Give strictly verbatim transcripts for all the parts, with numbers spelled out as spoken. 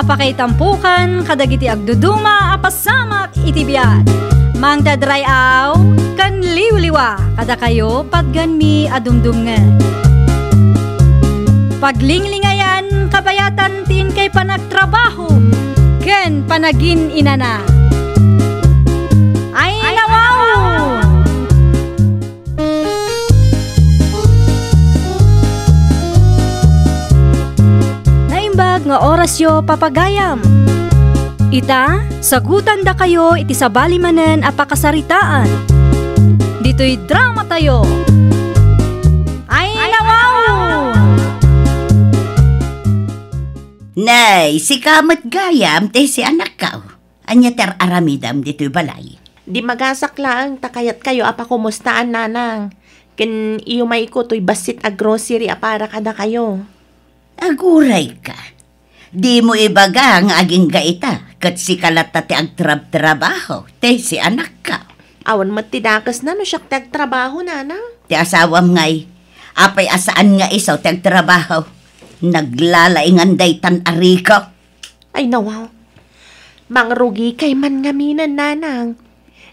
Pakaitampukan kadagiti agduduma a pasamak iti biag. Mangted ray-aw ken liwliwa kadakayo patganmi a dumdumngeg. Paglinglingayan kabayatan ti inkay panagtrabaho ken panagin-inana. Ay, nawaw! Naimbag nga orasyo, papagayam. Ita, sagutandakayo iti sabali manen a pakasaritaan. Ditoy dramatayo. Ay, nawaw! Nay, sika met gayam, Tessie anakko. Ania ti ar-aramidem ditoy balay? Di magasak laeng ta kayatkayo a pakumustaan, nanang. Ken iyumayko toy bassit a grocery a para kadakayo. Agurayka. Dimo ibaga nga agingga ita, ket sika latta ti agtrabtrabaho, Tessie anakko. Awan met ti dakesna no siak ti agtrabaho, nanang. Ti asawam ngay, apay a saan nga isu ti agtrabaho? Naglalaingan daytan a Rico. Ay, nawaw. Mangrugikay man ngaminen, nanang.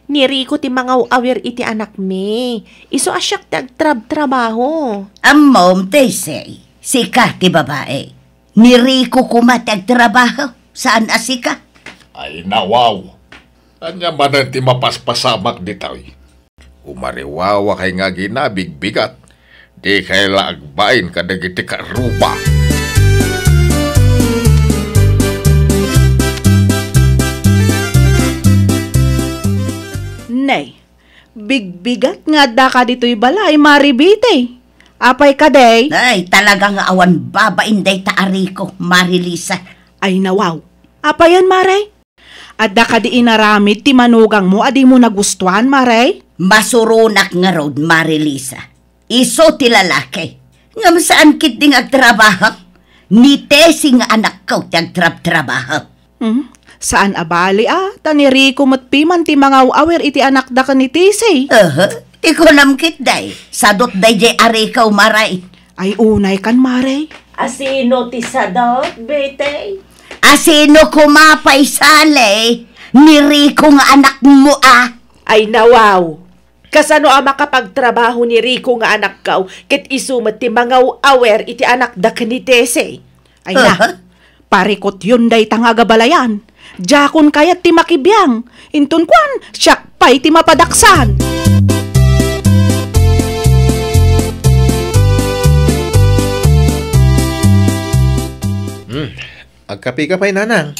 Ni Rico ti mangaw-awir iti anakmi. Isu a siak ti agtrabtrabaho. Ammom, Tessie, sika ti babai. Ni Rico koma ti agtrabaho, saan a sika. Ay, nawaw. Ania manen ti mapaspasamak ditoy? Umariwawakay nga aginabigbigat, dikay la agbain kadagiti karuba. Nay, bigbigat nga addaka ditoy balay, Mari Betty. Apay kadi? Ay, talaga nga awan babain dayta a Rico, Mari Lisa. Ay, nawaw. Apayen, Mari? Adda kadi inaramid ti manugangmo a dimo nagustuan, Mari? Masuronak ngarud, Mari Lisa. Isu ti lalaki. Ngem saan ketdi nga agtrabaho. Ni Tessie nga anakko ti agtrabtrabaho. Hmm? Saan a bali a, ta ni Rico met piman ti mangaw-awir iti anakda ken ni Tessie. Aha, ti kunam ketdi. Sadut daydiay a Rico, Mari. Ay, unay kan, Mari. Asino ti sadut, Betty? Asino koma pay, Sally? Ni Rico nga anakmo a? Ay, nawaw. Kasano a makapagtrabaho ni Rico nga anakko, ket isu met ti mangaw-awer iti anakda ken ni Tessie? Ay na, aha, parikutyon dayta nga agabalayan. Diakon kayat ti makibiang. Inton kuan, siak pay ti mapadaksan. Hmm. Agkapika pay, nanang.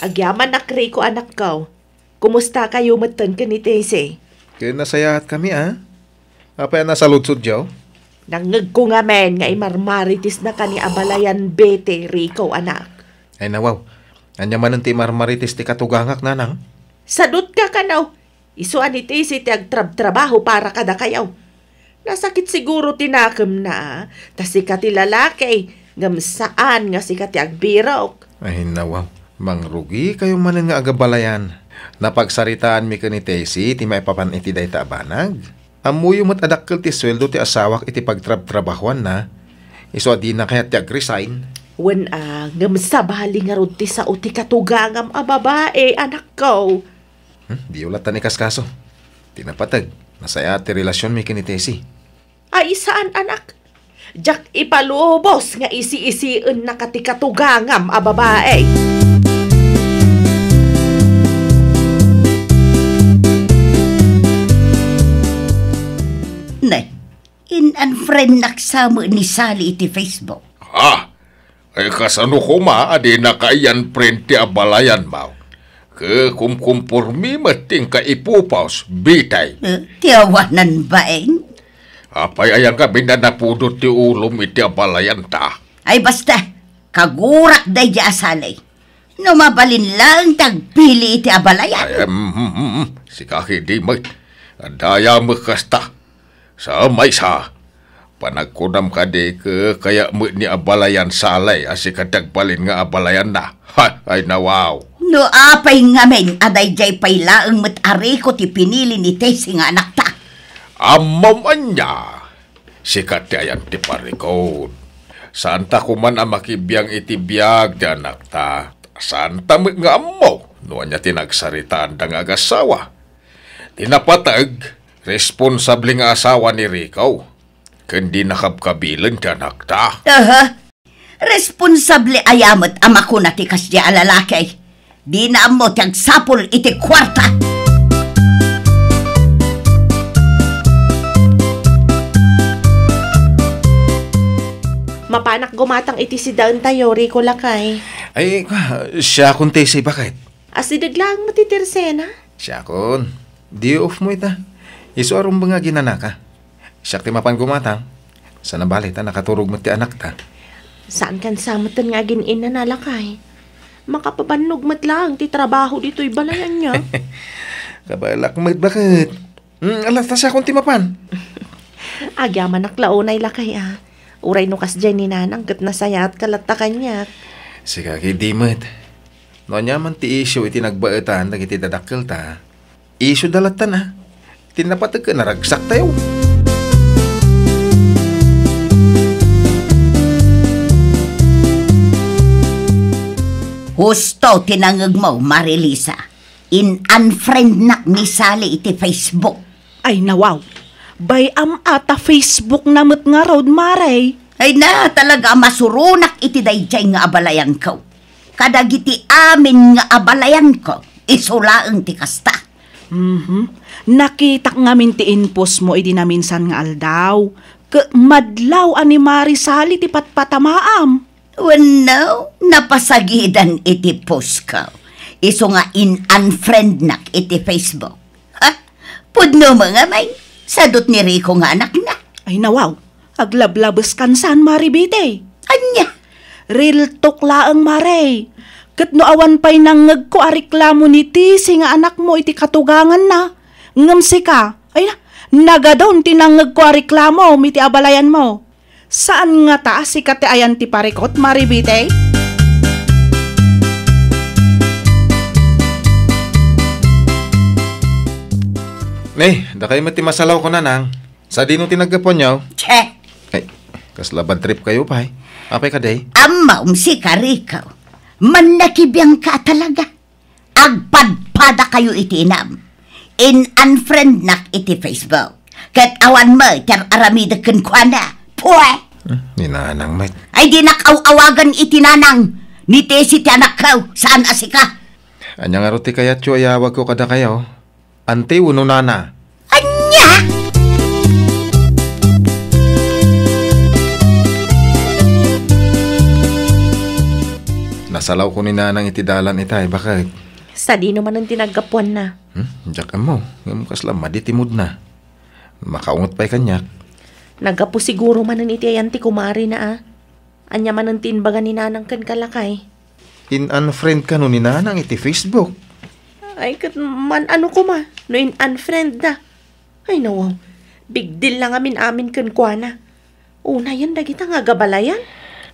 Agyamanak, Rico, anakko. Kumustakayo metten ken ni Tessie? Ken nasayaatkami a. Apay a nasaludsodyo? Nangngegko ngamin nga imarmaritisnaka ni abalayan Betty, Rico, anak. Ay, nawaw. Ania manen ti imarmaritis ti katugangak, nanang? Sadutka kano. Isu a ni Tessie ti agtrabtrabaho para kadakayo. Nasakit siguro ti nakemna, ta sika ti lalaki, ngem saan nga sika ti agbirok. Ay, nawaw. Mangrugikayo manen nga agabalayan. Napagsaritaanmi ken ni Tessie ti maipapan iti dayta a banag. Ammoyo met a dakkel ti sueldo ti asawak iti pagtrabtrabahoanna. Isu a dina kayat ti agresign. Wen a, ngem sabali ngarud ti sao ti katugangam a babai, anakko. Hmm, diyo latta ikaskaso. Ti napateg, nasayaat ti relasionmi ken ni Tessie. Ay, saan, anak? Diak ipalubos nga isi-isiennaka ti katugangam a babai. Ne, in-unfriendnak sa met ni Sally iti Facebook. Ha? Ay, kasano koma a dinaka i-unfriend ti abalayanmo? Ket kumkumpormi met ti inka ipupos, Betty. Eh, ti awanan bain? Apay aya ngamin a napudot ti ulom iti abalayanta? Ay, basta, kagurak daydiay a Sally. No mabalin laeng ti agpili iti abalayan. Ay, em, em, em, em. Sika ketdi met. Adda aya met kasta. Sa maysa, panagkunam kadi ket kaya met ni abalayan Sally a sika ti agbalin nga abalayanna. Ha, ay nawaw. No apay ngamin a daydiay pay laeng met a Rico ti pinili ni Tessie nga anakta. Ammom ania? Sika ti ayan ti parikut. Saanta koman a makibiang iti biag ti anakta. Saanta met nga ammo no ania ti nagsaritaanda nga agasawa. Ti napateg, responsable nga asawa ni Rico, ken di nakabkabilen ti anakta. Aha. Responsable aya met a makuna ti kasdiay a lalaki. Dina ammo ti agsapul iti kuarta. Mapanak gumatang iti sidaentayo, Rico lakay. Ay, siakon ti sibaket. Asideg laeng met ti tersena. Siakon. Day off mo ita. Isu a rumbeng nga aginanaka. Siak ti mapan gumatang. Sana bali ta nakaturog met ti anakta. Saankan sa metten nga agin-innana lakay. Makapabannog met laeng ti trabaho ditoy balayan niya. Kabaelak met baket. Hmm, ala ta siakon ti mapan. Agyamanak la unay lakay a. Uray no kasdiay ni nanang ket nasayaatka latta kaniak. Sika ket di met. No ania man ti isyu iti nagbaetan dagiti dadakkelta, isyu da lattan a. Ti napateg ket naragsak tayo. Husto ti nangegmo, Marilisa. In-unfriendnak ni Sally iti Facebook. Ay, nawaw. Bay-am a ta Facebook na met ngarud, Mare. Ay na, talaga a masuronak iti daydiay nga abalayanko. Kadagiti amin nga abalayanko, isu laeng ti kasta. Mhm. Nakitak ngamin ti inpostmo idi naminsan nga aldaw. Ket madlaw a ni Mare Sally ti patpatamaam. Wenno, napasagidan iti postko. Isu nga in-unfriendnak iti Facebook. Ha? Pudno mo ngamin, sadut ni Rico nga anakna. Ay, nawaw. Aglablabeskan saan, Mare Betty. Ania? Real talk laeng, Mare. Ket no awan pay nangngegko a reklamo ni Tisi nga anakmo iti katuganganna, ngem sika, ay na, nagadun ti nangngegko a reklamom iti abalayanmo. Saan ngata a sika ti ayan ti parikut, Mare Betty? Ne, dakay met ti masalawko, nanang. Sadino ti naggapuanyo? Che! Ay, kasla bad trip kayo pay. Apay kadi? Ammom, sika Rico. Mannakibiangka talaga. Agpadpadakayo iti inam. In-unfriendnak iti Facebook. Ket awan met ti ar-aramidek kenkuana. Pue! Hmm, ni nanang met. Ay, dinak aw-awagan iti nanang. Ni Tesi ti anakko, saan a sika. Ania ngarud ti kayatyo a yawagko kadakayo? Anti wenno nana? Ania? Nasalawko ni nanang iti dalan itay, baket. Sadino manen ti naggapuanna? Hmm? Diak ammo, ngem kasla madi ti moodna. Makaunget pay kaniak. Naggapu siguro manen iti ayan ti kumarina a. Ania manen ti imbaga ni nanang kenka, lakay? In-unfriend kano ni nanang iti Facebook. Ay, ket man-ano koma no in-unfriend da? Ay, nawaw. Big deal la ngamin amin kenkuana. Unayen dagita nga agabalayan.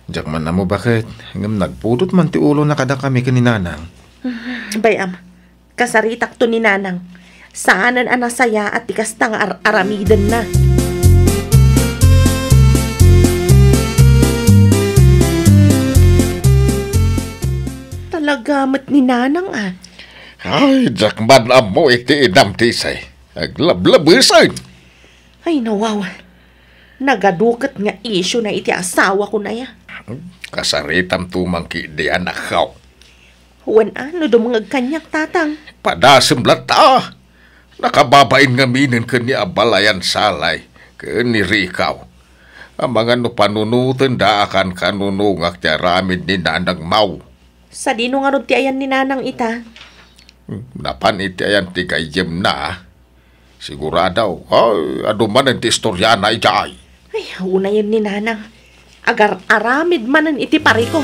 Diak man ammo baket, ngem nagpudot man ti ulona kadakami ken ni nanang. Bay-am, kasaritakto ni nanang. Saanen a nasayaat ti kasta nga ar-aramidenna. Talaga met ni nanang a. Ay, diak man ammo iti inam ti isay. Aglablabesen. Ay, nawaw. Nagaduket nga isyu na iti asawako na ya. Kasaritam tumang ki di anakko. Wen a, no dumngeg kaniak, tatang. Padasem latta. Nakababain ngaminen ken ni Abalayan Salay ken ni Rico. Amangan no panunoten da a kankanunongak ti aramid ni Nanang Mau. Sadino ngarud ti ayan ni Nanang ita? Napan iti ayan ti gayyemna. Sigurado, ay, adu manen ti istoriana idiay. Ay, unayen ni Nanang. Agar-aramid manen iti parikut.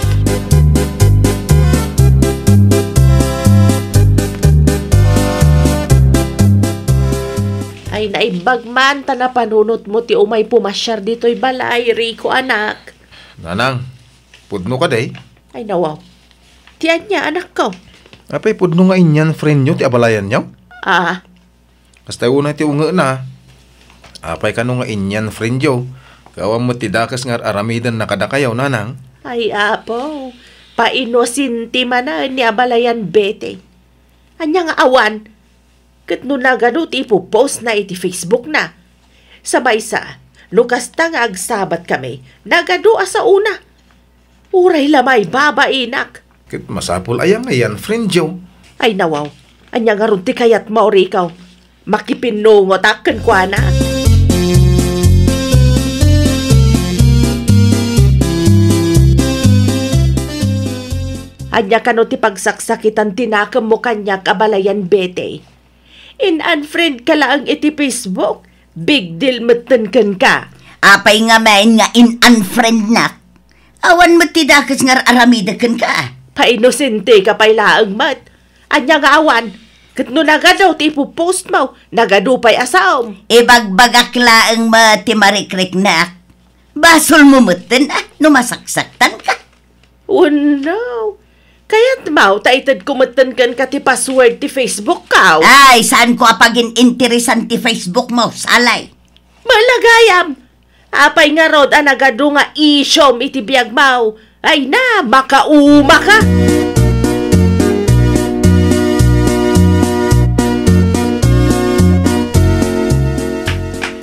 Ay, naimbag man ta napanunotmo ti umay pumasiar ditoy balay, Rico, anak. Nanang, pudno kadi? Ay, nawaw. Ti ania, anakko? Apay pudno nga in-unfriendyo ti abalayanyo? Ah, Kasta unay ti ungena. Apay kano nga in-unfriendyo? Awan met ti dakes nga ar-aramidenna kadakayo, Nanang. Ay, Apo, Painosente manen ni abalayan Betty. Ania nga awan? Ket no nagadu ti ipopost na iti Facebook na. Sa maysa, no kasta nga agsabat kami, nagadu a saona. Uray la maibabainak. Ket masapul aya nga i-unfriend yo? Ay nawaw, ania ngarud ti kayatmo, Rico? Makipinnungotak kenkuana. Ania kano ti pagsaksakitan ti nakemmo kaniak, abalayan Betty? In-unfriend ka laeng iti Facebook, big deal metten kenka. Apay ngamin nga in-unfriendnak? Awan met ti dakes nga ar-aramidek kenka. Painosente ka pay laeng met. Ania nga awan? Ket no nagadu ti ipopost mo, nagadu pay a saom. Ibagbagak laeng met ti marikriknak. Basolmo metten a no masaksaktanka. Oh no. Kayatmo ta itedko metten kenka ti password ti Facebook ko? Ay, saanko a pagin-interesan ti Facebook mo, Salay. Malagayam. Apay ngarud a nagadu nga isyom iti biagmo? Ay na, makauma ka.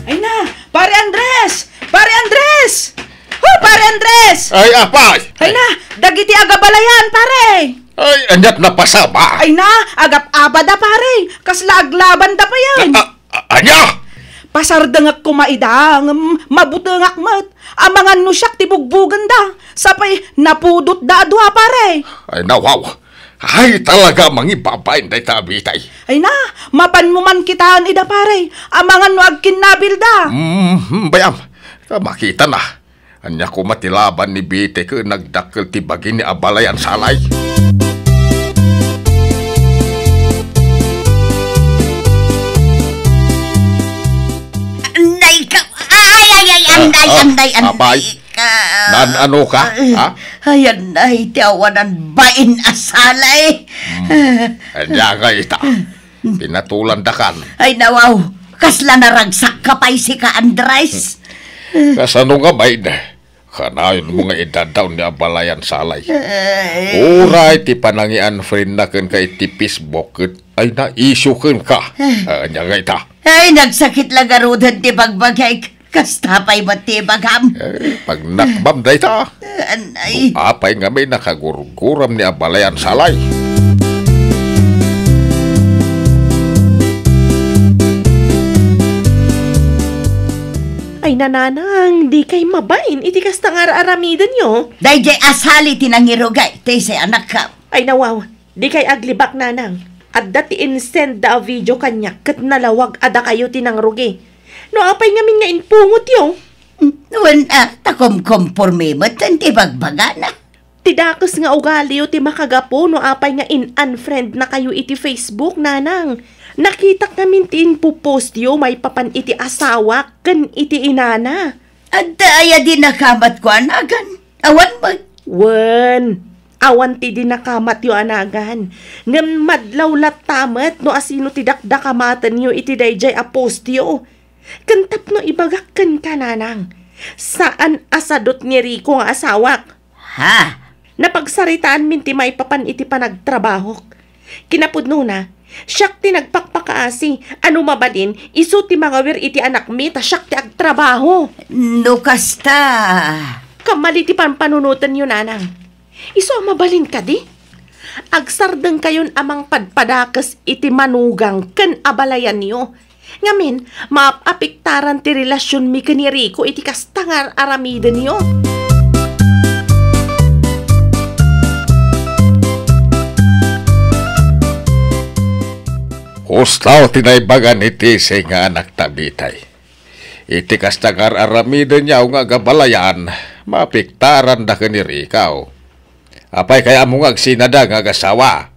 Ay na, Pare Andres! Pare Andres! Oh, Pare Andres! Ay, apay! Ay na, dagiti agabalayan, pare! Ay, aniat napasama? Ay na, agap-abada, pare. Kasla aglabanda payen. A-, a-, a-, ania? Pasardengek koma ida, ngem mabutengak met. Amangan no siak ti bugbugenda. Sapay napudotda a dua, pare. Ay, nawaw. Ay, talaga mangibabain dayta a bitay. Ay na, mapanmo man kitaen ida, pare. Amangan no agkinnabilda. Mm, bayam. Makita na. Ania koma ti laban ni Bite ken nagdakkel ti bagi ni abalayan Salay? Anday ka! Ay, ay, ay, anday, ah, anday, apay? Anday ka! Naan-ano ka, ha? Ay, anday, ti awanan bain a Salay! Hmm. Ania nga ita? Pinatulandakan. Ay, nawaw! Kasla naragsak ka pay sika, Andres! Kasano nga bain? Kanayonmo nga idaddaw ni abalayan Salay. Ay. Uray ti panangi-unfriend na kenka iti Facebook ket ay na-issue kenka. Ay. Ah, ania nga ita? Ay, nagsakit la garuden ti bagbagik. Kasta pay met ti ibagam. Eh, pagnakbam dayta. Anay. No apay ngamin a kagurguram ni abalayan Salay. Ay, nanang, dikay mabain iti kasta nga ar-aramidenyo. Daydiay a Salay ti nangirugay, ti say anakko. Ay, nawaw, dikay aglibak, nanang. Adda ti insend da a video kaniak ket nalawag a dakayo ti nangrugi. No apay ngamin nga impungotyo? Wen, a, ta kumkomporme met ti bagbagana. Ti dakes nga ugaliyo ti makagapu no apay nga in-unfriend na kayo iti Facebook, nanang. Nakitak ngamin ti inpupostyo maipapan iti asawak ken iti inana. Adda aya di nakamatko a nagan? Awan met. Wen, awan ti di nakamatyo a nagan. Ngem madlaw latta met no asino ti dakdakamatenyo iti daydiay a postyo. Ken tapno ibagak kenka, nanang, saan a sadut ni Rico nga asawak. Ha? Napagsaritaanmin ti maipapan iti panagtrabahok. Kinapudnona, siak ti nagpakpakaasi a no mabalin, isu ti mangawir iti anakmi ta siak ti agtrabaho. No kasta. Kammali ti panpanunotenyo, nanang. Isu a mabalin kadi? Agsardengkayon a mangpadpadakes iti manugang ken abalayanyo. Ngamin, maap-apiktaran ti relasionmi ken ni Rico iti kasta nga ar-aramidenyo. Kasta ti naibaga ni Tisay nga anakta, bitay. Iti kasta nga ar-aramidenyo nga agabalayan, maapiktaranda ken ni Rico. Apay kayatmo nga agsinada nga agasawa?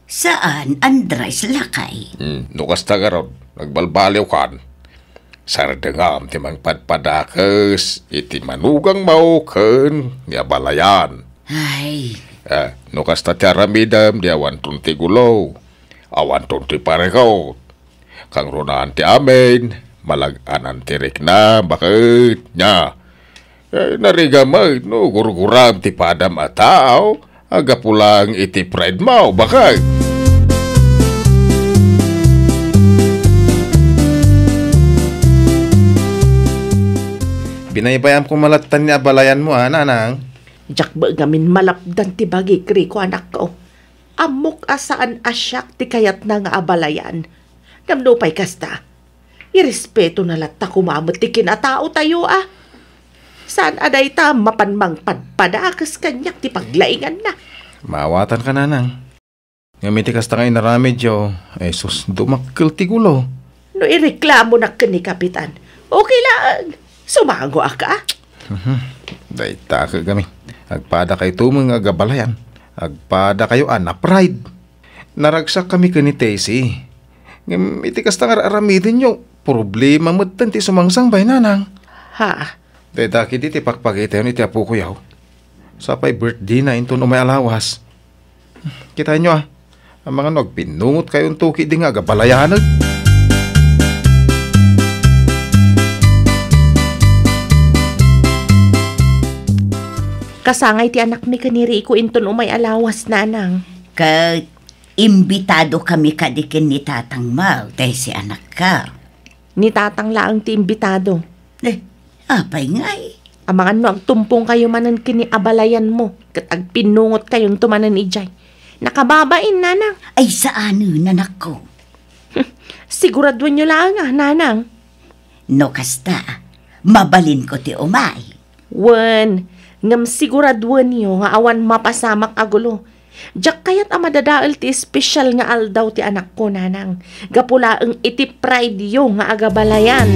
Saan, Andres, lakay. Hmm, no kasta garud, nagbalbaliwkan. Sardengam ti mangpadpadakes iti manugangmo ken ni abalayan. Ay. Eh, no kasta ti aramidem, di awanton ti gulo, awanton ti parikut. Kangrunaan ti amin, malag-anan ti rikna, baket, nia. Eh, narigat met no gurguram ti padam a tao, A, gapu laeng iti pride mo, bakay. Binaybayam ko malatan ni abalayan mo, a, nanang. Diak met ngamin malapdan ti bagik, Rico, anakko. Ammok a saan a siak ti kayatna nga abalayan. Ngem nupay kasta, irespetona latta koma met ti kinataotayo, a. Saan a dayta mapan mangpadpadakes kaniak ti paglainganna. Maawatanka, nanang. Ngem iti kasta nga inaramidyo, ay sus, dumakkel ti gulo. No ireklamonak ken ni Kapitan, okay laeng. Sumangoak a. Mhm. Dayta ket kami. Agpadakayo met nga agabalayan. Agpadakayo a na-pride. Naragsakkami ken ni Tessie. Ngem iti kasta nga ar-aramidenyo, problema metten ti sumangsangbay, nanang. Ha? Dayta ketdi ti pakpakitayon iti apokoyo. Sapay birthday na inton umay a lawas. Kitaenyo a, amangan no agpinnungotkayonto ketdi nga agabalayanek. Kasangay ti anakmi ken ni Rico inton umay a lawas, nanang. Ket imbitadokami kadi ken ni tatangmo, Tessie, anakko. Ni tatang laeng ti imbitado. Eh, apay ngay? Amangan no agtumpongkayo manen ken ni abalayanmo ket agpinnungotkayonto manen idiay. Nakababain, nanang. Ay, saanen, anakko. Siguraduenyo laeng a, nanang. No kasta, mabalinko ti umay. Wen, ngem siguraduenyo nga awan mapasamak a gulo. Diak kayat a madadael ti espesyal nga aldaw ti anakko, nanang, gapu laeng iti pride-yo nga agabalayan.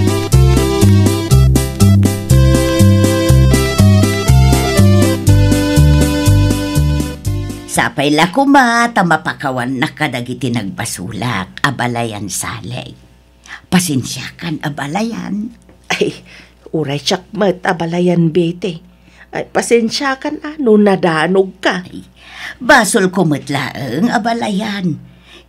Sapay la koma ta mapakawannak kadagiti nagbasolak, abalayan Sally. Pasensiakan, abalayan. Ay, uray siak met, abalayan Betty. Ay, pasensiakan a no nadanogka. Ay, basolko met laeng, abalayan.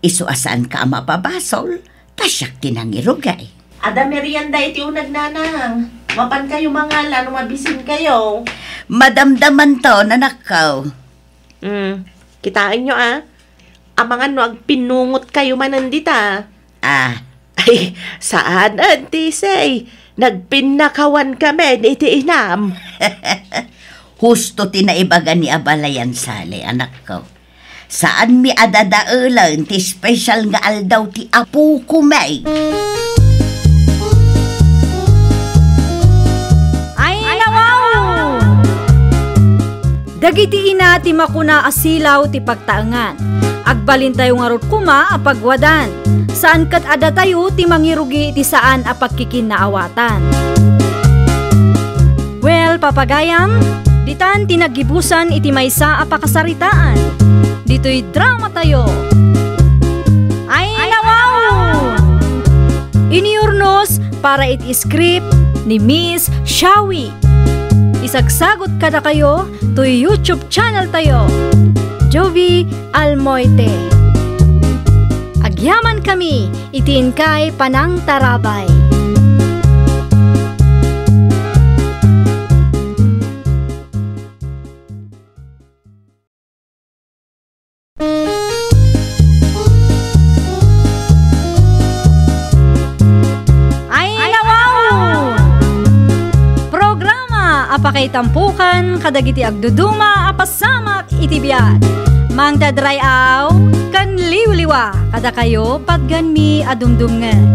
Isu a saanka a mapabasol, ta siak ti nangirugay. Adda merienda iti uneg, nanang. Mapankayo mangala no mabisinkayo. Madamdamanto, anakko. Hmm, kitaenyo a. Amangan no agpinnungotkayo manen dita. Ah. Ay, saan, Auntie Say. Nagpinnakawankamin iti inam. Husto ti naibaga ni abalayan Sally, anakko. Saanmi a dadaelen ti espesyal nga aldaw ti apokami. Ay, nawaw! Dagiti ina ti makuna a silaw ti pagtaengan. Agbalintayo ngarud koma a pagwadan. Saan ket a datayo ti mangirugi iti saan a pagkikinnaawatan. Well, papagayam, ditan ti naggibusan iti maysa a pakasaritaan. Ditoy dramatayo. Ay, nawaw! Iniurnos para iti script ni Miss Shawi. Isagsagot kadakayo toy YouTube channel tayo, Jovie Almoite. Agyaman kami iti inkay panangtarabay. Ay, nawaw! Programa a pakaitampokan kadagiti agduduma a pasamak iti biag. Mangted ray-aw ken liwliwa kadakayo, patganmi a dumdumngeg.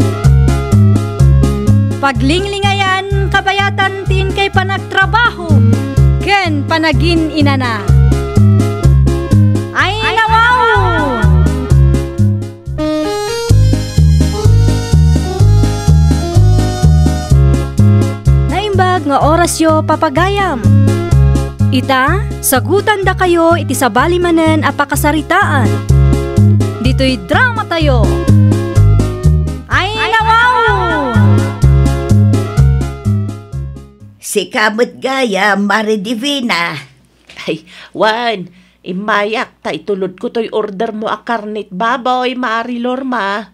Paglinglingayan, kabayatan ti inkay panagtrabaho ken panagin-inana. Ay, nawaw! Naimbag nga orasyo, papagayam. Ita, sagutandakayo iti sabali manen a pakasaritaan. Ditoy dramatayo. Ay, nawaw! Sika met gayam, Mare Divina. Ay, wen, immayak ta itulodko toy ordermo a karnet baboy, Mare Lorma.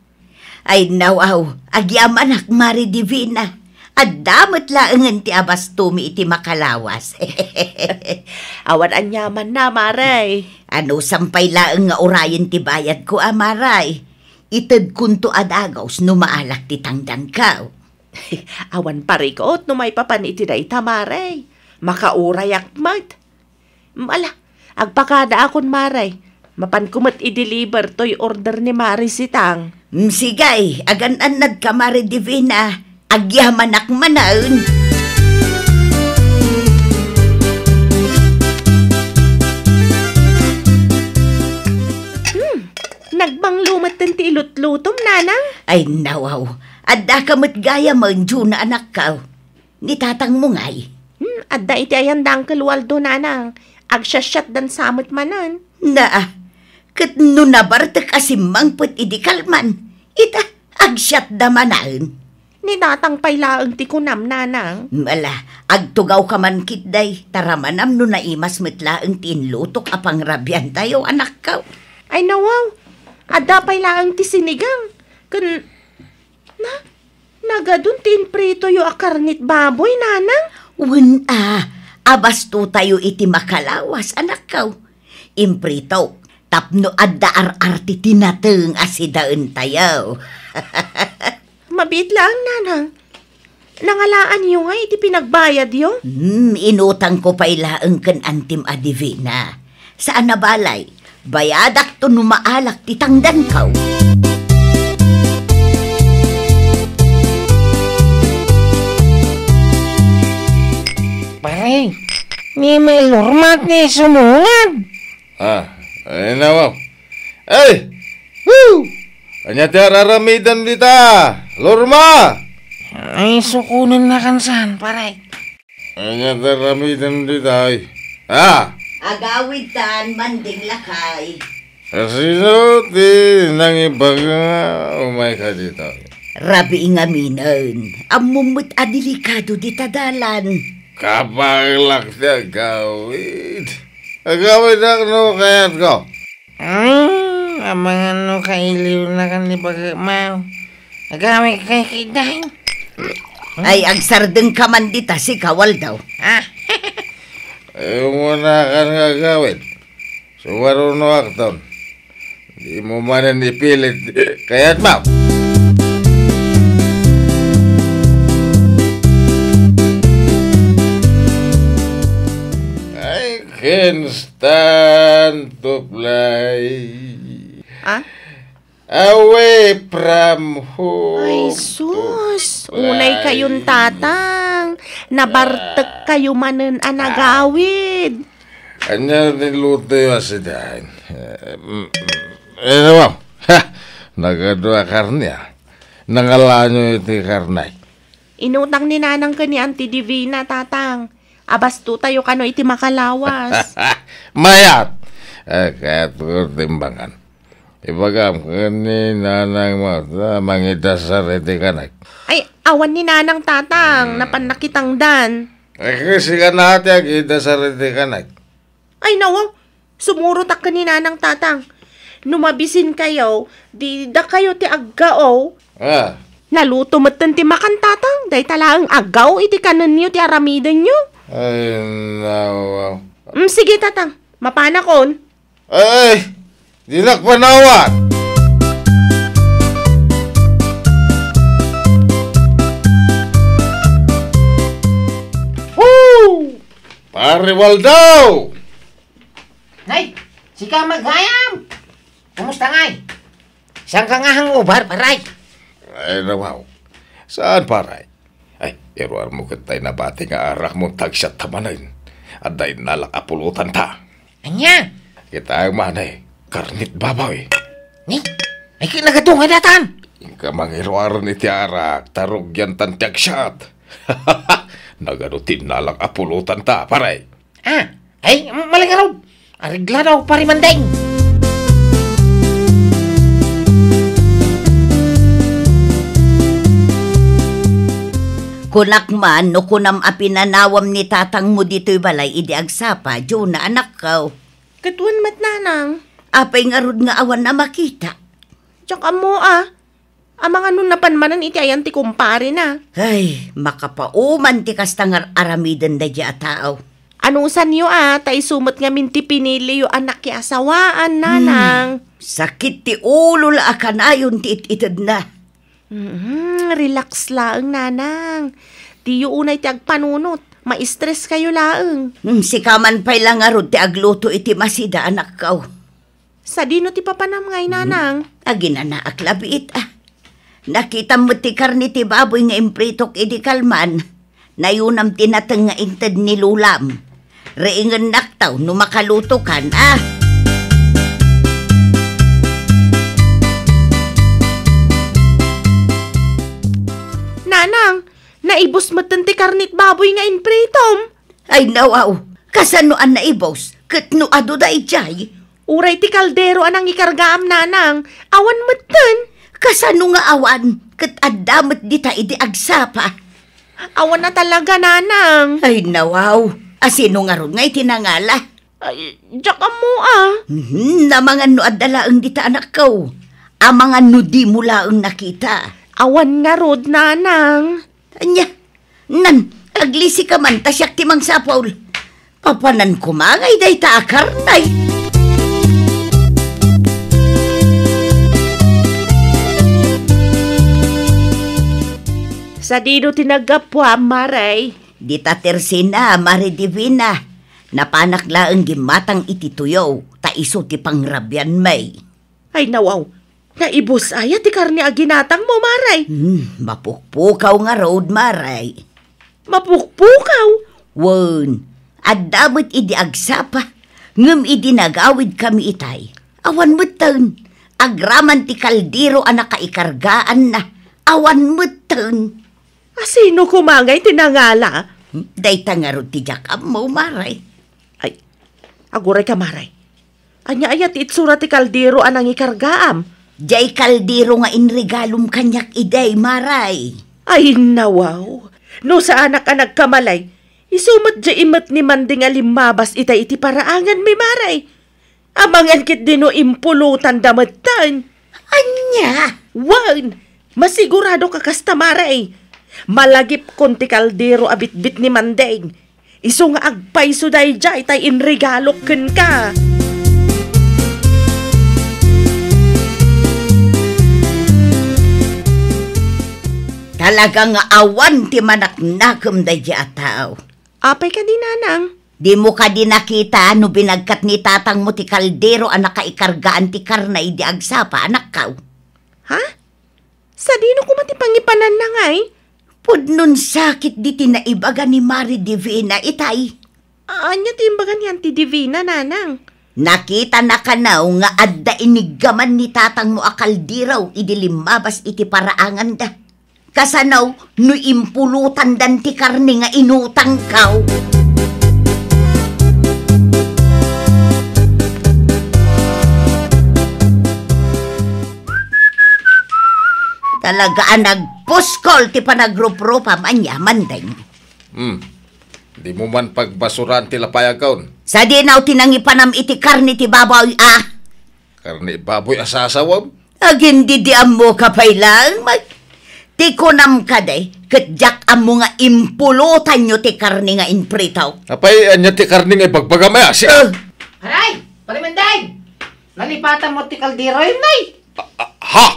Ay, nawaw, agyamanak, Mare Divina. Adda met laengen ti abastomi iti makalawas. Awan aniamanna, Mare. Anusam pay laeng nga urayen ti bayadko a, Maray? Itedkonto a dagus no maalak ti tangdanko. Awan parikut no maipapan iti dayta, Maray. Makaurayak met. Mm, ala, agpakadaakon, Maray. Mapanko met i-deliver toy order ni Maray Sitang. Mm, sige, agan-annadka, Maray Divina. Agyamanak manen. Hmm, nagbanglo metten ti ilutlutom, Nanang? Ay, nawaw. Addaka met gayamen, Juna, anakko. Ni tatangmo ngay? Hmm, adda iti ayan da Uncle Waldo, Nanang. Agsiasiatdan sa met manen. Naa, ket no nabartek a simmangpet idi kalman, ita, agsiatda manen. Ni tatang pay laeng ti kunam, Nanang. Ala, agtugawka man ketdi, ta ramanam no naimas met laeng ti inlutok a pangrabiantayo, anakko. Ay, nawaw. Adda pay laeng ti sinigang. Ken, na, nagadun ti impritoyo a karnit baboy, Nanang? Wen a, abastotayo iti makalawas, anakko. Impritok, tapno adda ar-arti ti nateng a sidaentayo. Mabiit laeng, Nanang. Nangalaanyo nga iti pinagbayadyo? Hmm, inutangko pay laeng ken Antim a Divina. Saan a balay, bayadakto no maalak ti tangdanko. Pare, ni may lurmat ni sumungad. Ah, ay, nawaw. Ay! Woo! Ania ti ar-aramidem dita? Lurma! Ay, sukunen na kansan, pare. Ania ti ar-aramidem dita, ay? Ah! Agawid tan manding lakay. Sino ti nangibaga nga umay ka dita? Rabii ngaminen, ammom met a delikado dita dalan. Kapailak ti agawid. Agawidak no kayatko. Hmm, amangan no kailiwna kan ni Bagmaw. Agawid kay kiday. Ay, agsardengka man dita, sika, Waldo. Ah. Ay, umuna kan nga agawid. Sumaruno akton. Di mo manen ipilit. Kayat mo. I can't stand to fly. Ah? Away from home. Ay, sus. Unay kayon, Tatang. Nabartek kayo manen a nagawid. Ania ti lutoyo a sidaen? Eh, mm, mm. Eh, nawaw. Ha! Nagadu a karne, ah. Nangalanyo iti karne. Inutang ni Nanang ken ni Auntie Divina, Tatang. Abasto tayo kano iti makalawas. Mayat! Eh, kayatko timbangan. Ibagam ken ni nanangmo ta mangidasar iti kanek. Ay, awan ni nanang, tatang, hmm, napan nakitangdan. Ay, kasi ka na ti agidasar iti kanek. Ay, nawaw, sumurotak ken ni nanang, tatang. No mabisin kayo, di dakayo ti aggaw. Ah. Naluto metten ti makan, tatang. Dayta laeng aggaw iti kanenyo ti aramidenyo. Ay, nawaw. Mm, sige, tatang. Mapanakon. Ay, dinak panawan! Woo! Pare Waldo! Nay, sika magayam! Kumusta ngay? Saan ka nga hangover, paray? Ay, nawaw. Saan, paray? Ay, iruarmo ket tay nabati nga arak mo tagsiat ta manen. Adda innalak a pulutan ta. Ania? Kita ang manay, karnit baboy. Ni? Ay, kinagato nga datan! Inka mangiruaren iti arak, tarugyan tan ti agsiat. Nagano ti innalak a pulutan ta, paray? Ah, ay, malangarod. Arigla daw, Pari Mandeng. Kunak man no kunam a pinanawam ni tatangmo ditoy balay idi agsapa, Jonah, anakko. Ket wen met, nanang. Apay ngarud nga awan a makita? Diak ammo, a. Amangan no napan manen iti ayan ti kumparena. Ay, makapauman ti kasta nga ar-aramiden daydiay a tao. Anusanyo a, ta isu met ngamin ti piniliyo a nakiasawaan, nanang. Hmm, sakit ti ulo la a kanayon ti it-itedna. Mm, relax laeng, nanang. Diyo unay ti agpanunot. Ma-stress kayo laeng. Hmm, sika man pay la ngarud ti agluto iti masida, anakko. Sadino ti papanam ngay, nanang? Aginanaak la biit, a. Nakitam met ti karne ti baboy nga impritok idi kalman. Nayunam ti nateng nga inted ni lulam. Reengennakto no makalutokan, a. Nanang, naibus metten ti karne ti baboy nga impritom. Ay, nawaw. Kasano a naibus? Ket no adu daydiay? Uray ti kaldero a nangikargaam, nanang. Awan metten. Kasano nga awan? Ket adda met dita idi agsapa. Awan a talaga, nanang. Ay, nawaw. A, sino ngarud nga iti nangala? Ay, diak ammo a. Mhm, amangan no adda laeng dita, anakko. Amangan no dimo laeng nakita. Awan ngarud, nanang. Ania, nan, aglisika man ta siak ti mangsapul. Papanan koma ngay dayta a karne. Sadino ti naggapuam, Mare? Dita Tersina, Mare Divina. Napanak laeng gimmatang iti tuyo, ta isu ti pangrabianmi. Ay, nawaw. Naibus aya ti karne a ginatangmo, Mare? Hmm, mapukpukaw ngarud, Mare. Mapukpukaw? Wen, adda met idi agsapa, ngem idi nagawidkami itay, awan metten. Agraman ti kaldero a nakaikargaanna, awan metten. A, sino koma ngay ti nangala? Hmm, dayta ngarud ti diak ammo, Mare. Ay, agurayka, Mare. Ania aya ti itsura ti kaldero a nangikargaam? Diay kaldero nga inregalom kaniak idi, Mare. Ay, nawaw. No saanak a nagkamali, isu met diay imet ni Manding a limmabas itay iti paraanganmi, Mare. Amangan ketdi no impulotanda metten. Ania? Wen, masiguradoak a kasta, Mare. Malagipkon ti kaldero a bitbit ni Manding. Isu nga agpayso daydiay tay inregalok kenka. Talaga nga awan ti manaknakem daydiay a tao. Apay kadi, nanang? Dimo kadi nakita no binagkat ni tatangmo ti kaldero a nakaikargaan ti karne idi agsapa, anakko? Ha? Sadino koma ti pangipananna ngay? Pudno sakit diti naibaga ni Mare Divina itay. Ania ti imbaga ni Auntie Divina, nanang? Nakitana kano nga adda iniggaman ni tatangmo a kaldero idi limmabas iti paraanganda. Kasano no impulotandan ti karne nga inutangko? Talaga a nagpuskol ti panagruprupam, ania, Manding? Hmm. Dimo man pagbasuran ti lapayagkon. Sadino ti nangipanam iti karne ti baboy, a? Karne baboy a sasawem? Agin-didiammoka pay laeng, Mike. Ti kunam kadi, ket diak ammo nga impulotanyo ti karne nga imprito. Apay, ania ti karne nga ibagbagam, a? Si- Eh. Aray! Pare Manding! Nalipatanmo ti kaldero, nay? Ah, ah, ha?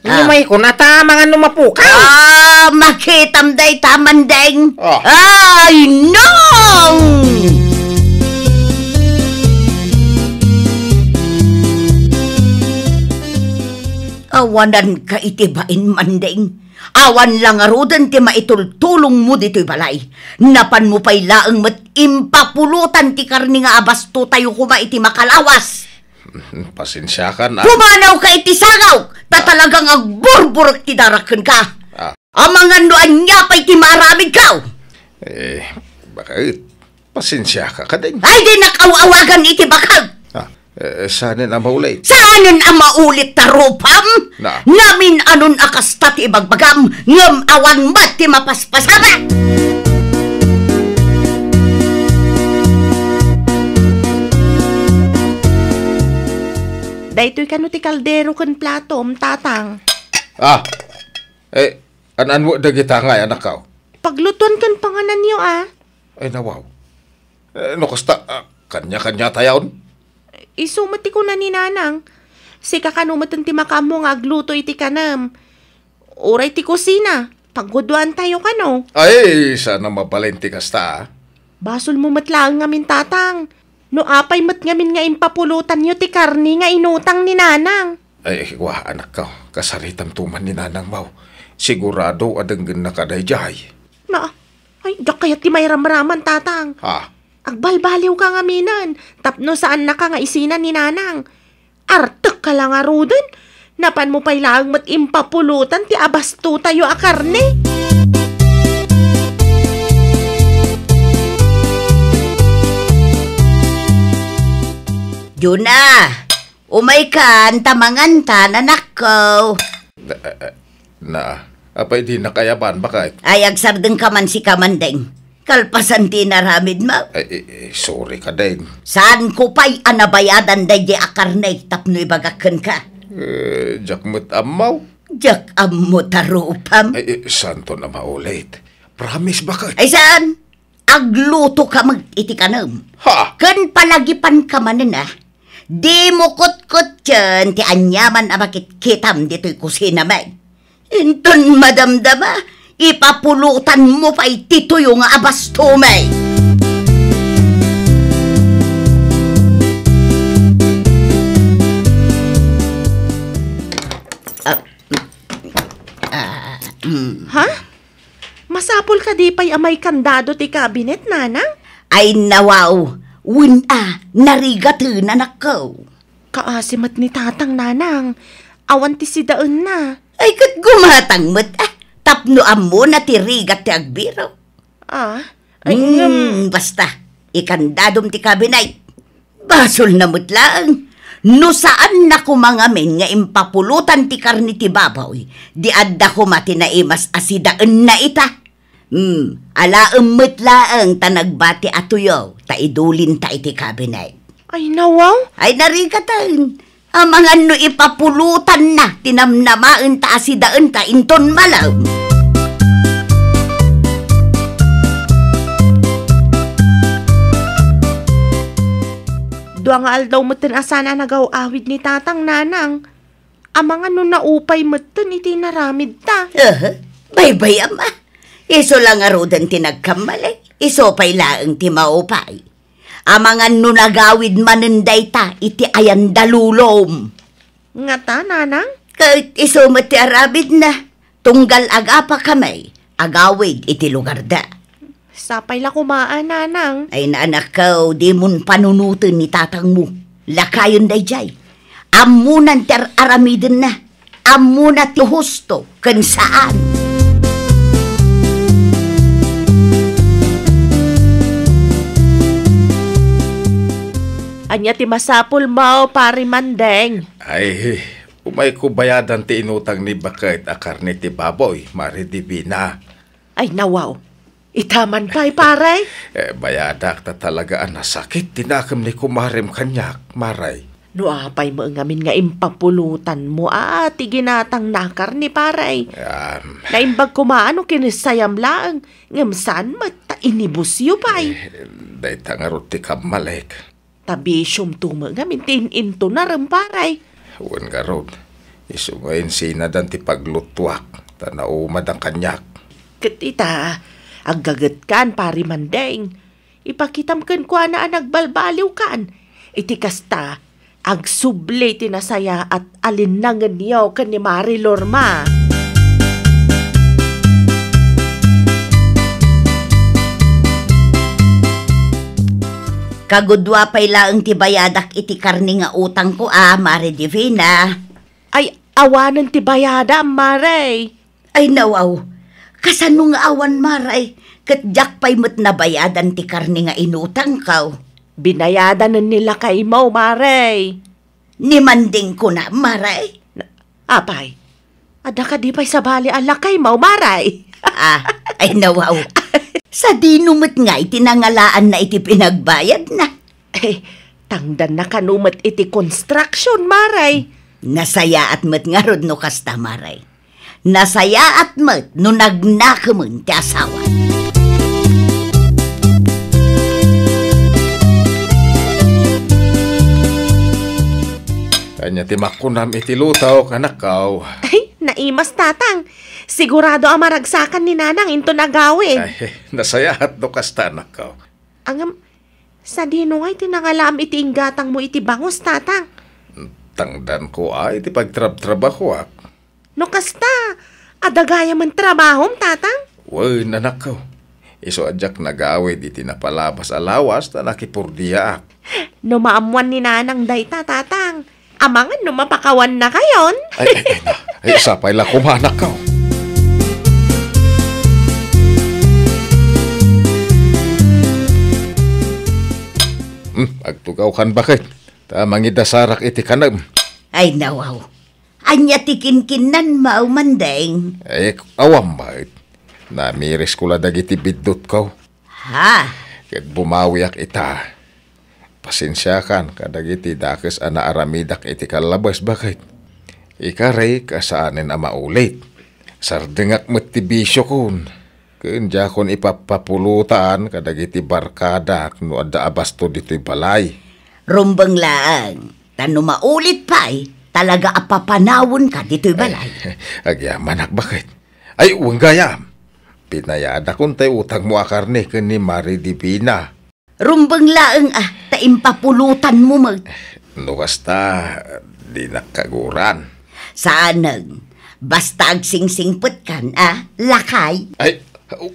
Ano may kunata, mangan no mapukaw? Ah, makitam dayta, Manding. Ah. Ay, no! Awananka iti bain, Manding. Awan la ngaruden ti maitultulongmo ditoy balay. Napanmo pay laeng met impapulotan ti karne nga abastotayo koma iti makalawas. Pasensiakan, a. Pumanawka iti sangawk, ta talagang agburburek ti darak kenka. Ah. Amangan no ania pay ti maaramidko. Eh, bakit? Pasensiaka kadin. Ay, dinak aw-awagan iti bakag. Ah, eh, saanen a maulit? Saanen a maulit ta rupam? Na. Namin-anon a kasta ti ibagbagam, ngem awan met ti mapaspasamak. Daytoy kano ti kaldero ken platom, Tatang? Ah, eh, an-anmo dagita ngay, anakko? Paglutuan ken pangananyo, a. Ay, nawaw. Eh, no kasta, ah, kanya-kanya tayon? Isu met ti kuna ni Nanang. Sika kano met ti makaammo nga agluto iti kanem. Uray ti kusina, pagguduantayo kano. Ay, saan a mabalin ti kasta, ah. Basolmo met laeng ngamin, Tatang. No apay met ngamin nga impapulotanyo ti karne nga inutang ni Nanang. Ay, wa, anakko, kasaritamto man ni Nanangmo. Sigurado a denggennaka daydiay. Na, ay, diak kayat ti mairamraman, Tatang. Ha? Agbalbaliwka ngaminen, tapno saannaka nga isina ni Nanang. Artekka la ngaruden, napanmo pay laeng met impapulotan ti abastotayo a karne. Juna, umaykan ta mangantan, anakko. Na, apay dinaka ayaban, baket? Ay, agsardengka man sika, Mandeng. Kalpasan ti inaramidmo. Ay, eh, eh, sorry ka, Deng. Saanko pay a nabayadan daydi a karne tapno ibagak kenka? Eh, diak met ammo. Diak ammo ta rupam. Ay, eh, saanton a maulit? Promise, baket? Ay, saan? Aglutoka met iti kanem. Ha? Ken palagipanka manen, a. Dimo kutkutien ti aniaman a makitkitam ditoy kusinami. Inton madamdama, ipapulotanmo pay ti tuyo nga abastomi. Ah, ah, mm. Ha? Masapul kadi pay a maikandado ti kabinet, Nanang? Ay, nawaw, wen a, narigaten, anakko. Kaasi met ni Tatang, Nanang. Awan ti sidaenna. Ay, ket gumatang met, a. Tapno ammona ti rigat ti agbirok. Ah, ay, Hmm, ngem- basta, ikandadom ti kabinet. Basolna met laeng. No saanna koma ngamin nga impapulotan ti karne ti baboy, di adda koma ti naimas a sidaenna ita. Hmm, alaem met laeng ta nagbati a tuyo, ta idulinta iti kabinet. Ay, nawaw? Ay, narigaten. Amangan no ipapulotanna ti namnamaenta a sidaenta inton malem. Dua nga aldaw metten a saan a nagaw-awid ni Tatang, Nanang. Amangan no naupay metten iti inaramidta. Aha, baybay-am a. Isu la ngaruden ti nagkammalek, isu pay laeng ti maupay. Amangan no nagawid manen dayta iti ayan da lulom. Ngata, Nanang? Ket isu met ti aramidna, tunggal agapakami, agawid iti lugarda. Sapay la koma a, Nanang. Ay, naanakko, dimon panunoten ni tatangmo. Lakayen daydiay. Ammonan ti ar-aramidenna. Ammona ti husto ken saan. Ania ti masapulmo, Pari Mandeng? Ay, umayko bayadan ti inutang ni baket a karne ti baboy, Mari Divina. Ay, nawaw. Ita man pay, pare? Eh, bayadak ta talaga a nasakit ti nakem ni kumarem kaniak, Mare. No apay met ngamin nga impapulotanmo a ti ginatang nakar ni pare. Am. Naimbag koma a no kinessayam laeng, ngem saan met ta inibusyo pay. Eh, dayta ngarud ti kammalek. Ta bisiomto met ngamin ti in-intonarem, pare. Wen ngarud, isu nga insinadan ti paglutuak, ta naumadan kaniak. Ket ita, aggagetkan, Pari Mandeng. Ipakitam kenkuana a nagbalbaliwkan. Iti kasta, agsubli ti nasayaat a linnangenyo ken ni Mari Lorma. Kagudua pay laeng ti bayadak iti karne nga utangko a, Mari Divina. Ay, awanen ti bayada, Mare. Ay, nawaw. Kasano nga awan, Mare? Ket diak pay met nabayadan ti karne nga inutangko. Binayadanen ni lakaymo, Mare. Ni Manding kuna, Mare? Na, apay, adda kadi pay sabali a lakaymo, Mare? Ah, ay, nawaw. Sadino met ngay ti nangalaanna iti pinagbayadna? Eh, tangdanna kano met iti construction, Mare. Nasayaat met ngarud no kasta, Mare. Nasayaat met no nagnakemen ti asawa. Ania ti makunam iti lutaok, anakko? Ay, naimas, Tatang. Sigurado a maragsakan ni Nanang inton agawid. Ay, nasayaat no kasta, anakko. Ngem, sadino ngay ti nangalaam iti inggatangmo iti bangus, Tatang? Tangdanko ay ti pagtrabtrabahoak. No kasta, adda gayamen trabahom, Tatang? Wen, anakko. Isu a diak nagawid iti napalabas a lawas ta nakipurdiaak. No maammuan ni Nanang dayta, Tatang, amangan no mapakawannakayon. Ay, ay, ay, na. Ay, sapay la koma, anakko. Hmm, agtugawkan, baket. Ta mangidasarak iti kanem. Ay, nawaw. Ania ti kinkinnanmo, Mandeng? Eh, awan met. Namirisko la dagiti biddutko. Ha? Ket bumawiak ita. Pasensiakan kadagiti dakes a naaramidak iti kallabes, baket. Ikarek a saanen a maulit. Sardengak met ti bisiokon. Ken diakon ipapapulutan kadagiti barkadak no adda a basto ditoy balay. Rumbeng laeng. Ta no maulit pay, talaga a papanawenka ditoy balay. Ay, agyamanak, baket. Ay, wen gayam. Pinayadakon tay utangmo a karne ken ni Mari Divina. Rumbeng laeng a, ta impapulutanmo met. No kasta, dinak kaguran. Saanen, basta agsingsingpetkan a, lakay. Ay,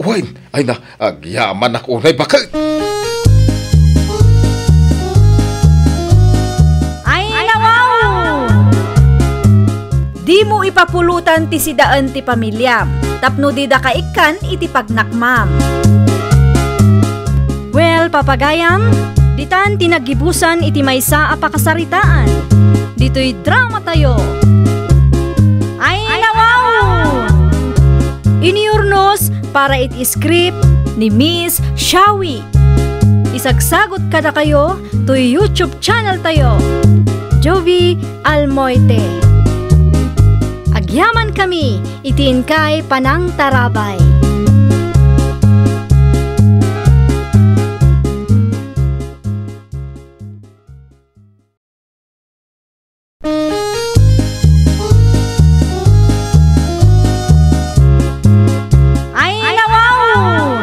wen, ay na, agyamanak unay, baket. Ay, nawaw! Dimo ipapulutan ti sidaen ti pamiliam, tapno didaka ikkan iti pagnakmam. Well, papagayam, ditan ti naggibusan iti maysa a pakasaritaan. Ditoy dramatayo. Ay, nawaw! Iniurnos para iti script ni Miss Shawi. Isagsagot kadakayo toy YouTube channel tayo, Jovie Almoite. Agyamankami iti inkay panangtarabay. Ay, nawaw!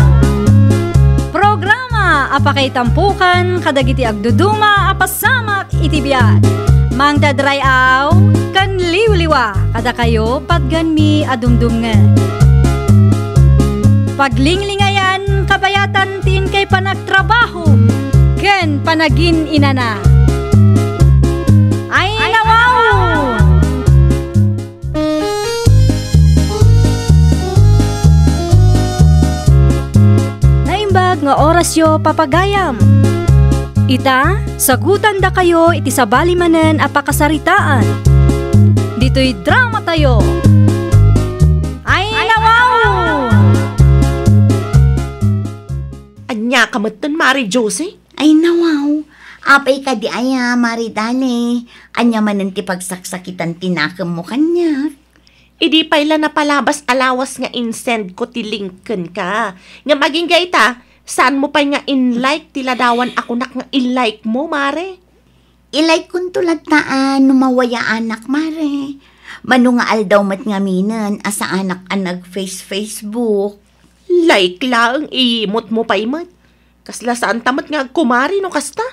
Programa a pakaitampokan kadagiti agduduma a pasamak iti biag. Mangdadray-aw ken liwliwa kadakayo patganmi a dumdumngeg. Paglinglingayan kabayatan ti inkay panagtrabaho ken panagin-inana. Ay, nawaw! Naimbag nga orasyo, papagayam. Ita, sagutandakayo iti sabali manen a pakasaritaan. Ditoy dramatayo. Ay, nawaw! Ania ka metten, Mari Josie? Ay, nawaw. Apay kadi aya, Mari Dale? Ania manen ti pagsaksakitan ti nakemmo kaniak? Idi pay la napalabas a lawas nga insend ko ti link kenka. Ngem agingga ita, saanmo pay nga in-like ti ladawan a kunak nga i-like mo, Mare? I-like konto latta a no mawayaanak, Mare. Mano nga aldaw met ngaminen a saanak a nag-face-Facebook. Like laeng, iyimot mo pay met. Kasla saanta met nga agkumari no kasta?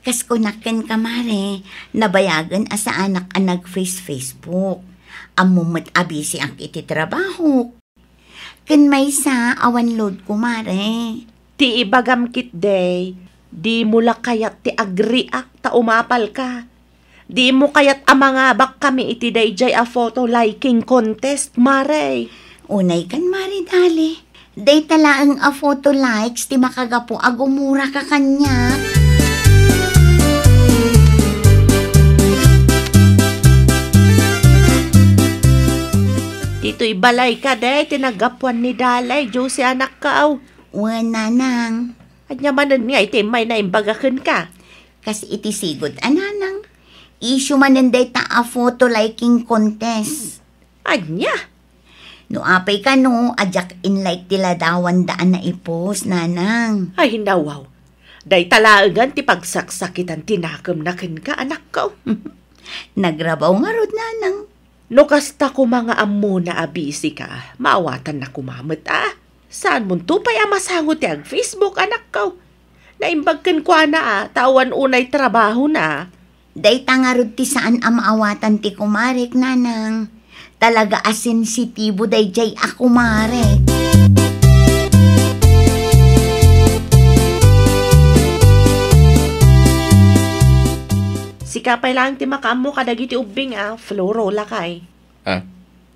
Kas kunak kenka, Mare, nabayagen a saanak a nag-face-Facebook. Ammom met a busy-ak iti trabahok. Ken maysa, awan load ko, Mare. Ti ibagam ketdi, dimo la kayat ti agreact ta umapalka. Dimo kayat a mangabakkami iti daydiay a photo liking contest, Mare? Unay kan, Mare Dale. Dayta laeng a photo likes ti makagapu a gumuraka kaniak. Ditoy balay kadi ti naggapuan ni Dale, Josie, anakko. Wen, nanang. Ania manen nga iti immay naimbaga kenka? Kas iti sigud a nanang, issue manen dayta a photo liking contest. Ania? No apay kano a diak in-like ti ladawanda a naipost, nanang. Ay, nawaw. Dayta laengen ti pagsaksakitan ti nakemna kenka, anakko. Nagrabaw ngarud, nanang. No kasta koma nga ammona a busy ka, maawatanna koma met a. Saanmonto pay a masango ti ag-Facebook, anakko. Naimbag kenkuana a, ta awan unay trabahona. Dayta ngarud ti saan a maawatan ti kumarek, nanang. Talaga a sensitibo dayjay a kumarek. Sika pay laeng ti makaammo kadagiti ubbing a, Floro lakay. Ah,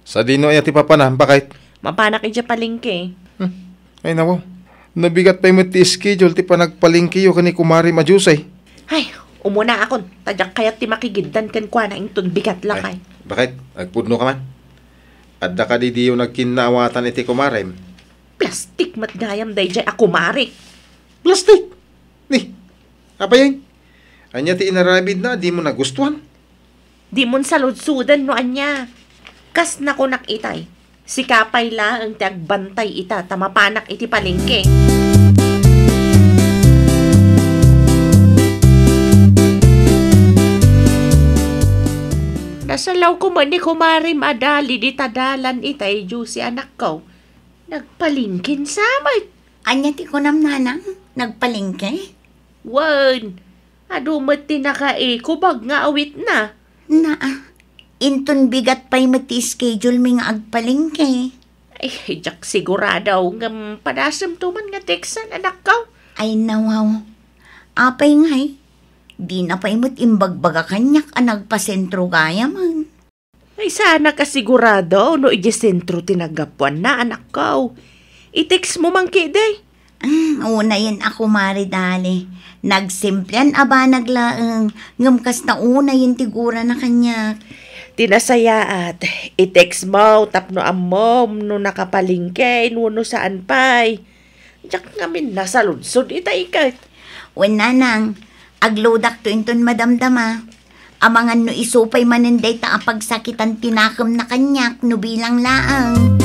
sadino aya ti papana, bakit? Mapanak idiay palengke. Hmm. Ay, nawaw. Nabigat pay met ti schedule ti panagpalengkeyo ken ni Kumare Madiusay. Ay, umuna akon, ta diak kayat ti makigiddan kenkuana inton bigat lakay. Ay, bakit? Agpudno ka man? Adda kadi diyo nagkinnaawatan iti kumarem? Plastik met gayam dayjay a kumare. Plastik? Ni, apay? Ania ti inaramidna a dimo nagustuan? Dimon saludsoden no ania. Kas nakunak itay, sika pay laeng ti agbantay ita ta mapanak iti palengke. Nasalaw koma ni Kumare Madali dita dalan itay, Josie, anakko. Nagpalengken sa met. Ania ti kunam, nanang? Nagpalengke? Wen, adu met ti nakaikubag nga awitna. Naa, inton bigat pay met ti schedule mi nga agpalengke. Ay, diak sigurado, ngem padasemto man nga teksan, anakko. Ay, nawaw. Apay ngay, dina pay met imbagbaga kaniak a nagpasentro gayamen. Ay, saanak a sigurado no idiay sentro ti naggapuanna, anakko. I-text mo man ketdi. Ah, unayen a, Kumare Dali. Nagsimplian a banag laeng, ngem kasta unayen ti gurana kaniak. Ti nasayaat, i-text mo tapno ammom no nakapalengke wenno saan pay. Diak ngamin nasaludsod itay ket. Wen, nanang, agludakto inton madamdama. Amangan no isu pay manen dayta a pagsakitan ti nakemna kaniak no bilang laeng.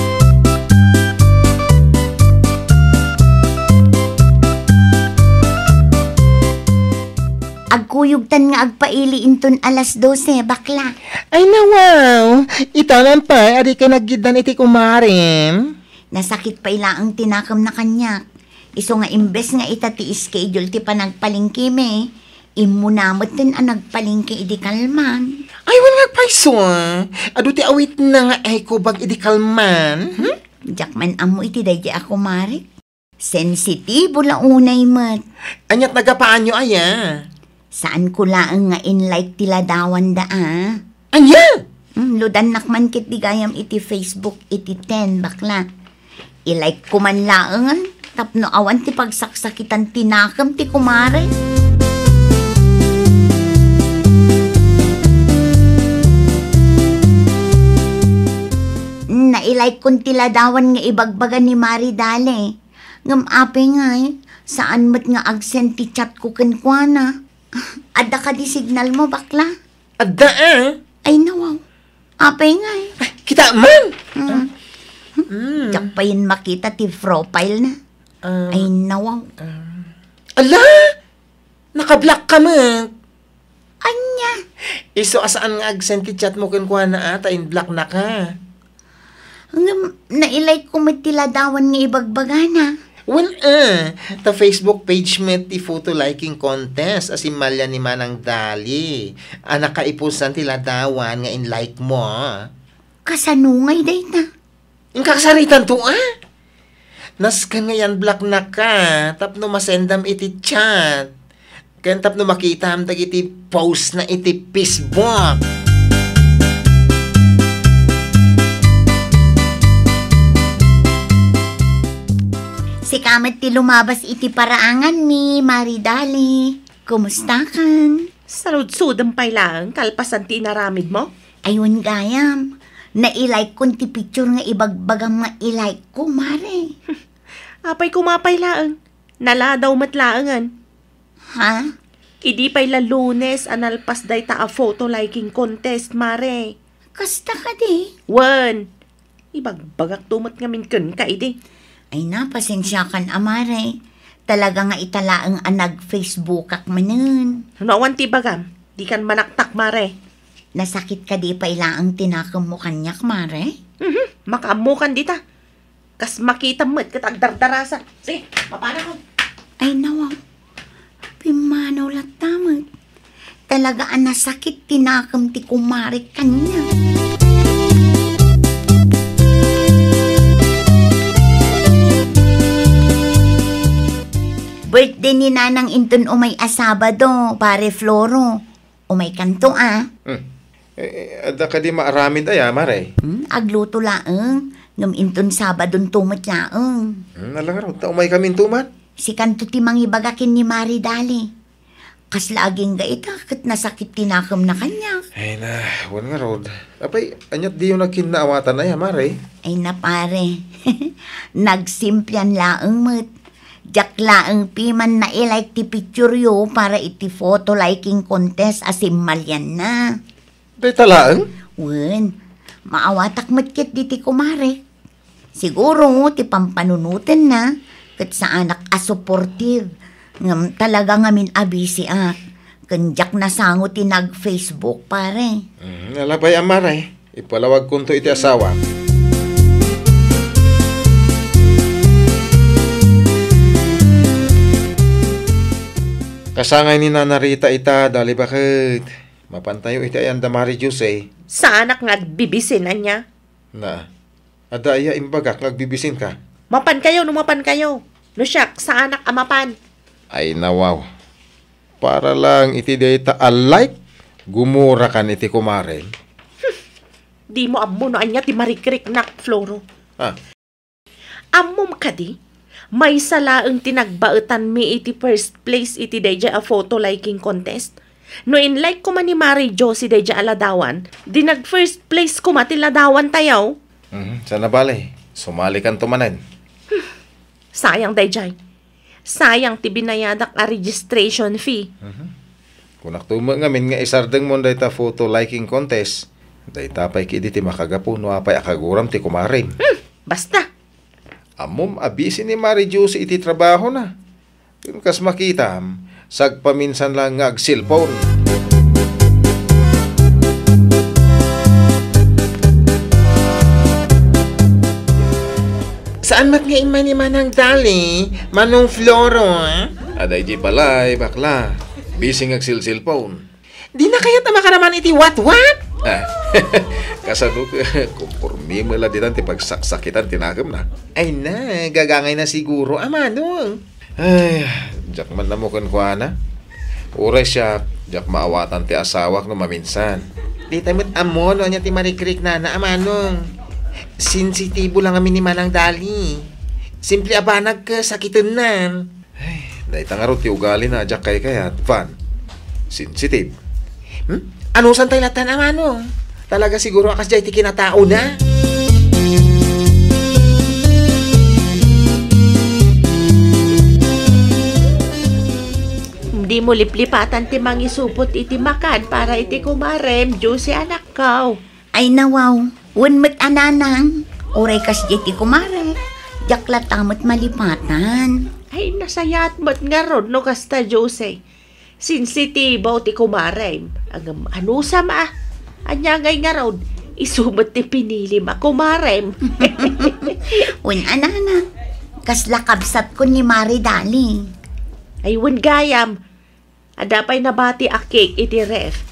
Agkuyogtan nga agpaili inton alas dose, bakla. Ay, nawaw! Itanan pay a dikay naggiddan iti kumarem. Nasakit pay laeng ti nakemna kaniak. Isu nga imbes nga ita ti schedule ti panagpalengkemi, immuna metten a nagpalengke idi kalman. Ay, wen nga agpayso, ah. Adu ti awitna nga ikubag idi kalman. Hmm? Diak man ammo iti daydi a kumarek. Sensitibo la unay met. Aniat nagapaanyo aya? Saanko laeng nga in-like ti ladawanda, a. Ania? Hmm, ludannak man ketdi gayam iti Facebook iti ten, bakla. I-like ko man laengen tapno awan ti pagsaksakitan ti nakem ti kumare. Hmm, na-like kon ti ladawan nga ibagbaga ni Mari Dale. Ngem apay ngay, saan met nga ag-send ti chat ko kenkuana. Adda kadi signal mo, bakla? Adda, ah. Ay, nawaw. Apay ngay. Ay, kita man. Hmm. Hmm. Diak payen makita ti profile na. Um, Ay, nawaw. Um, ala! Naka-block ka met. Ania? Isu a saan nga ag-send ti chat mo kenkuana, a, ta in-block na ka. Ngem, na-like ko met ti ladawan nga ibagbagana. Wen, eh, ta Facebook page met ti photo liking contest a simmalia ni Manang Dali a nakaipusan ti ladawan nga in-like mo. Kasano ngay dayta? Inkakasaritan to, a? Nasken nga yan-block na ka tapno masendam iti chat. Ken tapno makitam dagiti post na iti Facebook. Sika met ti lumabas iti paraangan mi, Mari Dali. Kumustakan? Saludsodem pay laeng kalpasan ti inaramid mo? Ay, wen gayam. Na-like kon ti picture nga ibagbagam nga i-like ko, Mare. Apay koma pay laeng? Naladaw met laengen. Ha? Idi pay la Lunes a nalpas dayta a photo liking contest, Mare. Kasta kadi? Wen, ibagbagakto met ngamin kenka idi. Ay na, pasensiakan a, Mare. Talaga nga ita laeng a nag-Facebookak manen. No awan ti ibagam, dikan manaktak, Mare. Nasakit kadi pay laeng ti nakemmo kaniak, Mare? Mhm, makaammokan dita. Kas makitam met ket agdardarasa. Sige, mapanakon. Ay, nawaw. Pimmanaw latta met. Talaga a nasakit ti nakem ti kumarek kaniak. Birthday ni Nanang inton umay a Sabado, Pare Floro. Umaykanto, a. Hmm. Eh, eh, adda kadi maaramid aya, Mare? Hmm, agluto laeng. Ngem inton Sabadonto met laeng. Hmm, ala ngarud, ta umaykaminto man. Sikanto ti mangibaga ken ni Mare Dali. Kasla agingga ita ket nasakit ti nakemna kaniak. Ay na, wen ngarud. Apay, aniat diyo nagkinnaawatan aya, Mare? Ay na, pare. Nagsimplian laeng met. Diak laeng piman nailike ti pictureyo para iti photo liking contest a simmalianna. Dayta laeng? Wen, maawatak met ket diti kumarek. Siguro ti pampanunotenna ket saanak a supportive. Ngem talaga ngamin a busy-ak. Ken diak nasango ti nag-Facebook, pare. Mm, ala pay a, Mare. Ipalawagkonto iti asawa. Kasangay ni Nana Rita ita, Dali, baket. Mapantayo iti ayan da Mare Jose. Saanak nga agbibisin ania? Na, adda aya imbagak nga agbibisinka? Mapankayo no mapankayo. No siak, saanak a mapan. Ay, nawaw. Para lang iti dayta a like, gumurakan iti kumarem. Dimo ammo no ania ti marikriknak, Floro. Ah. Ammom kadi, maysa laeng ti nagbaetanmi iti first place iti daydiay a photo liking contest. No in-like koma ni Mare Josie daydiay a ladawan, di nag-first place koma ti ladawantayo. Mhm, sana bale, sumalikanto manen. Sayang daydiay. Sayang ti binayadak a registration fee. Mhm. Kunakto met ngamin nga isardengmon dayta photo liking contest. Dayta pay ketdi ti makagapu no apay a kaguram ti kumarem. Hmm, basta. Ammom a busy ni Mare Josie iti trabahona. Ken kas makitam, sagpaminsan lang nga agselpon. Saan met nga immay ni Manang Dali, Manong Floro, eh? Aday di balay, bakla. Busy nga agselselpon. Dina kayat a makaraman iti watwat? Ah, kasano, kompormi met la ditan ti pagsaksakitan ti nakemna. Ay na, gagangayna siguro, a manong. Ay, diak man ammo kenkuana. Uray siak, diak maawatan ti asawak no maminsan. Dita met ammo no ania ti marikriknana, a manong. Sensitibo lang amin ni Manang Dali. Simple a banag ket sakitennan. Ay, dayta ngarud ti ugalina a diak kaykayat, Van. Sensitive. Hmm? Anusantay lattan a manong? Talaga siguro a kasdiay ti kinataona. Dimo liplipatan ti mangisupot iti makan para iti kumarem, Josie, anakko. Ay, nawaw. Wen met a nanang, uray kasdiay ti kumarek, diak latta met malipatan. Ay, nasayaat met ngarud no kasta, Josie. Sensitibo ti kumarem. Ngem anusam a. Ania ngay ngarud, isu met ti pinilim a kumarem. Wen a nanang, kasla kabsatko ni Mare Dali. Ay, wen gayam, adda pay nabati a cake iti ref.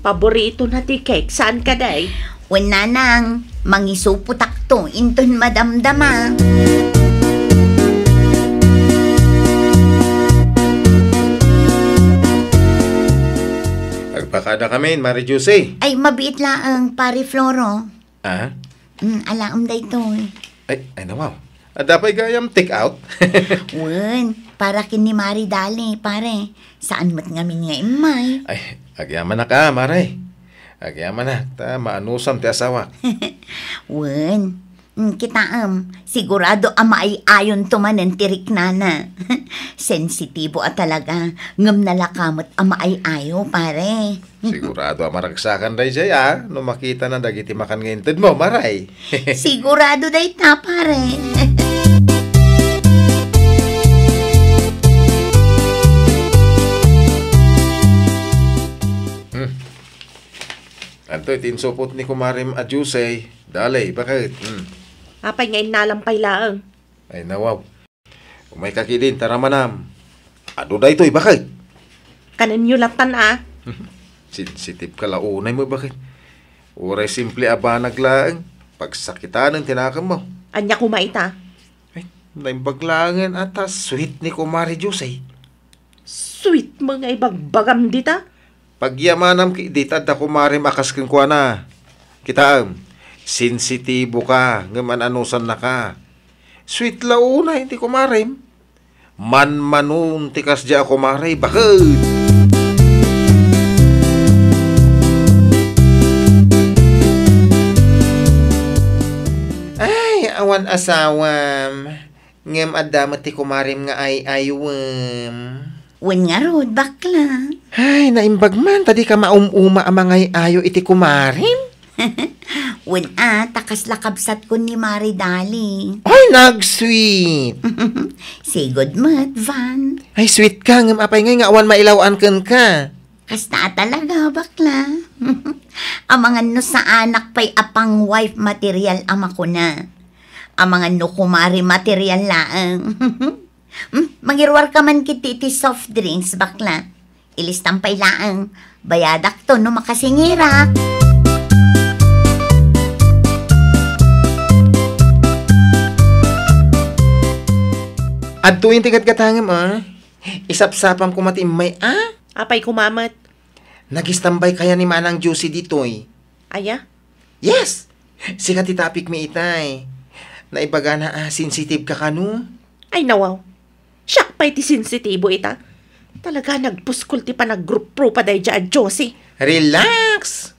Paboritona ti cake. Saan kadi? Wen nanang, mangisupotakto inton madamdama. Agpakada kami, Mare Josie. Ay, mabiit laeng, Pare Floro. Ah? Mm, alaem daytoy. Ay, ay, nawaw. Adda pay gayam take out? Wen, para ken ni Mare Dali, pare. Saan met ngamin nga immay? Ay, agyamanak a, Mare. Agyamanak, ta maanusam ti asawak. Wen, mm, kitaem, sigurado a maay-ayonto manen ti riknana. Sensitibo a talaga, ngem nalaka met a maay-ayo, pare. Sigurado a maragsakan daydiay, a, no makitana dagiti makan nga intedmo, Mare. Sigurado dayta, pare. Hmm. Toy, ti insupot ni kumarem a juice, eh. Dali, bakit? Hmm. Apay nga innalam pay laeng? Ay, nawaw. Umayka ketdin, taramanam. Adu daytoy, bakit? Kanenyo latan, a. Sensitive ka la unay mo, bakit? Uray simple a banag laeng, pagsakitanen ti nakemmo. Ania koma ita? Ay, naimbag laengen a ta sweet ni Kumare Juice. Sweet mo nga ibagbagam dita? Pagyamanam ketdi ta adda kumarem a kas kenkuana. Kitaem, sensitibo ka, ngem an-anusannaka. Sweet la unay ti kumarem. Manmanon ti kasdiay a kumare, bakit? Ay, awan asawam. Ngem adda met ti kumarem nga ay-ayuem. Wen ngarud, bakla. Ay, naimbag man ta dika maum-uma a mangay-ayo iti kumarem. Wen a, ta kasla kabsatkon ni Mare Dali. Ay, nag-sweet. Sigud met, Van. Ay, sweet ka, ngem apay ngay nga awan mailaw-an kenka? Kasta a talaga, bakla. Amangan no saanak pay a pang-wife material a makuna. Amangan no kumare material laeng. Hmm, mangiruarka man ketdi iti soft drinks, bakla. Ilistam pay laeng. Bayadakto no makasingirak. Adtoyen ti gatgatangem, a. Isapsapam koma ti immay, a. Apay koma met? Nag-istambay kaya ni Manang Josie ditoy? Aya? Yes! Sika ti topic mi itay. Naibagana a sensitive ka kano? Ay, nawaw. Siak pay ti sensitibo ita. Talaga nagpuskol ti panagruprupa daydiay a Josie. Relax!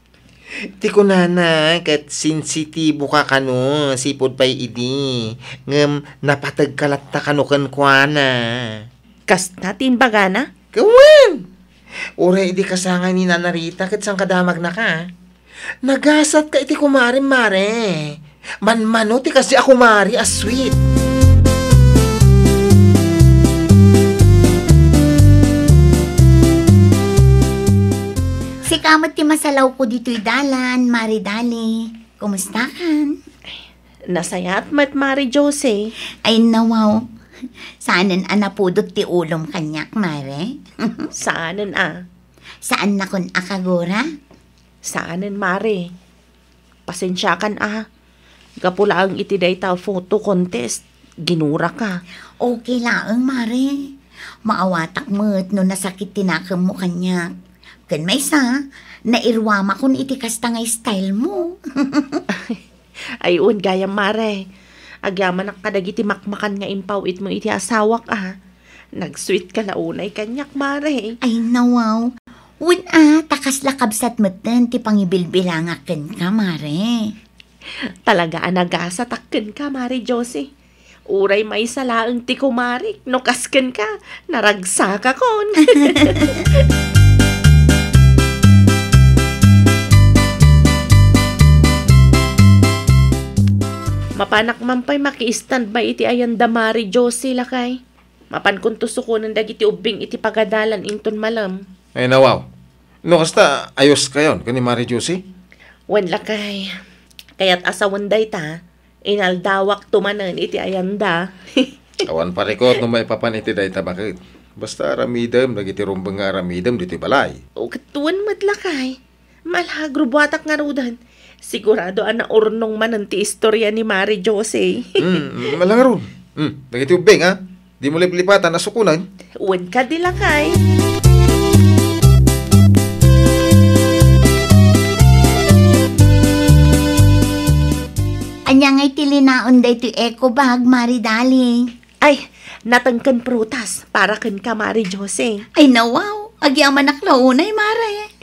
Ti kunana ket sensitibo ka kano, sipud pay idi. Ngem napateg ka latta kano kenkuana. Kasta ti imbagana? Ket wen! Uray idi kasangay ni Nana Rita ket sangkadamagnaka. Nagasatka iti kumarem, Mare. Manmano ti kasdi a kumare a sweet. Sika met ti masalawko ditoy dalan, Mare Dali. Kumustakan? Nasayaat met, Mare Josie. Ay, nawaw. Saanen a napudot ti ulom kaniak, Mare? Saanen a. Saannakon a kagura? Saanen, Mare. Pasensiakan a. Gapu laeng iti dayta photo contest, ginuraka. Okay laeng, Mare. Maawatak met no nasakit ti nakemmo kaniak. Ken maysa, nairuamakon iti kasta nga style mo. Ay, wen gayam, Mare. Agyamanak kadagiti makmakan nga impaw-itmo iti asawak, a. Nag-sweet ka la unay kaniak, Mare. Ay, nawaw. Wen a, ta kasla kabsat metten ti pangibilbilangak kenka, Mare. Talaga a nagasatak kenka, Mare Josie. Uray maysa laeng ti kumarek, no kas kenka, naragsakakon. Mapanak man pay maki-standby iti ayanda, Mare Josie, lakay. Mapankonto sukonen dagiti ubbing iti pagadalan inton malem. Ay, nawaw. No kasta, ayos kayon ken ni Mare Josie? Wen, lakay. Kayat a sawen dayta, inaldawakto manen iti ayanda. Awan parikot no maipapan iti dayta, baket. Basta aramidem dagiti rumbeng nga aramidem ditoy balay. O, ket wen met, lakay. Malagro buatak ngaruden. Sigurado a naurnong manen ti istorya ni Mare Josie. Hmm, malangaron. Hmm, dagiti ubbing, a. Dimo liplipatan a sukonen. Wen kadi, lakay. Ania ngay ti linaon daytoy eco bag, Mare Dali? Ay, nateng ken prutas para kenka, Mare Josie. Ay, nawaw. Agyamanak la unay, Mare.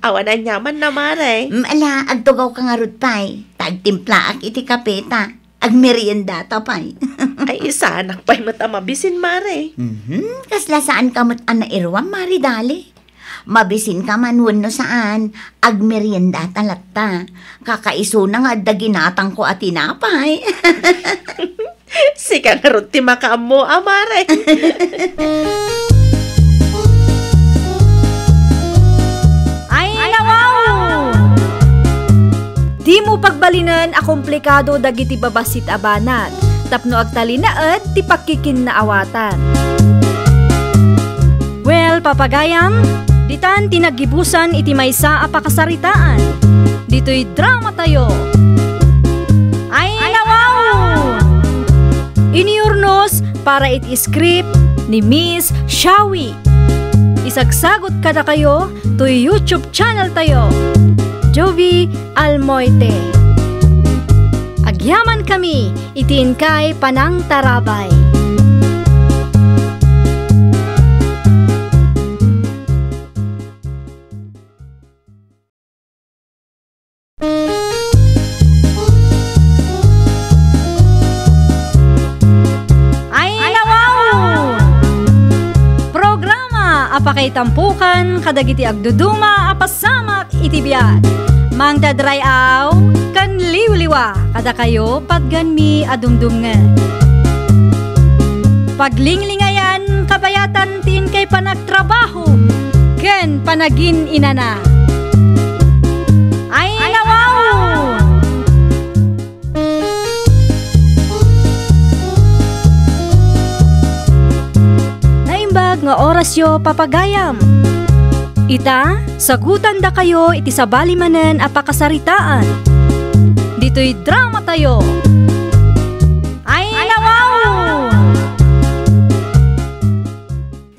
Awan aniaman na, Mare. Mm, ala, agtugawka ngarud pay. Ta agtimplaak iti kape ta. Agmeriendata pay. Ay, saanak pay met a mabisin, Mare. Mhm, kasla saanka met a nairuam, Mare Dali. Mabisinka man wenno saan, agmeriendata latta. Kakaisuna nga adda ginatangko a tinapay. Sika ngarud ti makaammo, a, Mare. Ay, nawaw! Dimo pagbalinen a komplikado dagiti babassit a banag tapno agtalinaed ti pakkikinnaawatan. Well, papagayam, ditan ti naggibusan iti maysa a pakasaritaan. Ditoy dramatayo. Ay, nawaw! Iniurnos para iti script ni Miss Shawi. Isagsagot kadakayo toy YouTube channel tayo, Jovie Almoite. Agyaman kami iti inkay panangtarabay. Ay, nawaw! Programa a pakaitampukan kadagiti agduduma a pasamak iti biag. Mangdadray-aw ken liwliwa kadakayo patgenmi a dumdumngeg. Paglinglingayan kabayatan ti inkay panagtrabaho ken panagin-inana. Ay, nawaw! Naimbag nga orasyo, papagayam. Ita, sagutandakayo iti sabali manen a pakasaritaan. Ditoy dramatayo. Ay, nawaw!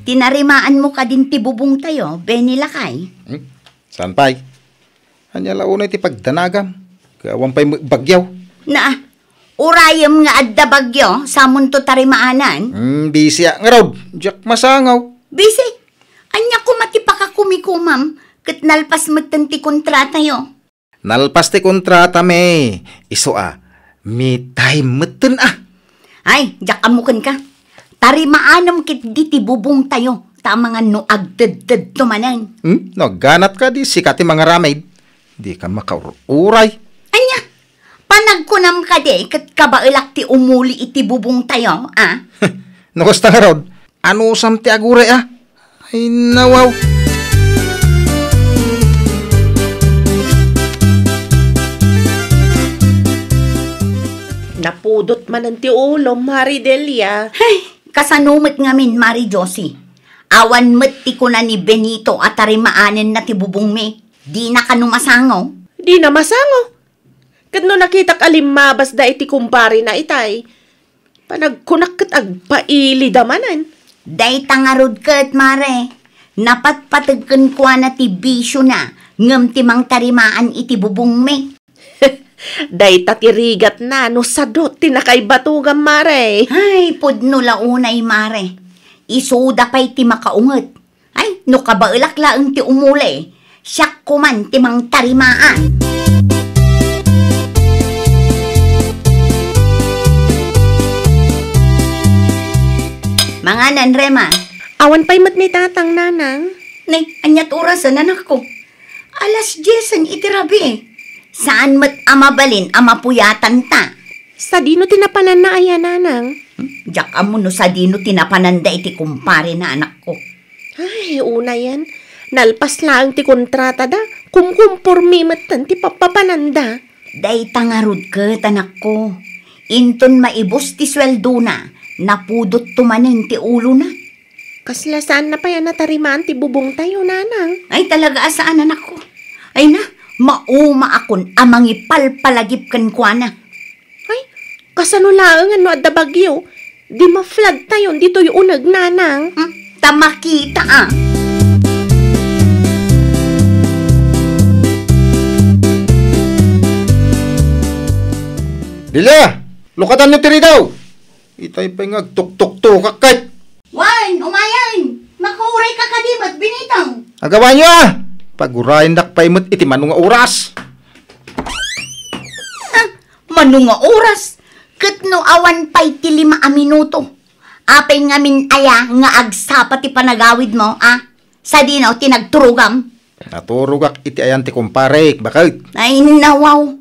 Tinarimaanmo kadin ti bubongtayo, Benny lakay? Hmm? Saan pay? Ania la unay ti pagdanagam? Ket awan pay met bagyo. Na, urayem nga adda bagyo, samonto tarimaanan? Hmm, busy a ngarud. Diak masangaw. Busy? Ania koma ti pakakumikomam, ket nalpas metten ti kontratayo? Nalpas ti kontratami. Isu a, me time metten a. Ay, diak ammo kenka. Tarimaanem ketdi ti bubongtayo, ta amangan no agteddedto manen. Hmm? No agganatka, di sika ti mangaramid. Dika makaur-uray. Ania? Panagkunam kadi ket kabaelak ti umuli iti bubongtayo, a? No kasta ngarud, anusam ti aguray, a? Ay, nawaw. Napudot manen ti ulom, Mari Delia. Ay, kasano met ngamin, Mari Josie? Awan met ti kuna ni Benito a tarimaanenna ti bubongmi. Dina kano masango? Dina masango. Ket no nakitak a limmabasda iti kumparena itay, panagkunak ket agpailida manen. Dayta ngarud ket, Mare, napatpateg kenkuana ti bisiona ngem ti mangtarimaan iti bubongmi. Dayta ti rigatna no sadut ti nakaibatogam, Mare. Ay, pudno la unay, Mare. Isuda pay ti makaunget. Ay, no kabaelak laeng ti umuli, siak koman ti mangtarimaan. Manganan, Rema. Awan pay met ni Tatang, Nanang. Ne, aniat orasen, anakko? Alas diesen iti rabii. Saan met a mabalin a mapuyatanta. Sadino ti napananna aya, Nanang? Hmm? Diak ammo no sadino ti napananda iti kumparena, anakko. Ay, unayen. Nalpas laeng ti kontratada, kumkumpormi metten ti pappapananda. Dayta ngarud ket, anakko. Inton maibus ti sueldona, napudotto manen ti ulona. Kasla saanna pay a natarimaan ti bubongtayo, Nanang? Ay, talaga a saan, anakko. Ay na, maumaakon a mangipalpalagip kenkuana. Ay, kasano laengen no adda bagyo? Di ma-floodtayon ditoy uneg, Nanang. Hmm, ta makita, a. Delia, lukadanyo ti ridaw! Itay pay nga agtuktuktukak ket. Wen, umayen! Makaurayka kadi met, Benito! Agawanyo, a! Pagurayendak pay met iti mano nga oras. Ha? Mano nga oras? Ket no awan pay ti lima a minuto. Apay ngamin aya nga agsapa ti panagawidmo, a? Sadino ti nagturogam? Naturogak iti ayan ti kumparek, baket. Ay, nawaw.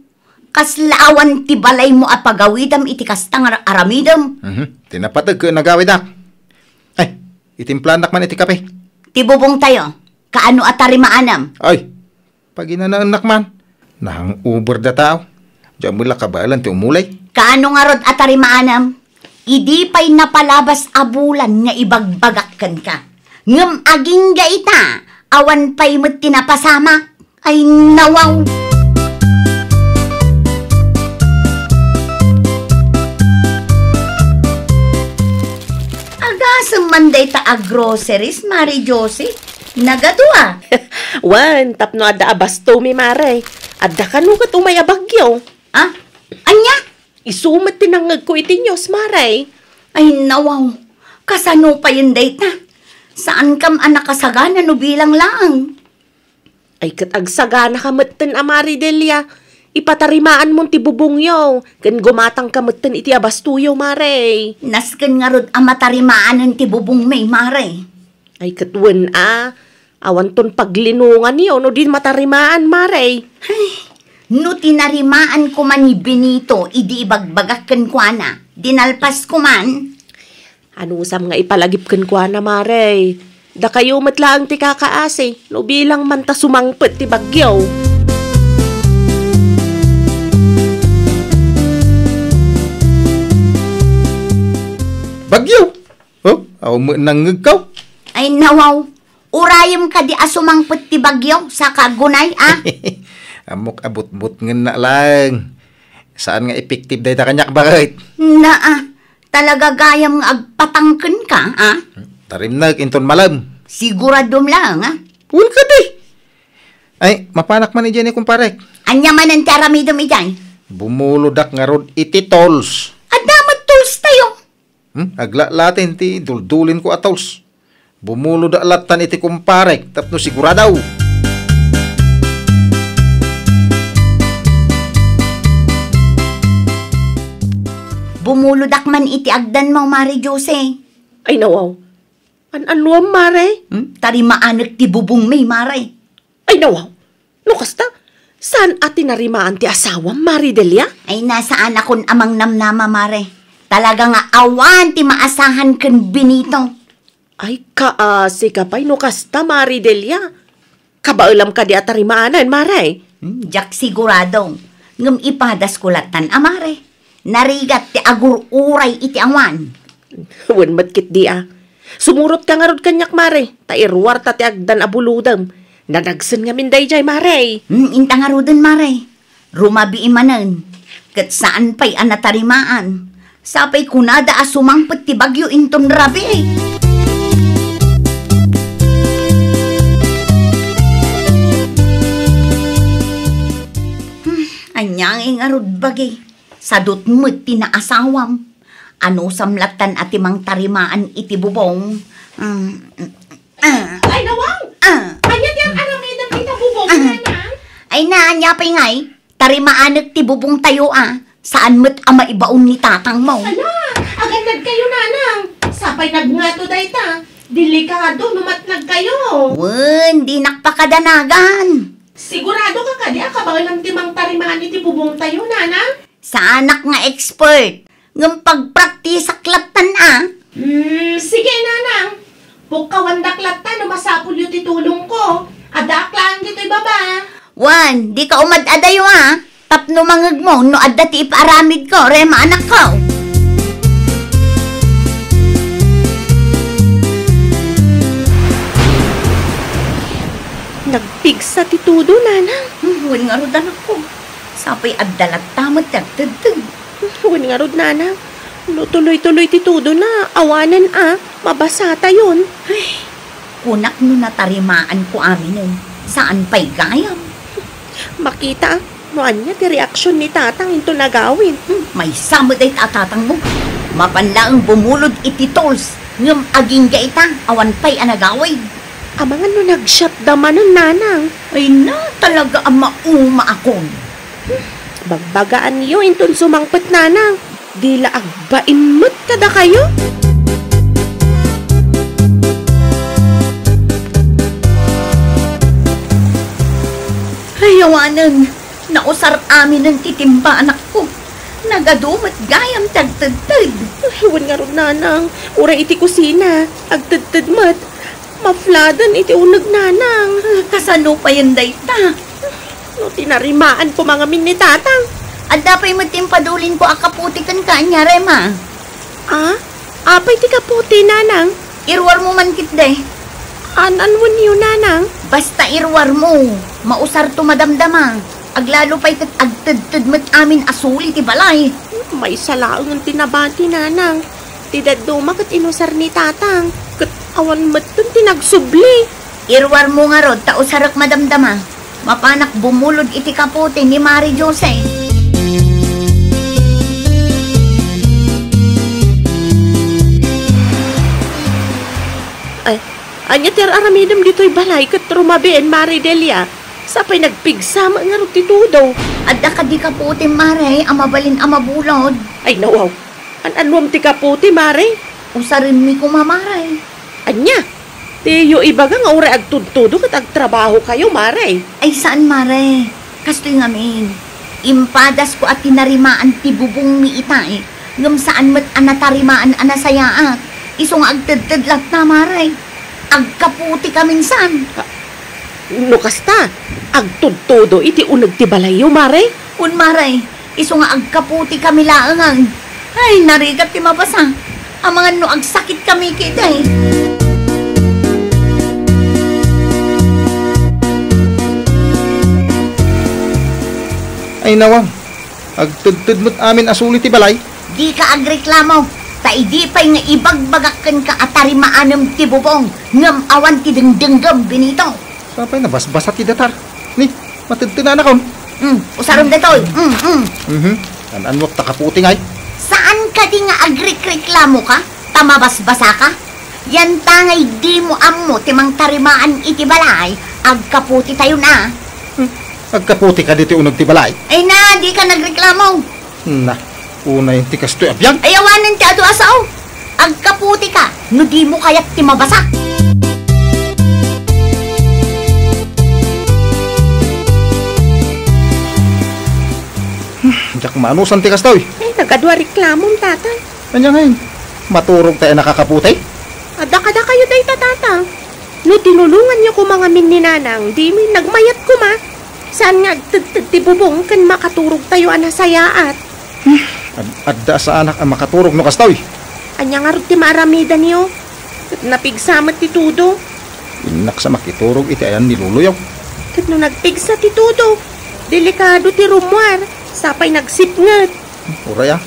Kasla awan ti balaymo a pagawidam iti kasta nga aramidem. Mhm. Ti napateg ket nagawidak. Ay, itimplanak man iti kape. Ti bubongtayo, kaano a tarimaanam? Ay, paginanaennak man. Nahangover data. Diak met la kabaelan ti umulay. Kaano ngarud a tarimaanem? Idi pay napalabas a bulan nga ibagbagak kenka. Ngem agingga ita, awan pay met ti napasamak. Ay, nawaw! Agasem man dayta a groceries, Mare Josie. Nagadu a. Wen, tapno adda a bastomi, Mare. Adda kano ket umay a bagyo. Ah? Ania? Isu met ti nangngegko iti news, Mare. Ay, nawaw. Kasano payen dayta? Saankam a nakasagana no bilang laeng? Ay, ket agsaganaka metten a, Mare Delia. Ipatarimaanmon ti bubongyo, ken gumatangka metten iti abastoyo, Mare. Nasken ngarud a matarimaanen ti bubongmi, Mare. Ay, ket wen a, awanton paglinonganyo no di matarimaan, Mare. Ay, no tinarimaanko man ni Benito idi ibagbagak kenkuana, dinalpasko man. Anusam nga ipalagip kenkuana, Mare? Dakayo met laeng ti kakaasi, no bilang man ta sumangpet ti bagyo. Bagyo? Oh, awan met nangngegko. Ay, nawaw. Urayem kadi a sumangpet ti bagyo, saka agunay, a? Ammok a butbutngennak laeng. Saan nga effective dayta kaniak, baket? Naa, talaga gayam nga agpatang kenka, a? Tarimnek inton malem. Siguradom laeng, a? Wen kadi. Ay, mapanak man idiay ni kumparek. Ania manen ti aramidem idiay? Bumulodak ngarud iti tolls. Adda met tolls tayo. Hmm? Aglalatin ti duldulinko a tolls. Bumulodak lattan iti kumparek tapno sigurado. Bumulodak man iti agdanmo, Mare Josie. Ay, nawaw. An-anuam, Mare? Hmm? Tarimaanek ti bubongmi, Mare. Ay, nawaw. No kasta, saan a tinarimaan ti asawam, Mare Delia? Ay, nasaanakon a mangnamnama, Mare. Talaga nga awan ti maasahan ken Benito. Ay, kaasi ka pay no kasta, Mare Delia. Kabaelam kadi a tarimaanen, Mare? Hmm, diak sigurado. Ngem ipadasko lattan a, Mare. Narigat ti agur-uray iti awan. Wen met ketdi a. Sumurotka ngarud kaniak, Mare, ta iruarta ti agdan a bulodem. Nadagsen ngamin daydiay, Mare. Hmm, inta ngaruden, Mare. Rumabii manen. Ket saan pay a natarimaan. Sapay kunada a sumangpet ti bagyo inton rabii. Hmm, ania ngay ngarud bagi? Sadut met ti naasawam. Anusam lattan a ti mangtarimaan iti bubong. Mm, mm, mm. Ay, nawang! Ah. Ania ti aramidem ita bubong, ah, nanang? Ay na, ania pay ngay? Tarimaanek ti bubongtayo, a. Saan met a maibaon ni tatangmo. Ala, agannadkayo, nanang. Sapay nagngato dayta. Delikado no matnagkayo. Wen, dinak pakadanagan. Sigurado ka kadi a kabaelam ti mangtarimaan iti bubongtayo, nanang? Saanak nga expert, ngem pagpraktisak lattan a. Hmm, sige, nanang. Pukkawandak latta no masapulyo ti tulongko. Addaak laeng ditoy baba. Wen, dika umad-adayo a. Tapno mangegmo no adda ti ipaaramidko, Rema, anakko. Nagpigsa ti tudo, nanang. Hmm, wen ngarud, anakko. Sapay adda latta met ti agtedted. Wen ngarud, nanang, no tuloy-tuloy ti tudona, awanen a, mabasatayon. Ay, kunak no natarimaanko aminen, saan pay gayam. Makita, no ania ti reaksion ni tatang inton agawid. Hmm, maysa met dayta a tatangmo. Mapan laeng bumulod iti tolls, ngem agingga ita, awan pay a nagawid. Amangan no nag-shot da manen, nanang. Ay na, talaga a maumaakon. Bagbagaanyo inton sumangpet, nanang. Di la agbain met kadakayo. Ay, awanen. Nausar aminen ti timba, anakko. Nagadu met gayam ti agtedted. Ay, wen ngarud, nanang. Uray iti kusina, agtedted met. Mafladen iti uneg, nanang. Kasano payen dayta? No tinarimaan ko mangamin ni Tatang. Adda pay met ti impadulin ko a kaputi kenka, ania, Rema? Ah? Apay ti kaputi, Nanang? Iruar mo man ketdi. An-, anwenyo, Nanang? Basta iruar mo, mausarto madamdama. Aglalo pay ket agtedted met amin a suli ti balay. Maysa laengen ti nabati, Nanang. Ti dadduma ket inusar ni Tatang, ket awan metten ti nagsubli. Iruar mo ngarud ta usarek madamdama. Mapanak bumulod iti kaputi ni Mari Jose. Ay, ania ti ar-aramidem ditoy balay ket rumabien, Mari Delia? Sapay nagpigsa met ngarud ti tudo. Adda kadi kaputim, Mare, a mabalin a mabulod? Ay, nawaw. An-anuam ti kaputi, Mare? Usarenmi koma, Mare. Ania? Diyo ibaga nga uray agtudtudo ket agtrabahokayo, Mare? Ay, saan, Mare. Kastoy ngamin. Impadasko a tinarimaan ti bubongmi itay, ngem saan met a natarimaan a nasayaat. Isu nga agtedted latta, Mare. Agkaputikamin san. No kasta, agtudtudo iti uneg ti balayyo, Mare? Wen, Mare, isu nga agkaputikami laengen. Ay, narigat ti mabasa. Amangan no agsakitkami ketdi. Ay, nawaw. Agtedted met amin a suli ti balay. Dika agreklamo, ta idi pay nga ibagbagak kenka a tarimaanem ti bubong, ngem awan ti dengdenggem, Benito. Sapay nabasbasa ti datar. Ni, matedtenanakon. Mm, usarem daytoy. Mm, mm. Mhm. An-anuak ta kaputi ngay? Saan kadi nga agrikreklamoka ta mabasbasaka? Yanta ngay dimo ammo ti mangtarimaan iti balay, agkaputitayon a. Hmm, agkaputi kadi ti uneg ti balay? Ay na, dika nagreklamo. Na, unay ti kastoy a biag? Ay, awanen ti adu a sao. Agkaputika no dimo kayat ti mabasa. Hmm, diak maanusan ti kastoy. Ay, nagadu a reklamom, Tatang. Ania ngay? Maturog tayo nakakaputi? Adda kadakayo dayta, Tatang. No tinulonganyo koma ngamin ni Nanang, di nagmayat koma. Saan nga agtedted ti bubong ken makaturogtayo a nasayaat? Hmm, ad-, adda saanak a makaturog no kastoy. Ania ngarud ti maaramidanyo? Ket napigsa met ti tudo. Innak sa makiturog iti ayan ni Loloyo. Ket no nagpigsa ti tudo, delikado ti rummuar, sapay nagsipnget. Uray a,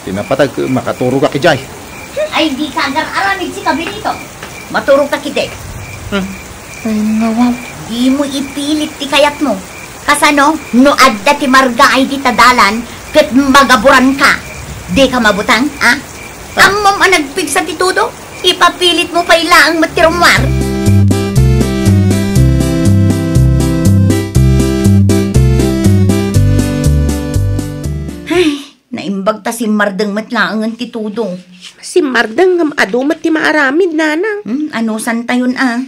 ti napatag, makaturogak idiay. Ay, dika agar-aramid sika, Benito. Maturogka ketdi. Hmm. Ay, nawaw. Dimo ipilit ti kayatmo. Kasano, no adda ti margaay dita dalan, ket magaburanka. Dika mabuteng, a? Ah. Ammom a nagpigsa ti tudo? Ipapilitmo pay laeng met ti rummuar. Ay, naimbag ta simmardeng met laengen ti tudo. Simmardeng ngem adu met ti maaramid, Nanang. Hmm, anusantayon a?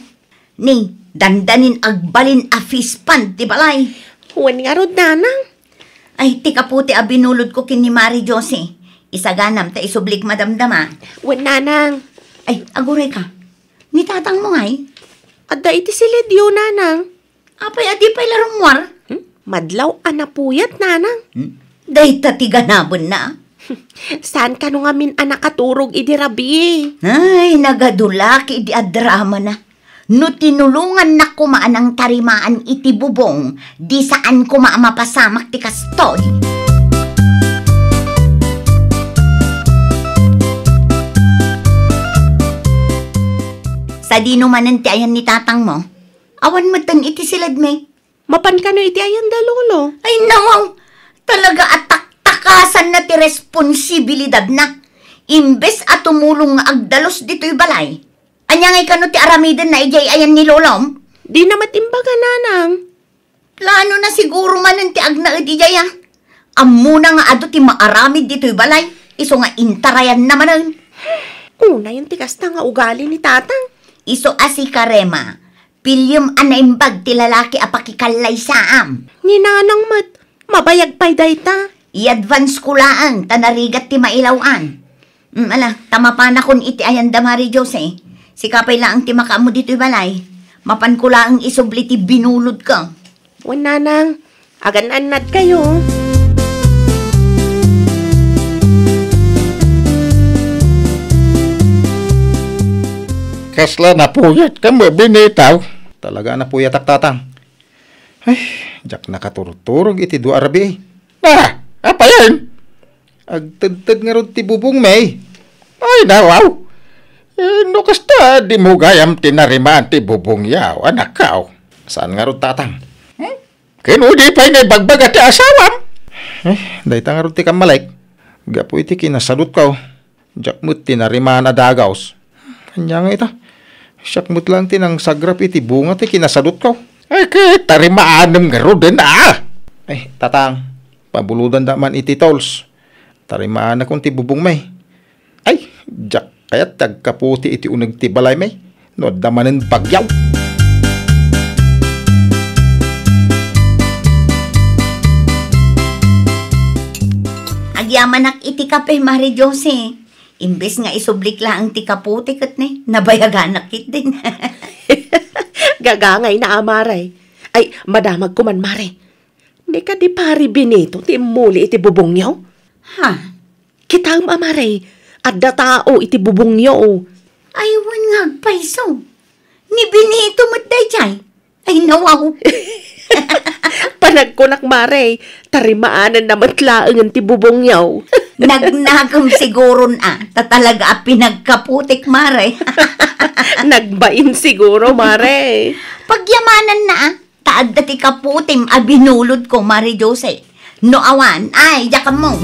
Ni, dandanin agbalin a fishpond ti balay. Wen ngarud, Nanang. Ay, ti kaputi a binulodko ken ni Mari Josie. Isaganam ta isublik madamdama. Wen, Nanang. Ay, agurayka. Ni tatangmo ngay? Adda iti silidyo, Nanang. Apay a di pay la rummuar? Hmm? Madlaw a napuyat, Nanang. Hmm? Dayta ti ganabenna. Saan kano ngamin a nakaturog idi rabii? Ay, nagadu la ket idi a dramana. No tinulongannak koma a nangtarimaan iti bubong, di saan koma a mapasamak ti kastoy. Sadino manen ti ayan ni tatangmo? Awan metten iti siledmi. Mapan kano iti ayan da, Lolo? Ay, nawaw! Talaga a taktakasanna ti responsibilidadna. Imbes a tumulong nga agdalus ditoy balay, ania ngay kano ti aramidenna idiay ayan ni Lolom? Dina met imbaga, Nanang. Planona siguro manen ti agnaed idiay a. Ammona nga adu ti maaramid ditoy balay, isu nga intarayanna manen. Unayen ti kasta nga ugali ni Tatang. Isu a sika, Rema, piliem a naimbag ti lalaki a pakikallaysaam. Ni Nanang met, mabayag pay dayta. I-advance ko laeng ta narigat ti mailaw-an. Mm, ala, ta mapanakon iti ayan da Mari Jose. Sika pay laeng ti makaammo ditoy balay. Mapanko laeng isubli ti binulodko. Wen, Nanang, Agan-annadkayo. Kasla napuyatka met, Benito? Talaga a napuyatak, Tatang. Ay, diak nakaturturog iti dua a rabii. Ah, apayen? Agtedted ngarud ti bubongmi. Ay, nawaw. Eh, no kasta, dimo gayam tinarimaan ti bubongyaw, anakkaw. Saan ngarud, Tatang? Hmm? Ken udi pay nga ibagbaga ti asawam? Eh, dayta ngarud ti kammalek. Gapu iti kinasadutko, diak met tinarimaan a dagaws. Ania nga ita? Siak met laeng ti nangsagrap iti bunga ti kinasadutko. Ay, ket tarimaanem ngaruden, a? Ay, Tatang, pabulodanda man iti tolls. Tarimaanakon ti bubongmi. Ay, diak kayat ti agkaputi iti uneg ti balaymi no adda manen bagyaw. Agyamanak iti kape, Mare Josie. Imbes nga isublik laeng ti kaputi ket ne, nabayaganak ketdin. Gagangayna a, Mare. Ay, madamagko man, Mare. Ni kadi Pari Benito ti immuli iti bubongyo? Ha? Kitaem a, Mare, adda tao iti bubongyo. Ay, wen nga agpayso. Ni Benito met daydiay. Ay, nawaw. Panagkunak, Mare, tarimaanenna met laengen ti bubongyo. Nagnakem siguron a, ta talaga a pinagkaputik, Mare. Nagbain siguro, Mare. Pagyamananna a, ta adda ti kaputim a binulodko, Mare Josie. No awan, ay, diak ammo.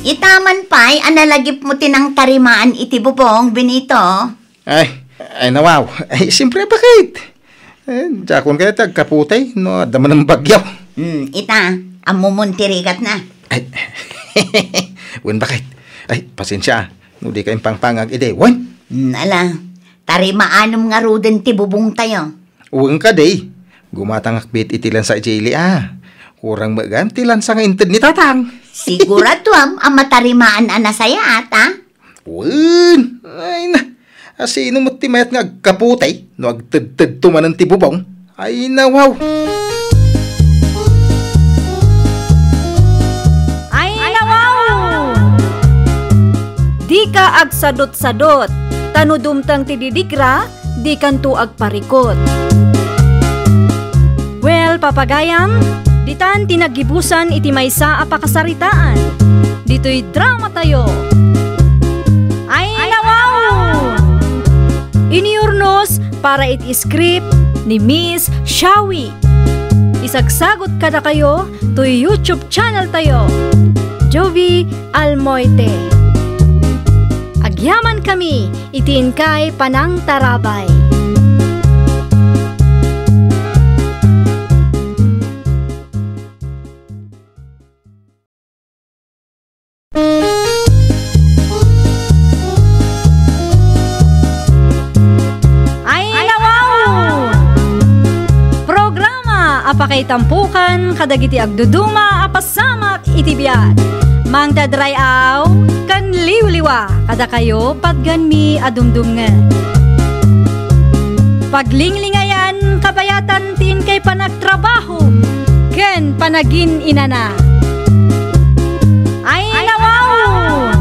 Ita man pay a nalagipmo ti nangtarimaan iti bubong, Benito. Ay, ay, nawaw. Ay, siyempre, bakit? Eh, diakon kayat ti agkaputi no adda manen bagyo. Hmm, ita, ammomon ti rigatna. Ay, wen, bakit? Ay, pasensia, no dika impangpangag idi, wen? Hmm, ala, tarimaanam ngaruden ti bubongtayo. Wen kadi, gumatangak met iti lansa idiay ili a. Kurang met gayam ti lansa nga inted ni Tatang. Siguraduam a matarimaan a nasayaat, a? Wen, ay na. Asino met ti mayat nga agkaputi no agtedtedto manen ti bubong? Ay na, wow! Ay na, wow! Dika agsadot-sadot, ta no dumteng ti didigra, dikanto agparikut. Well, papagayam, ditan ti naggibusan iti maysa a pakasaritaan. Ditoy dramatayo. Ay, nawaw! Iniurnos para iti script ni Miss Shawi. Isagsagot kadakayo toy YouTube channel tayo, Jovi Almoite. Agyaman kami iti inkay panangtarabay. Ay, nawaw! Programa a pakaitampukan kadagiti agduduma a pasamak iti biag. Mangted ray-aw ken liwliwa kadakayo patgenmi a dumdumngeg. Paglinglingayan kabayatan ti inkay panagtrabaho ken panagin-inana. Ay, nawaw!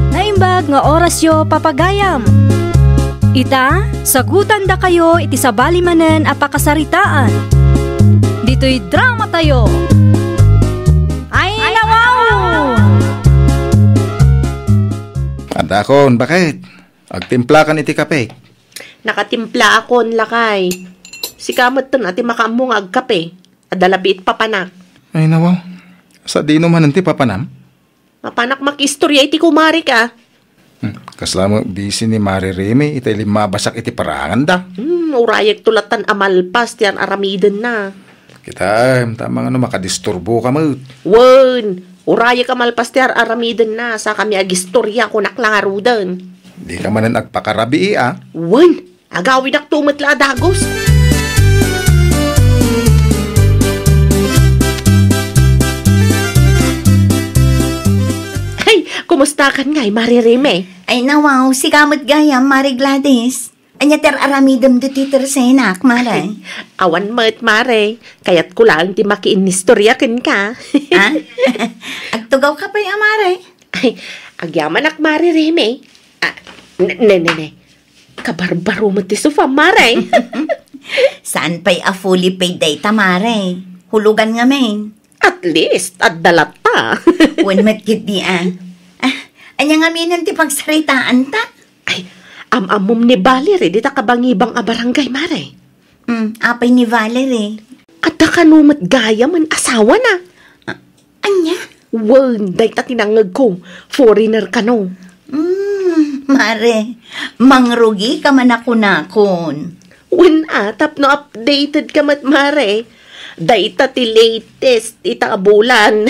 Naimbag nga orasyo, papagayam. Ita, sagutandakayo iti sabali manen a pakasaritaan. Ditoy dramatayo. Ay, nawaw! Adakon, bakit? Agtimplakan iti kape. Nakatimplaakon, lakay. Sika metten a ti makaammo nga agkape. Adda labi iti papanak. Ay, nawaw. Sadino manen ti papanam? Mapanak makistorya iti kumarek a. Hmm, kasla met busy ni Mare Reme itay limmabasak iti paranganda. Hmm, urayekto lattan a malpas ti ar-aramidenna. Kitaem, ta mangano makadisturboka met. Wen, urayek a malpas ti ar-aramidenna, sakami agistorya, kunak la ngaruden. Dika manen agpakarabii a. Wen, agawidakto met la a dagus. Pustakan ngay, Mare Reme. Ay, nawaw, sika met gayam, Mare Gladys. Ania ti ar-aramidem ditoy tersenak, Mare? Awan met, Mare. Kayatko laeng ti makiinnistorya kenka. Ha? Agtugawka pay a, Mare? Ay, agyamanak, Mare Reme. Ah, ne, ne, ne, ne. Kabarbaro met ti sofa, Mare. Saan pay a fully paid dayta, Mare? Hulugan ngamin. At least, adda latta. Wen met ketdi a. Ah, ania ngaminen ti pagsaritaanta? Ay, am-ammom ni Valerie dita kabangibang a barangay, Mare. Hmm, apay ni Valerie? Adda kano met gayam a asawana. Ah, ania? Wen, dayta ti nangngegko. Foreigner kano. Hmm, Mare, mangrugika man a kunakon. Wen a, tapno updated ka met, Mare. Dayta ti latest ita a bulan.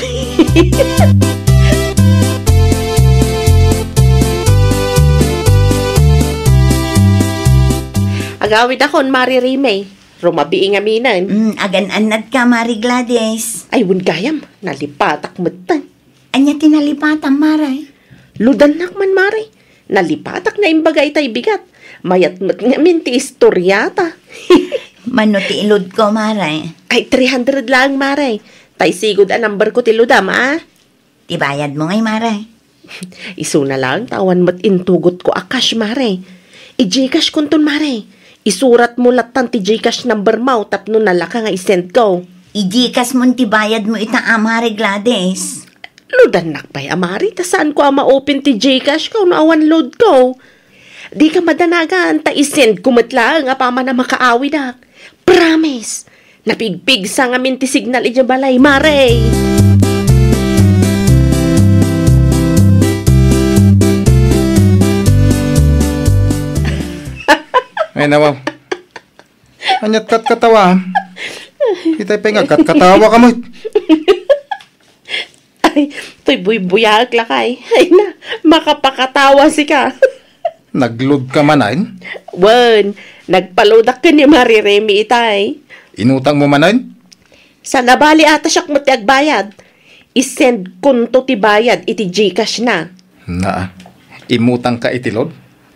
Agawidakon, Mare Reme. Rumabii ngaminen. Mm, agan-annadka, Mare Gladys. Ay, wen gayam, nalipatak metten. Ania ti nalipatam, Mare? Ludannak man, Mare. Nalipatak nga imbaga itay bigat. Mayat met ngamin ti istoryata. Mano ti iludko, Mare? Ay, three hundred laeng, Mare. Tay sigud a number ko ti ludam, a? Ti bayadmo ngay, Mare? Isuna laeng ta awan met intugotko a cash, Mare. I-GCash konton, Mare. Isuratmo lattan ti GCash number mo tapno nalaka nga i-send ko. I-GCash mon ti bayadmo ita a, Mare Gladys. Ludannak pay a, Mare, ta saanko a ma-open ti GCash ko no awan load ko. Dika madanagan, ta i-send ko met laeng apaman a makaawidak. Promise! Napigpigsa ngamin ti signal idiay balay, Mare! Ay, nawaw. Ania't katkatawa? Itay pay nga katkatawa ka met. Ay, toy buybuyaek, lakay. Ay na, makapakatawa sika. Nag-load ka manen? Wen, nagpa-loadak ken ni Mare Reme itay. Inutang mo manen? Saan a bali ata siak met ti agbayad. I-send konto ti bayad iti GCash na. Naa, imutang ka iti load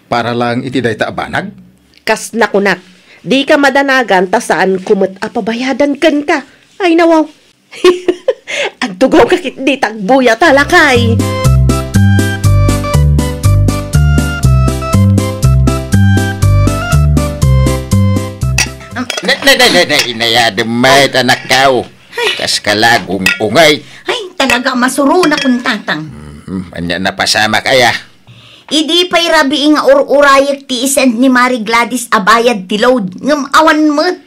para lang iti dayta a banag? Kas nakunak, dika madanagan ta saan ko met a pabayadan kenka. Ay, nawaw. Agtugaw ka ket di tagbuya ta, lakay. Ne, ne, ne, ne, ne, inayadem met, anakko. Ay. Kas ka laeng ungay. Ay, talaga, masuronak kun tatang. Mhm, ania, napasamak aya? Idi pay rabii nga ur-urayek ti isend ni Mari Gladys a bayad ti load, ngem awan met.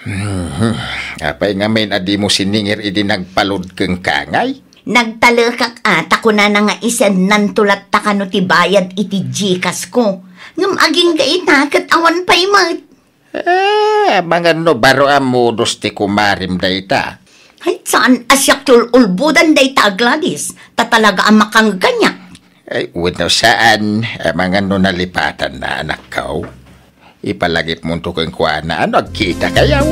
Mhm. Apay ngamin a dimo siningir idi nagpa-load kenka ngay? Nagtalekak a ta kunana nga isendnanto latta kano ti bayad iti GCash ko. Ngem agingga ita ket awan pay met. Eh, amangan no baro a modus ti kumarem dayta. Ay, saan a siak ti ul-ulbodan dayta a Gladys, ta talaga a makangganiak. Ay, wenno saan, amangan no nalipatanna, anakko. Ipalagipmonto kenkuana, no agkitakayo.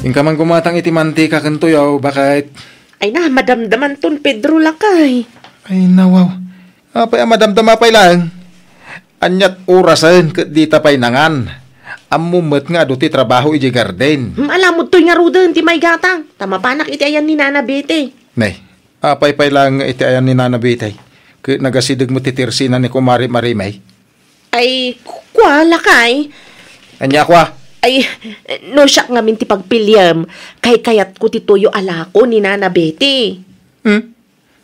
Inka man gumatang iti mantika ken tuyaw, baket. Ay na, madamdamanton, Pedro, lakay. Ay, nawaw. Apay a madamdama pay laeng? Ania't orasen ket dita pay nangan? Ammom met nga adu ti trabaho idiay garden. Hmm, alamod toy ngaruden ti maigatang, ta mapanak iti ayan ni Nana Betty. Nay, apay pay laeng nga iti ayan ni Nana Betty? Ket nagasideg met ti tersina ni Kumare Marimay. Ay, ku-, kua, lakay. Ania, kua? Ay, no siak ngamin ti pagpiliam, kaykayatko ti tuyo a lako ni Nana Betty. Hmm?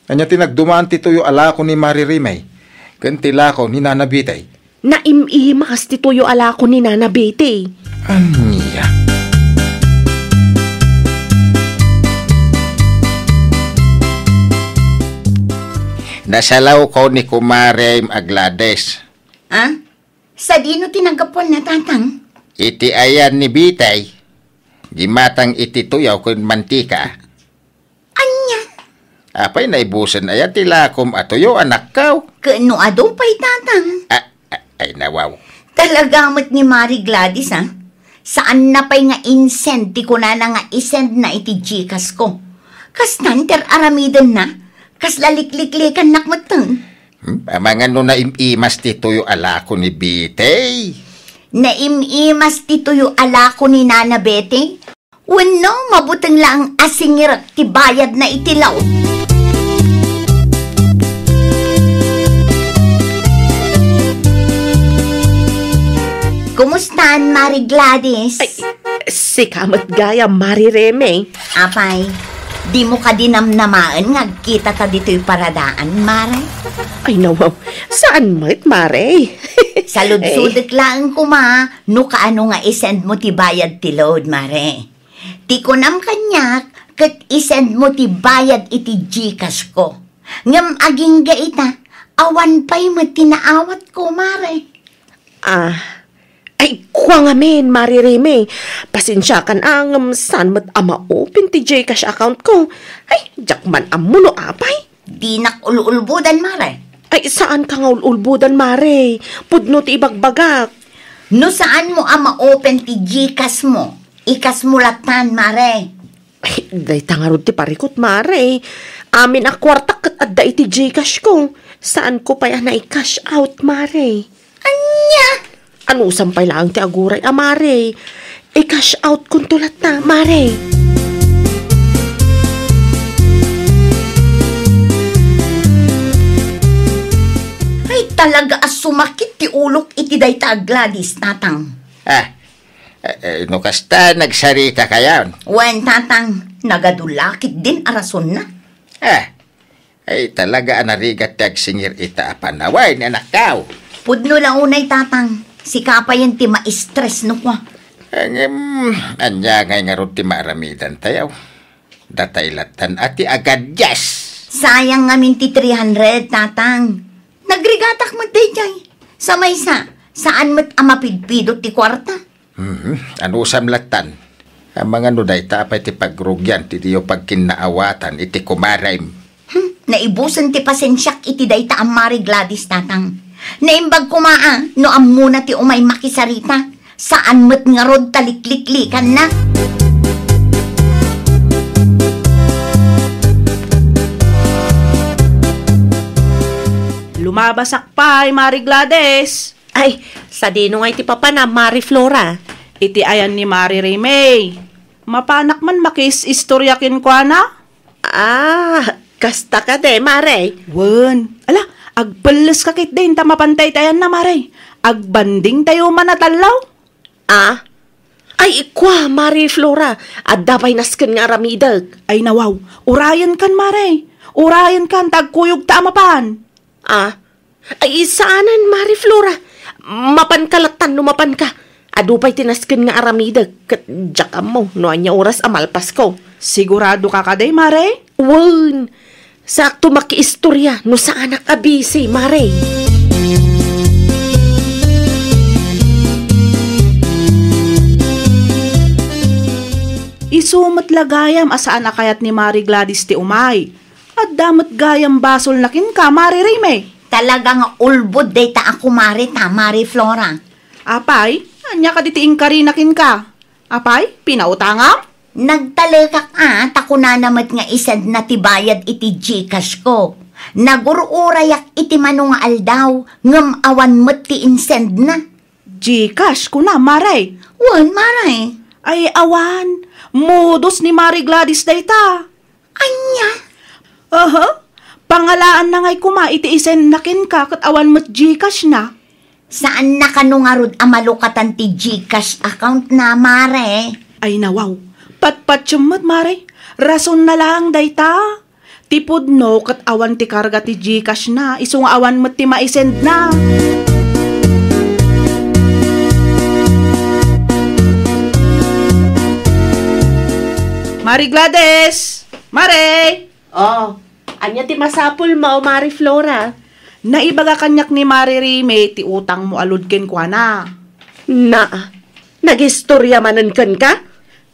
Ania ti nagdumaan ti tuyo a lako ni Mari Rimay ken ti lako ni Nana Betty? Naim-imas ti tuyo a lako ni Nana Betty. Ania? Nasalawko ni Kumarem a Gladys. Ah? Sadino ti naggapuanna, Tatang? Iti ayan ni Bitay, gimatang iti tuyaw ken mantika. Ania? Apay, naibusen aya ti lakom a tuyo, anakko? Ken no adu pay, Tatang? A-, a-, ay, nawaw. Talaga met ni Mari Gladys, ah. Saanna pay nga insend ti kunana nga isendna iti Gcash ko. Kastan ti ar-aramidenna, kasla likliklikannak metten. Hmm, amangan no naim-imas ti tuyo a lako ni Betty? Naim-imas ti tuyo a lako ni Nana Betty? Wenno mabuteng laeng a singirek ti bayadna iti load? Kumustan, Mari Gladys? Ay, sika met gayam, Mari Reme. Apay, dimo kadi namnamaen nga agkitata ditoy paradaan, Mare? Ay, nawaw. Saan met, Mare? Saludsodek laeng koma no kaano nga isendmo ti bayad ti load, Mare. Ti kunam kaniak, ket isendmo ti bayad iti Gcash ko. Ngem agingga ita, awan pay met ti naawatko, Mare. Ah, ay, kua ngamin, Mari Reme. Pasensiakan a, ngem saan met a ma-open ti Gcash account ko. Ay, diak man ammo no apay. Dinak ul-ulbodan, Mare. Ay, saanka nga ul-ulbodan, Mare. Pudno ti ibagbagak. No saanmo a ma-open ti Gcash mo, i-cash mo latan, Mare. Ay, dayta ngarud ti parikut, Mare. Amin a kuartak ket adda iti Gcash ko. Saanko pay a nai-cash out, Mare. Ania? Anusam pay laeng ti aguray a, Mare. I-cash out konto latta, Mare. Ay, talaga a sumakit ti ulok iti dayta a Gladys, Tatang. Ah, eh, eh, no kasta, nagsarita kayon? Wen, Tatang, nagadu la ketdin a rasonna. Ah, Ay, talaga a narigat ti agsingir ita a panawen, anakko. Pudno la unay, Tatang. Sika payen ti ma-stress no kua. Ngem, ania ngay ngarud ti maaramidantayo? Datay lattan a ti agadias. Sayang ngamin ti three hundred, Tatang. Nagrigatak met daydiay. Sa maysa, saan met a mapidpidot ti kuarta. Mhm. Anusam lattan? Amangan no dayta pay ti pagrugian ti diyo pagkinnaawatan iti kumarem. Hmm, naibusen ti pasensiak iti dayta a Mari Gladys, Tatang. Naimbag koma a no ammona ti umay makisarita. Saan met ngarud ta likliklikanna. Lumabasak pay, Mari Gladys. Ay, sadino ngay ti papana, Mari Flora? Iti ayan ni Mari Remey. Mapanak man makiis-istorya kenkuana? Ah, kasta kadi, Mare? Wen. Ala, agpelles ka ketdi ta mapantay ti ayanna, Mare. Agbanding tayo man a tallaw. Ah? Ay, ikua, Mari Flora. Adda pay nasken nga aramidek. Ay, nawaw. Urayen kan, Mare. Urayen kan, ta agkuyog ta a mapan. Ah? Ay, saanen, Mari Flora. Mapanka lattan no mapanka. Adu pay ti nasken nga aramidek, ket diak ammo no ania oras a malpasko. Sigurado ka kadi, Mare? Wen. Sakto makiistorya no saanak a busy, Mare. Isu met la gayam a saan a kayat ni Mari Gladys ti umay. Adda met gayam basolna kenka, Mari Rime. Talaga nga ulbod dayta a kumare ta, Mari Flora. Apay, ania kadi ti inkarina kenka? Apay, pinautangam? Nagtalekak a, ta kunana met nga isendna ti bayad iti Gcash ko. Nagur-urayak iti mano nga aldaw, ngem awan met ti insendna. Gcash, kuna, Mare? Wen, Mare. Ay, awan. Modus ni Mari Gladys dayta. Ania? Aha. Pangalaanna ngay koma iti isendna kenka ket awan met Gcash na. Saanna kano ngarud a malukatan ti Gcash account na, Mare? Ay nawaw. Patpatiem met, Mare. Rasonna laeng dayta. Ti pudno ket awan ti karga ti Gcash na, isu nga awan met ti maisend na. Mari Gladys! Mare! Oh, ania ti masapulmo, Mari Flora? Naibaga kaniak ni Mari Rime ti utangmo a load kenkuana. Na, nagistorya manen kenka?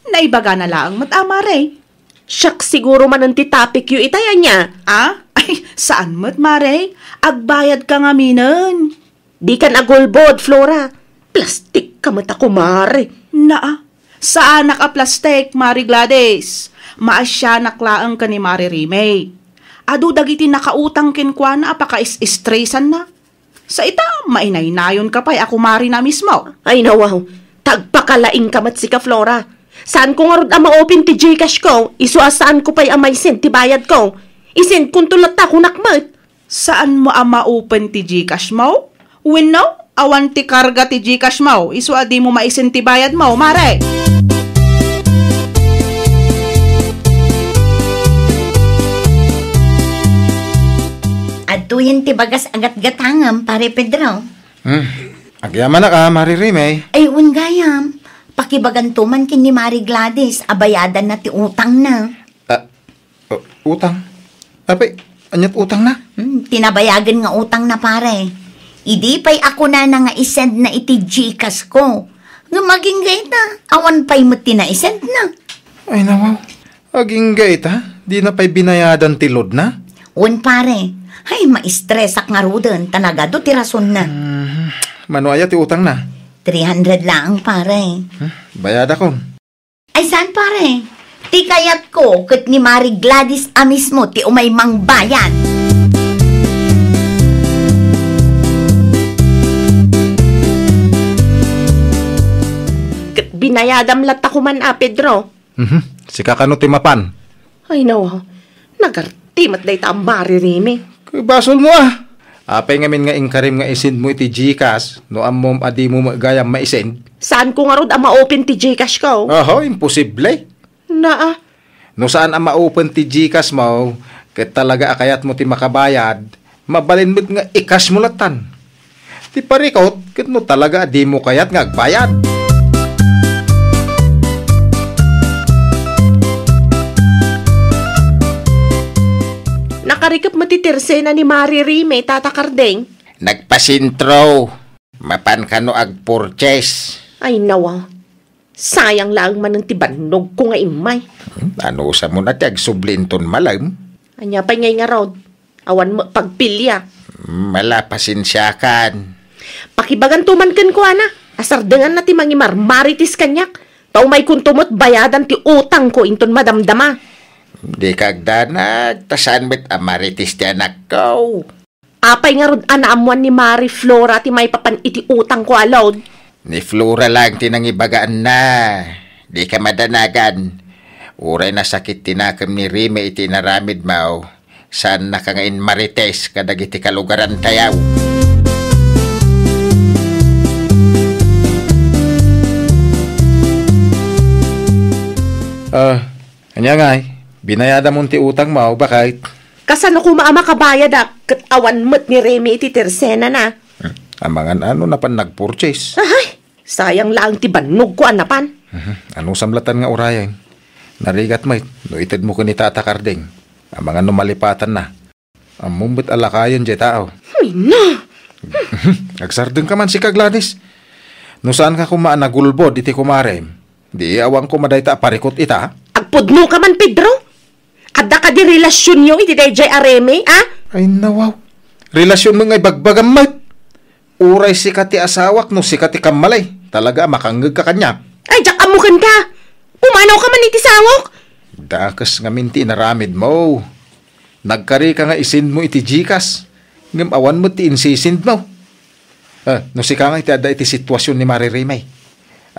Naibagana laeng met a, Mare. Siak siguro manen ti topicyo itay, ania? Ah? Ay, saan met, Mare. Agbayadka ngaminen. Dikan agulbod, Flora. Plastikka met a kumare. Naa, saanak a plastik, Mari Gladys. Maasianak laeng ken ni Mari Rime. Adu dagiti nakautang kenkuana a pakais-istresanna. Sa ita, mainaynayonka pay a kumarina mismo. Ay, nawaw. Tagpakalaingka met sika, Flora. Saanko ngarud a ma-open ti Gcash ko, isu a saanko pay a maisend ti bayad ko. Isendkonto latta kunak met. Saanmo a ma-open ti Gcash mo? Wenno, awan ti karga ti Gcash mo, isu a dimo maisend ti bayad mo, Mare? Adtoyen ti bagas a gatgatangem, Pare Pedro. Hmm. Agyamanak a, Mari Rime. Ay, wen gayam. Pakibaganto man ken ni Mari Gladys a bayadanna ti utangna. Ah, Uh, utang? Apay, ania't utangna? Hmm, ti nabayagen nga utangna, pare. Idi pay a kunana nga isendna iti Gcash ko. Ngem agingga ita, awan pay met ti naisendna. Ay, nawaw. Agingga ita, dina pay binayadan ti loadna? Wen, pare. Ay, maistresak ngaruden, ta nagadu ti rasonna. Mhm. Mano aya ti utangna? Three hundred laeng, pare. Hmm, bayadakon. Ay, saan, pare? Ti kayatko ket ni Mari Gladys a mismo ti umay mangbayad. Ket binayadam latta koman a, Pedro. Mhm. Sika kano ti mapan? Ay, nawa. Nagarti met dayta a Mari Rimi. Ket basolmo a. Apay ngamin nga inkarim nga isendmo iti Gcash, no ammom a dimo met gayam maisend? Saanko ngarud a ma-open ti Gcash ko? Oho, imposible. Naa. No saan a ma-open ti Gcash mo, ket talaga a kayatmo ti makabayad, mabalin met nga i-cash mo lattan. Ti parikut, ket no talaga a dimo kayat nga agbayad. Nakarikep met ti tersena ni Mari Rime, Tata Karding. Nagpasentro. Mapan kano agpurchase? Ay, nawa. Sayang laeng manen ti bannogko nga immay. Hmm, anusam mo na ti agsubli inton malem? Ania pay ngay ngarud? Awan met pagpilia. Mala, pasensiakan. Pakibaganto man kenkuana a sardenganna ti mangimarmarites kaniak, ta umaykonto met bayadan ti utangko inton madamdama. Dika agdanag, ta saan met a marites ti anakko. Apay ngarud a naammoan ni Mari Flora ti maipapan iti utangko a load? Ni Flora laeng ti nangibagaanna. Dika madanagan. Uray nasakit ti nakem ni Rime iti inaramidmo, saannaka nga inmarites kadagiti kalugarantayo. Ah, ania ngay? Binayadamon ti utangmo, baket? Kasano koma a makabayadak ket awan met ni Remy iti tersenana? Hmm, amangan a no napan nagpurchase. Ahay! Sayang laeng ti bannogko a napan. Mhm. Anusam lattan nga urayen? Narigat met no itedmo ken ni Tata Karding. Amangan no malipatanna. Ammom met a lakayen diay tao. Ay, na! Agsardengka man sika, Gladys. No saanka koma a nagulbod iti kumarem, di awan koma dayta a parikut ita? Agpudnoka man, Pedro! Adda kadi relasionyo iti daydiay a Remy, a? Ay, nawaw. Relasion met nga ibagbagam met. Uray sika ti asawak no sika ti kammali, talaga a makangngegka kaniak. Ay, diak ammo kenka. Pumanawka man iti sangok. Dakes ngamin ti inaramidmo. Nagkarika nga isendmo iti Gcash, ngem awan met ti insisendmo. Eh, no sika nga iti adda iti situasion ni Mari Remy.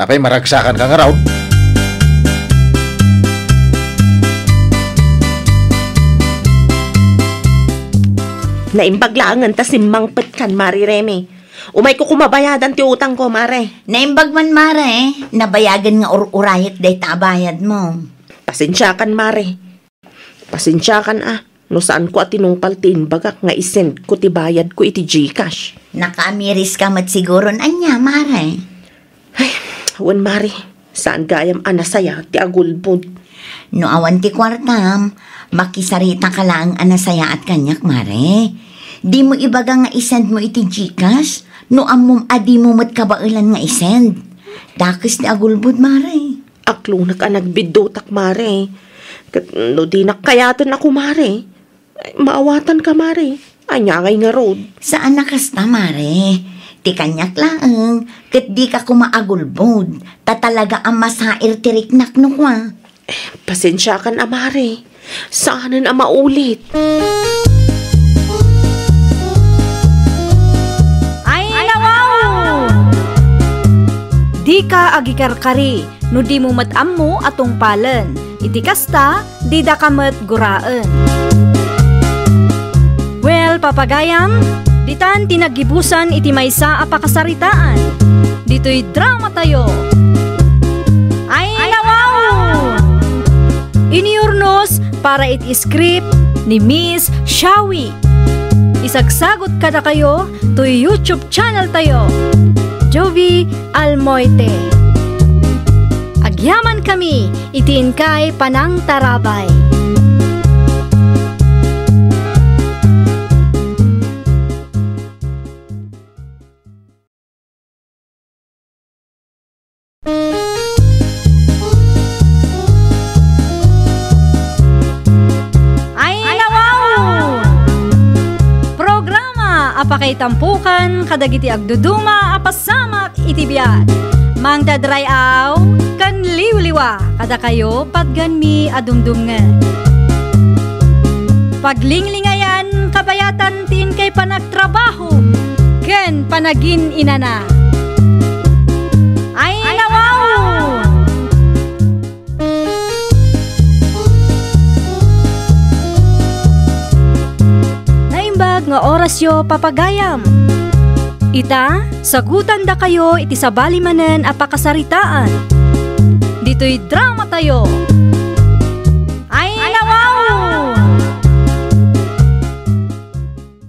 Apay, maragsakanka ngarud? Naimbag laengen ta simmangpetkan, Mari Remy. Umayko koma bayadan ti utangko, Mare. Naimbag man, Mare. Nabayagen nga ur-urayek dayta a bayadmo. Pasensiakan, Mare. Pasensiakan a, no saanko a tinungpal ti imbagak nga isendko ti bayadko iti Gcash. Nakaamiriska met siguron ania, Mare? Ay, wen, Mare, saan gayam a nasaya ti agulbod. No awan ti kuartam, makisarita ka laeng a nasayaat kaniak, Mare. Dimo ibaga nga isendmo iti Gcash, no ammom a dimo met kabaelan nga isend. Dakes ti agulbod, Mare. Aklonek a nagbiddutak, Mare. Ket no dinak kayaten a kumare, ay, maawatanka, Mare. Ania ngay ngarud? Saan a kasta, Mare. Ti kaniak laeng, ket dika koma agulbod, ta talaga a masair ti riknak no kua. Pasensiakan a, Mare. Saanen a maulit. Ay, nawaw! Dika agikarkari no dimo met ammo a tungpalen. Iti kasta, didaka met guraen. Well, papagayam, ditan ti naggibusan iti maysa a pakasaritaan. Ditoy dramatayo. Ay, nawaw! Iniurnos para iti script ni Miss Shawi. Isagsagot kadakayo toy YouTube channel tayo, Jovi Almoite. Agyaman kami iti inkay panangtarabay. Ay, nawaw! Programa a pakaitampukan kadagiti agduduma a pasamak iti biag. Mangted ray-aw ken liwliwa kadakayo patgenmi a dumdumngeg. Paglinglingayan kabayatan ti inkay panagtrabaho ken panagin-inana. Ay, nawaw! Naimbag nga orasyo, papagayam. Ita, sagutandakayo iti sabali manen a pakasaritaan. Ditoy dramatayo. Ay, nawaw!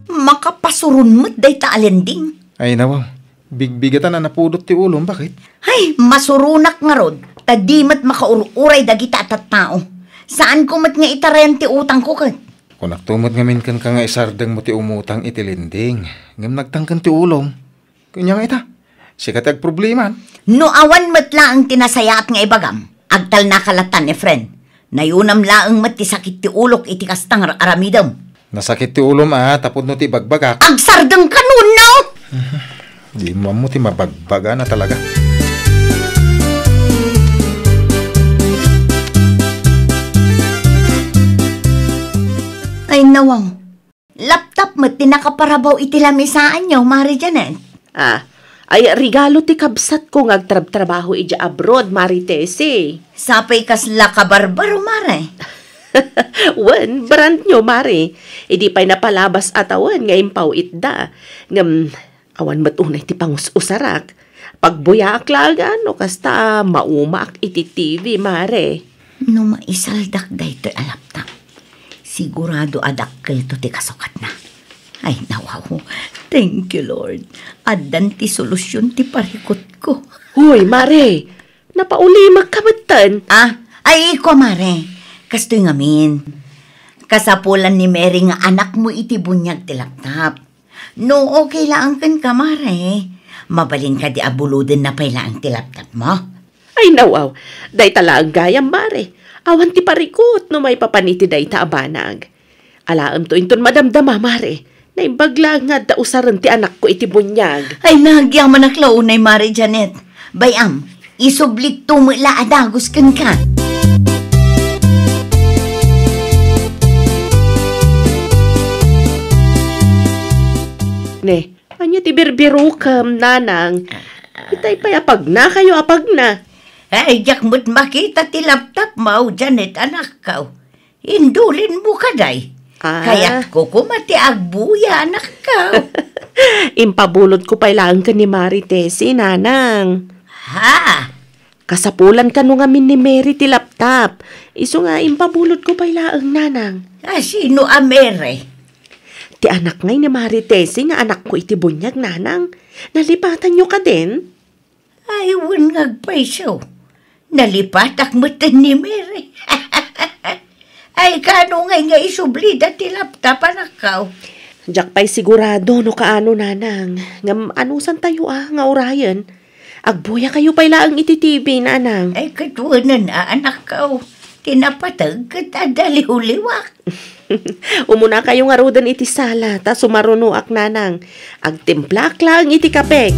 Makapasuron met dayta a lending. Ay, nawaw. Bigbigatan a napudot ti ulom, bakit? Ay, masuronak ngarud, ta di met makaur-uray dagita a tattao. Saanko met nga itarayan ti utangko ket. Kunakto met ngamin kenka nga isardengmo ti umutang iti lending, ngem nagtangken ti ulom. Ania nga ita? Sika ti agproblema. No awan met laeng ti nasayaat nga ibagam, agtalnaka latta, friend. Nayunam laeng met ti sakit ti ulok iti kasta nga aramidem. Nasakit ti ulom a, tapno ti ibagbagak. Agsardengka, no? Dimo ammo ti mabagbagana talaga. Ay, nawaw. Laptop met ti nakaparabaw iti lamisaanyo, Mare Janet. Ah, ay, regalo ti kabsatko nga agtrabtrabaho idiay abroad, Mare Tessie. Sapay kasla kabarbaro, Mare. Wen, brand new, Mare. Idi pay napalabas a tawen nga impaw-itda. Ngem, awan met unay ti pangus-usarak. Pagbuyaak laeng no kasta maumaak iti T V, Mare. No maisaldak daytoy a laptop, sigurado a dakkelto ti kasukatna. Ay, nawaw. Thank you, Lord. Addan ti solusyon ti parikutko. Hoy, Mare! Napaulimekka metten. Ah, ay, iko, Mare. Kastoy ngamin. Kasapulan ni Mary nga anakmo iti buniag ti laptop. No okay laeng kenka, Mare, mabalinka di a bulodenna pay laeng ti laptopmo. Ay, nawaw, dayta laeng gayam, Mare. Awan ti parikut no maipapan iti dayta a banag. Alaemto inton madamdama, Mare. Naimbag laeng nga adda usaren ti anakko iti buniag. Ay, nagyamanak la unay, Mare Janet. Bay-am, isublikto met la a dagus kenka. Ne, ania ti birbirukem, nanang? Itay pay a pagnakayo a pagna. Ay, diak met makita ti laptopmo, Janet, anakko. Indulinmo kadi? Ah. Kayatko koma ti agbuya, anakko. Impabulodko pay laeng ken ni Mare Tessie, nanang. Ha? Kasapulan kano ngamin ni Mary ti laptop. Isu nga impabulodko pay laeng, nanang. A, sino a Mary? Ti anak ngay ni Mare Tessie nga anakko iti buniag, nanang. Nalipatanyo kadin? Ay, wen nga agpayso. Nalipatak metten ni Mary. Ay, kaano ngay nga isublida ti laptop, anakko? Diak pay sigurado no kaano, nanang. Ngem anusantayo a nga urayen? Agbuyakayo pay laeng iti T V, nanang. Ay, ket wenen a, anakko. Ti napateg ket adda liwliwak. Umunakayo ngaruden iti sala, ta sumarunoak, nanang. Agtimplaak laeng iti kapek.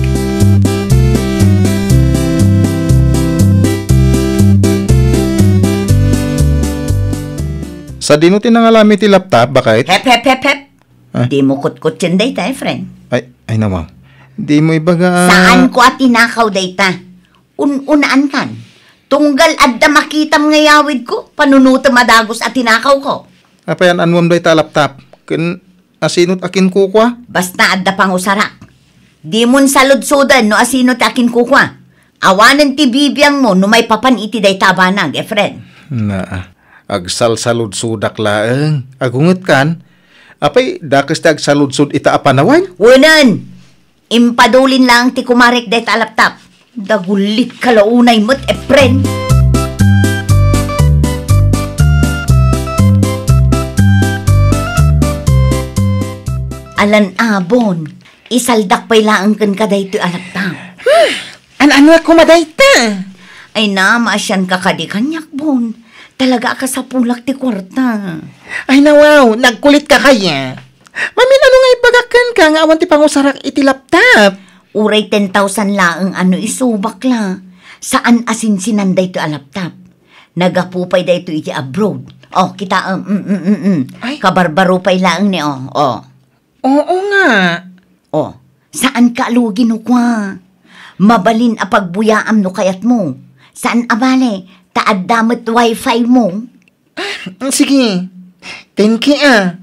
Sadino ti nangalami ti laptop, baket? Hep, hep, hep, hep. Ah? Dimo kutkutten dayta, Efren. Ay, ay, nawa. Dimo ibaga. Saanko a tinakaw dayta. Un-unaankan. Tunggal adda makitam nga yawidko, panunotem a dagus a tinakawko. Apay an-annuam dayta a laptop? Ken asino ti akinkukua? Basta adda pangusarak. Dimon saludsoden no asino ti akinkukua. Awanen ti bibiangmo no maipapan iti dayta a banag, Efren. Naa, agsalsaludsodak laeng. Agungetkan, apay dakes ti agsaludsod ita a panawen? Wenen! Impadulin laeng ti kumarek dayta a laptop. Dagullitka la unay met, Efren. Alan-a, Bon, isaldak pay laeng kenka daytoy a laptop. Hmm, an-anoak koma dayta? Ay na, maasianka kadi kaniak, Bon. Talaga a kasapulak ti kuarta. Ay na, wow, nagkulitka kaya? Mamin-ano nga ibagak kenka nga awan ti pangusarak iti laptop? Uray ten thousand laeng a no isubak la. Saan a sinsinan daytoy a laptop. Naggapu pay daytoy iti abroad. Oh, kitaem, mm, mm, mm, mm. Ay. Kabarbaro pay laeng ni, oh, oh. Oo nga. Oh, saanka a lugi no kua. Mabalin a pagbuyaam no kayatmo. Saan a bale, ta adda met wifi mo. Ah, sige. Thank you, ah.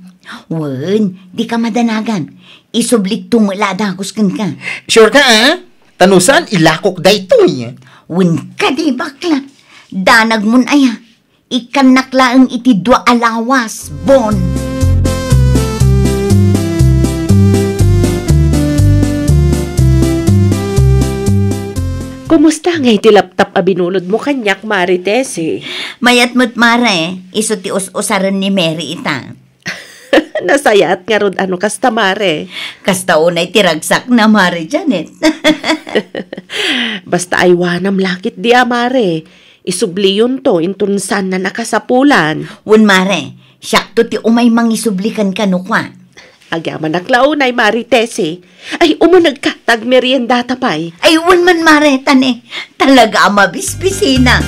Wen, dika madanagan. Isublikto met la a dagus kenka. Sure ka, ah? Ta no saan, ilakok daytoy. Wen kadi, bakla. Danagmon aya. Ikkannak laeng iti dua a lawas, Bon. Kumusta ngay ti laptop a binulodmo kaniak, Mare Tessie? Mayat met, Mare. Isu ti us-usaren ni Mary ita. Nasayaat ngarud a no kasta, Mare. Kasta unay ti ragsakna, Mare Janet. Basta aywanam la ketdi a, Mare. Isubliyonto inton saanna a kasapulan. Wen, Mare, siakto ti umay mangisubli kenka no kua. Agyamanak la unay, Mare Tessie. Ay, umunegka, ta agmeriendata pay. Ay, wen man, Mare, ta ne, talaga a mabisbisina.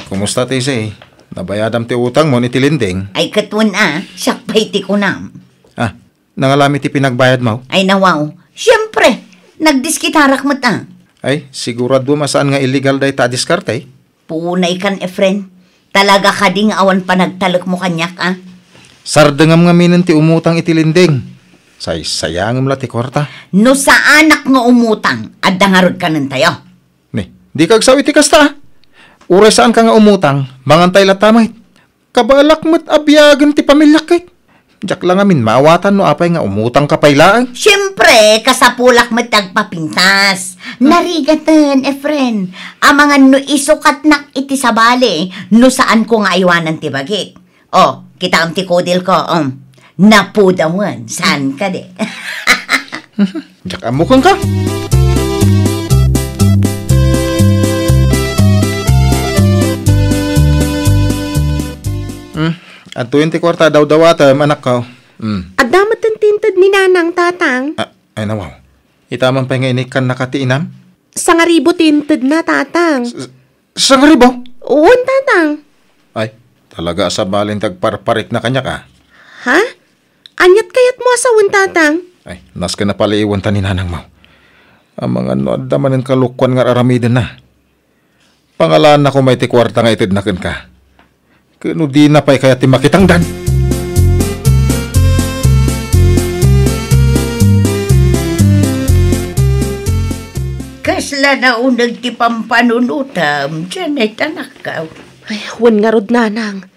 Kumusta, Tessie? Nabayadam ti utangmo iti lending? Ay, ket wen a, siak pay ti kunam. Ah, nangalami ti pinagbayadmo? Ay, nawaw. Siempre, nagdiskitarak met a. Ay, siguraduem a saan nga illegal dayta a diskarte? Punay kan, Efren. Talaga kadi nga awan panagtalekmo kaniak, a? Sardengam ngaminen ti umutang iti lending. Saysayangem la ti kuarta. No saanak nga umutang, adda ngarud kanentayo. Ni, dika agsao iti kasta, a. Uray saanka nga umutang, mangantay latta met. Kabaelak met a biagen ti pamiliak ket. Diak la ngamin maawatan no apay nga umutangka pay laeng. Siempre, kasapulak met ti agpapintas. Narigaten, Efren. Amangan no isukatnak iti sabali, no saanko nga aywanan ti bagik. Oh, kitaem ti kudilko, um. Napudawen, saan kadi? Diak ammo kenka. Hmm, adtoyen ti kuarta a dawdawatem, anakko. Hmm. Adda met ti inted ni Nanang, Tatang. Ah, ay, nawaw. Ita man pay nga inikkannaka ti inam? Sangaribu ti intedna, Tatang. S-, Sangaribu? Wen, Tatang. Ay, talaga a sabali ti agparparikna kaniak, a. Ha? Aniat kayatmo a sawen, Tatang? Ay, nasken a paliiwenta ni nanangmo. Amangan no adda manen kalokuan nga ar-aramidenna. Pangalaannako met ti kuarta nga itedna kenka. Ket no dina pay kayat ti makitangdan. Kasla nauneg ti pampanunotam, Janet, anakko. Ay, wen ngarud, Nanang.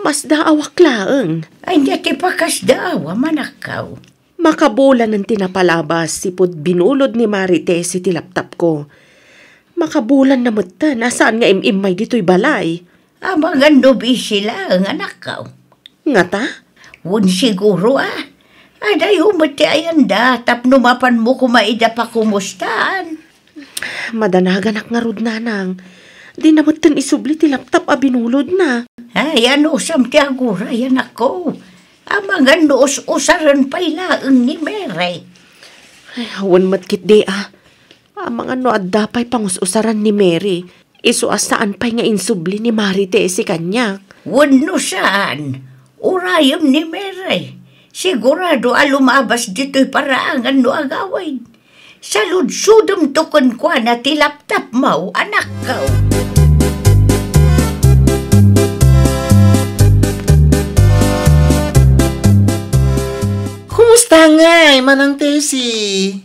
Masdaawak laeng. Ania ti pakasdaawam, anakko? Makabulanen ti napalabas ipud binulod ni Mare Tessie ti laptopko. Makabulanna metten a saan nga im-immay ditoy balay. Amangan no busy laeng, anakko. Ngata? Wen siguro, a. Adayo met ti ayanda tapno mapanmo koma ida pakumustaan. Madanaganak ngarud, nanang. Dina metten isubli ti laptop a binulodna. Ay, anusam ti aguray, anakko? Amangan no us-usaren pay laeng ni Mary. Ay, awan met ketdi a. Amangan no adda pay pangus-usaran ni Mary. Isu a saan pay nga insubli ni Mari Tessie kaniak. Wenno saan, urayem ni Mary. Sigurado a lumabas ditoy paraangan no agawid. Saludsodemto kenkuana ti laptopmo, anakko. Kumusta ngay, Manang Tessie?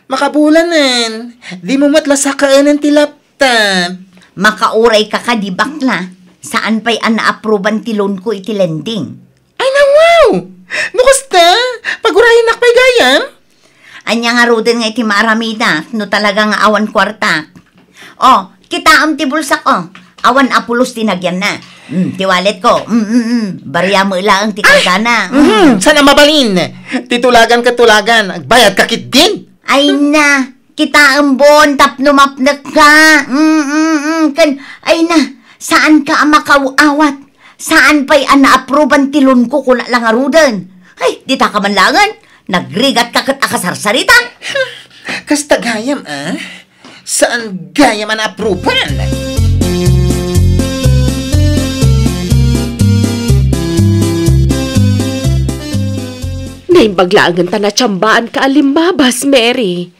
Makabulanen, dimo met la sakaenen ti laptop. Ta, makaurayka kadi, bakla. Saan pay a naapruban ti loan ko iti lending. Ay, nawaw! No kasta, pagurayennak pay gayam? Ania ngaruden nga iti maaramidak no talaga nga awan kuartak? O, kitaem ti bulsak, o. Awan a pulos ti nagyanna. Mm, ti wallet ko. Mm, mm, mm. Baria met laeng ti kargana. Mm. Mhm, saan a mabalin? Ti tulagan ket tulagan. Agbayadka ketdin. Ay na, kitaem bon tapno mapnekka. Mm, mm, mm. Ken, ay na, saanka a makaw-awat. Saan pay a naapruban ti loan ko, kuna la ngaruden. Ay, dita ka man laengen. Nagrigatka ket akasarsarita. Kasta gayam, a? Saan gayam a naapruban? Naimbag laengen ta natsambaanka a limmabas, Mary.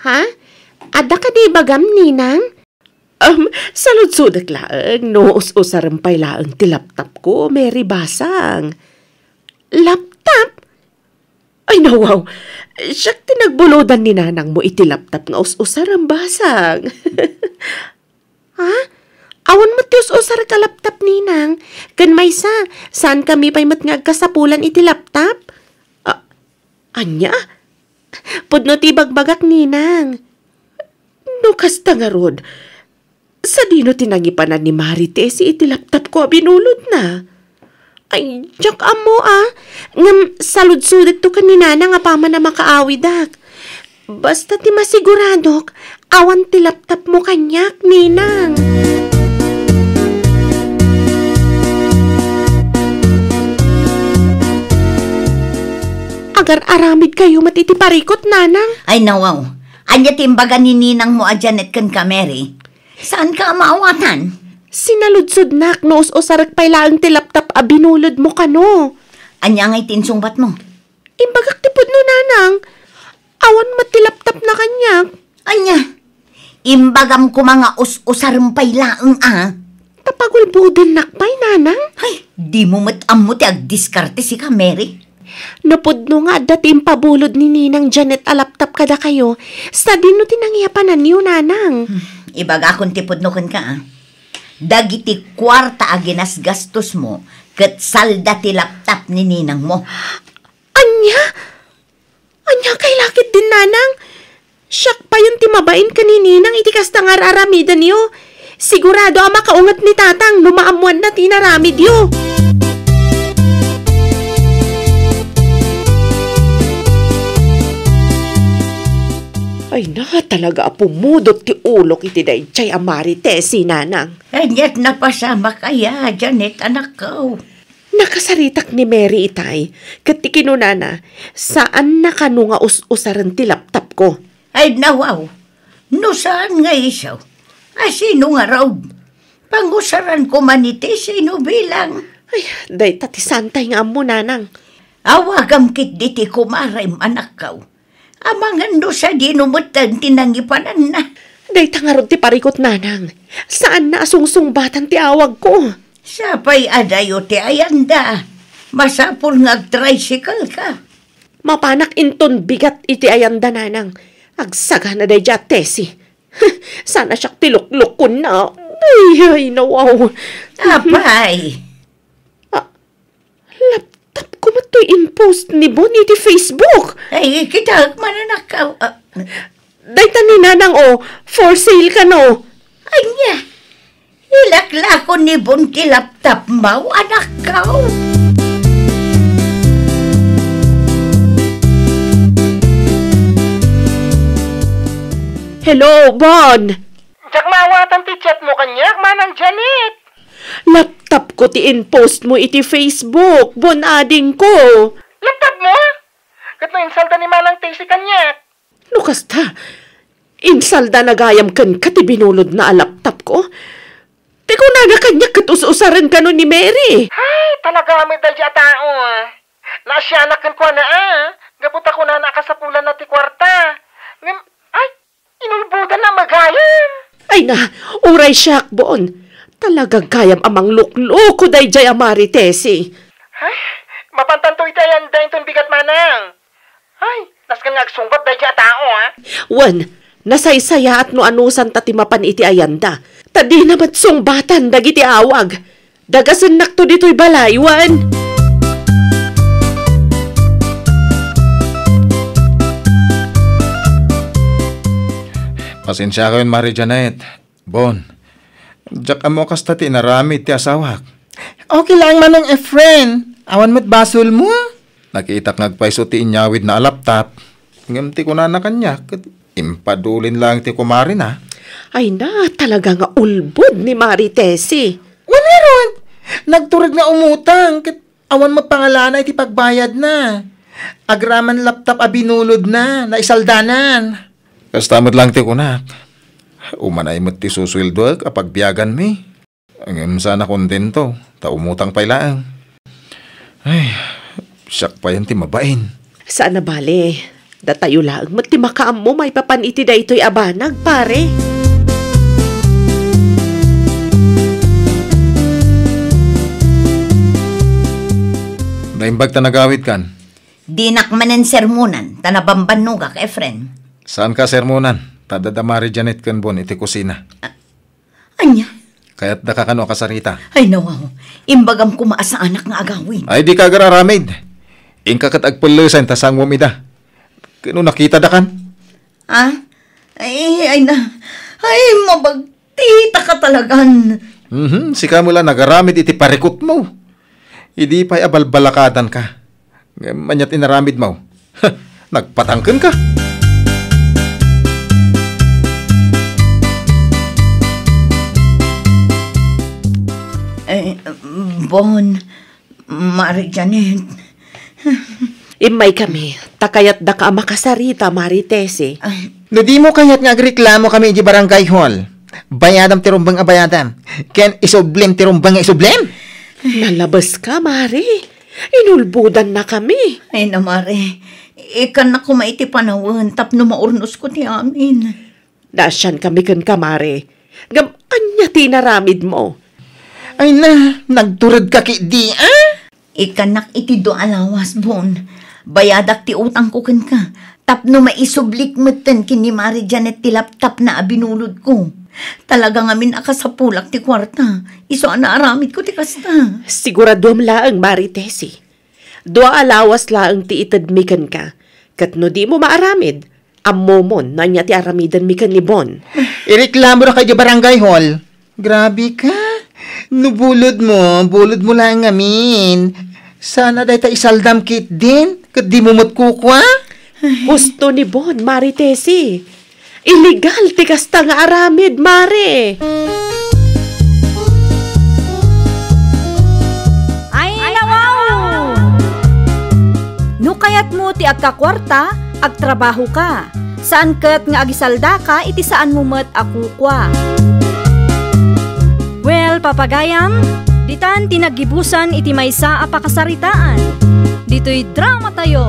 Ha? Adda kadi ibagam, Ninang? Um, saludsodek laeng no us-usarem pay laeng ti laptop ko, Mary Basang. Laptop? Ay, nawaw. Siak ti nagbulodan ni nanangmo iti laptop nga us-usarem, Basang. Ha? Awan met ti us-usarek a laptop, Ninang. Ken maysa, saankami pay met nga agkasapulan iti laptop? A-, ania? Pudno ti ibagbagak, Ninang. No kasta ngarud, sadino ti nangipanan ni Mari Tessie iti laptop ko a binulodna? Ay, diak ammo, a. Ngem saludsodekto ken ni Nanang apaman a makaawidak. Basta ti masiguradok, awan ti laptop mo kaniak, Ninang. Agar-aramidkayo met iti parikut, Nanang. Ay, nawaw. Ania ti imbaga ni ninangmo a Janet kenka, Mary? Saanka a maawatan? Sinaludsodnak no us-usarek pay laeng ti laptop a binulodmo kano. Ania ngay ti insungbatmo? Imbagak ti pudno, Nanang. Awan met ti laptopna kaniak. Ania? Imbagam koma nga us-usarem pay laeng, a. Ta pagulbodennak pay, Nanang. Ay, dimo met ammo ti agdiskarte sika, Mary. No pudno nga adda ti impabulod ni Ninang Janet a laptop kadakayo, sadino ti nangiapananyo, Nanang? Hmm, ibagakon ti pudno kenka, a. Dagiti kuarta a ginasgastosmo ket salda ti laptop ni ninangmo. Ania? Ania kay lakit din, Nanang? Siak payen ti mabain ken ni Ninang iti kasta nga ar-aramidenyo. Sigurado a makaunget ni Tatang no maammoanna ti inaramidyo. Ay na, talaga a pumudot ti ulok iti daydiay a Mari Tessie, Nanang. Ania't napasamak aya, Janet, anakko? Nakasaritak ni Mary itay, ket ti kinunana, saanna kano nga us-usaren ti laptop ko. Ay, nawaw. No saan nga isu, a sino ngarud? Pangusaran ko man iti sino bilang. Ay, dayta ti santay nga ammo, Nanang. Awagam ketdi ti kumarem, anakko. Amangan no sadino metten ti nangipananna. Dayta ngarud ti parikut, Nanang. Saanna a sungsungbatan ti awagko. Sapay adayo ti ayanda. Masapul nga agtricycle ka. Mapanak inton bigat iti ayanda, Nanang. Agsagana daydiay a Tessie. Sana siak ti luklukkonna. Ay, ay, nawaw. Apay. Ah, laptop ko met toy in-post ni Bon iti Facebook. Ay, kitaek man, anakko. Ah. Dayta ni Nanang, o, for sale kano. Ania? Ilaklako ni Bon ti laptopmo, anakko. Hello, Bon! Diak maawatan ti chat mo kaniak, Manang Janet. Laptop ko ti in-post mo iti Facebook, Bon, adingko. Laptop mo? Ket no insalda ni Manang Tessie kaniak? No kasta, insaldana gayam kenka ti binulodna a laptop ko? Ti kunana kaniak ket us-usaren kano ni Mary. Ay, talaga met daydi a tao, ah. Naasianak kenkuana, ah. Gapu ta kunana a kasapulanna ti kuarta. Ngem, ay, inulbodanna met gayam. Ay na, uray siak, Bon. Talaga gayam a manglukloko daydiay a Mari Tessie. Ay, mapantanto iti ayanda inton bigat, Manang. Ay, nasken nga agsungbat daydiay a tao, ah. Wen, nasaysayaat no anusanta ti mapan iti ayanda. Ta dina met sungbatan dagiti awag. Dagasennakto ditoy balay, wen. Pasensiakayon, Mari Janet. Bon, diak ammo kasta ti inaramid ti asawak. Okay lang, Manong Efren. Awan met basolmo. Nakitak nga agpayso ti inyawidna a laptop. Ngem ti kunana kaniak, ket impadulin lang ti kumarina. Ay na, talaga nga ulbod ni Mari Tessie. Wen ngarud, nagtured nga umutang, ket awan met pangalana iti pagbayadna. Agraman laptop a binulodna, naisaldanan. Kasta met lang ti kunak. Umanay met ti susueldoek a pagbiaganmi. Ngem saan a kontento, ta umutang pay laeng. Ay, siak payen ti mabain. Saan a bale, datayo laeng met ti makaammo maipapan iti daytoy a banag, pare. Naimbag ta nagawidkan. Dinak manen sermonan, ta nabambannogak, Efren. Saanka sermonan, ta adda da Mari Janet ken Bon iti kusina. Ah, ania? Kayatdaka kano a kasarita? Ay, nawaw. Imbagam koma a saanak nga agawid. Ay, dika agar-aramid. Inka ket agpellesan ta sanguem ida. Ket no nakitadakan? Ah? Ay, ay na. Ay, mabagtitaka talagan. Mhm, sika met la nagaramid iti parikutmo. Idi pay a balbalakadanka. Ngem aniat inaramidmo? Nagpatangkenka? Eh, Bon, Mari Janet. Immaykami, ta kayatdaka a makasarita, Mari Tessie. Ay. No dimo kayat nga agreklamo kami iti barangay hall, bayadam ti rumbeng a bayadam, ken isublem ti rumbeng nga isublem. Nalabeska, Mari. Inulbodannakami. Ay na, Mari. Ikkannak koma iti panawen tapno maurnosko ti amin. Naasiankami kenka, Mari. Ngem ania ti inaramidmo? Ay na, nagturedka ketdi, a? Ikkannak iti dua a lawas, Bon. Bayadak ti utangko kenka. Tapno maisublik metten ken ni Mari Janet ti laptopna a binulodko. Talaga ngamin a kasapulak ti kuarta. Isu a naaramidko ti kasta. Siguraduem laeng, Mari Tessie. Dua a lawas laeng ti itedmi kenka. Ket no dimo maaramid, ammomon no ania ti aramidenmi ken ni Bon. Ireklamora kay di barangay hall. Grabe ka. No bulodmo, bulodmo laeng ngamin. Sana dayta isaldam ketdin, ket dimo met kukua? Husto ni Bon, Mari Tessie. Illegal ti kasta nga aramid, Mari. Ay, nawaw! No kayatmo ti agkakuarta, agtrabahoka. Saan ket nga agisaldaka iti saanmo met a kukua. Well, papagayam, ditan ti naggibusan iti maysa a pakasaritaan. Ditoy dramatayo.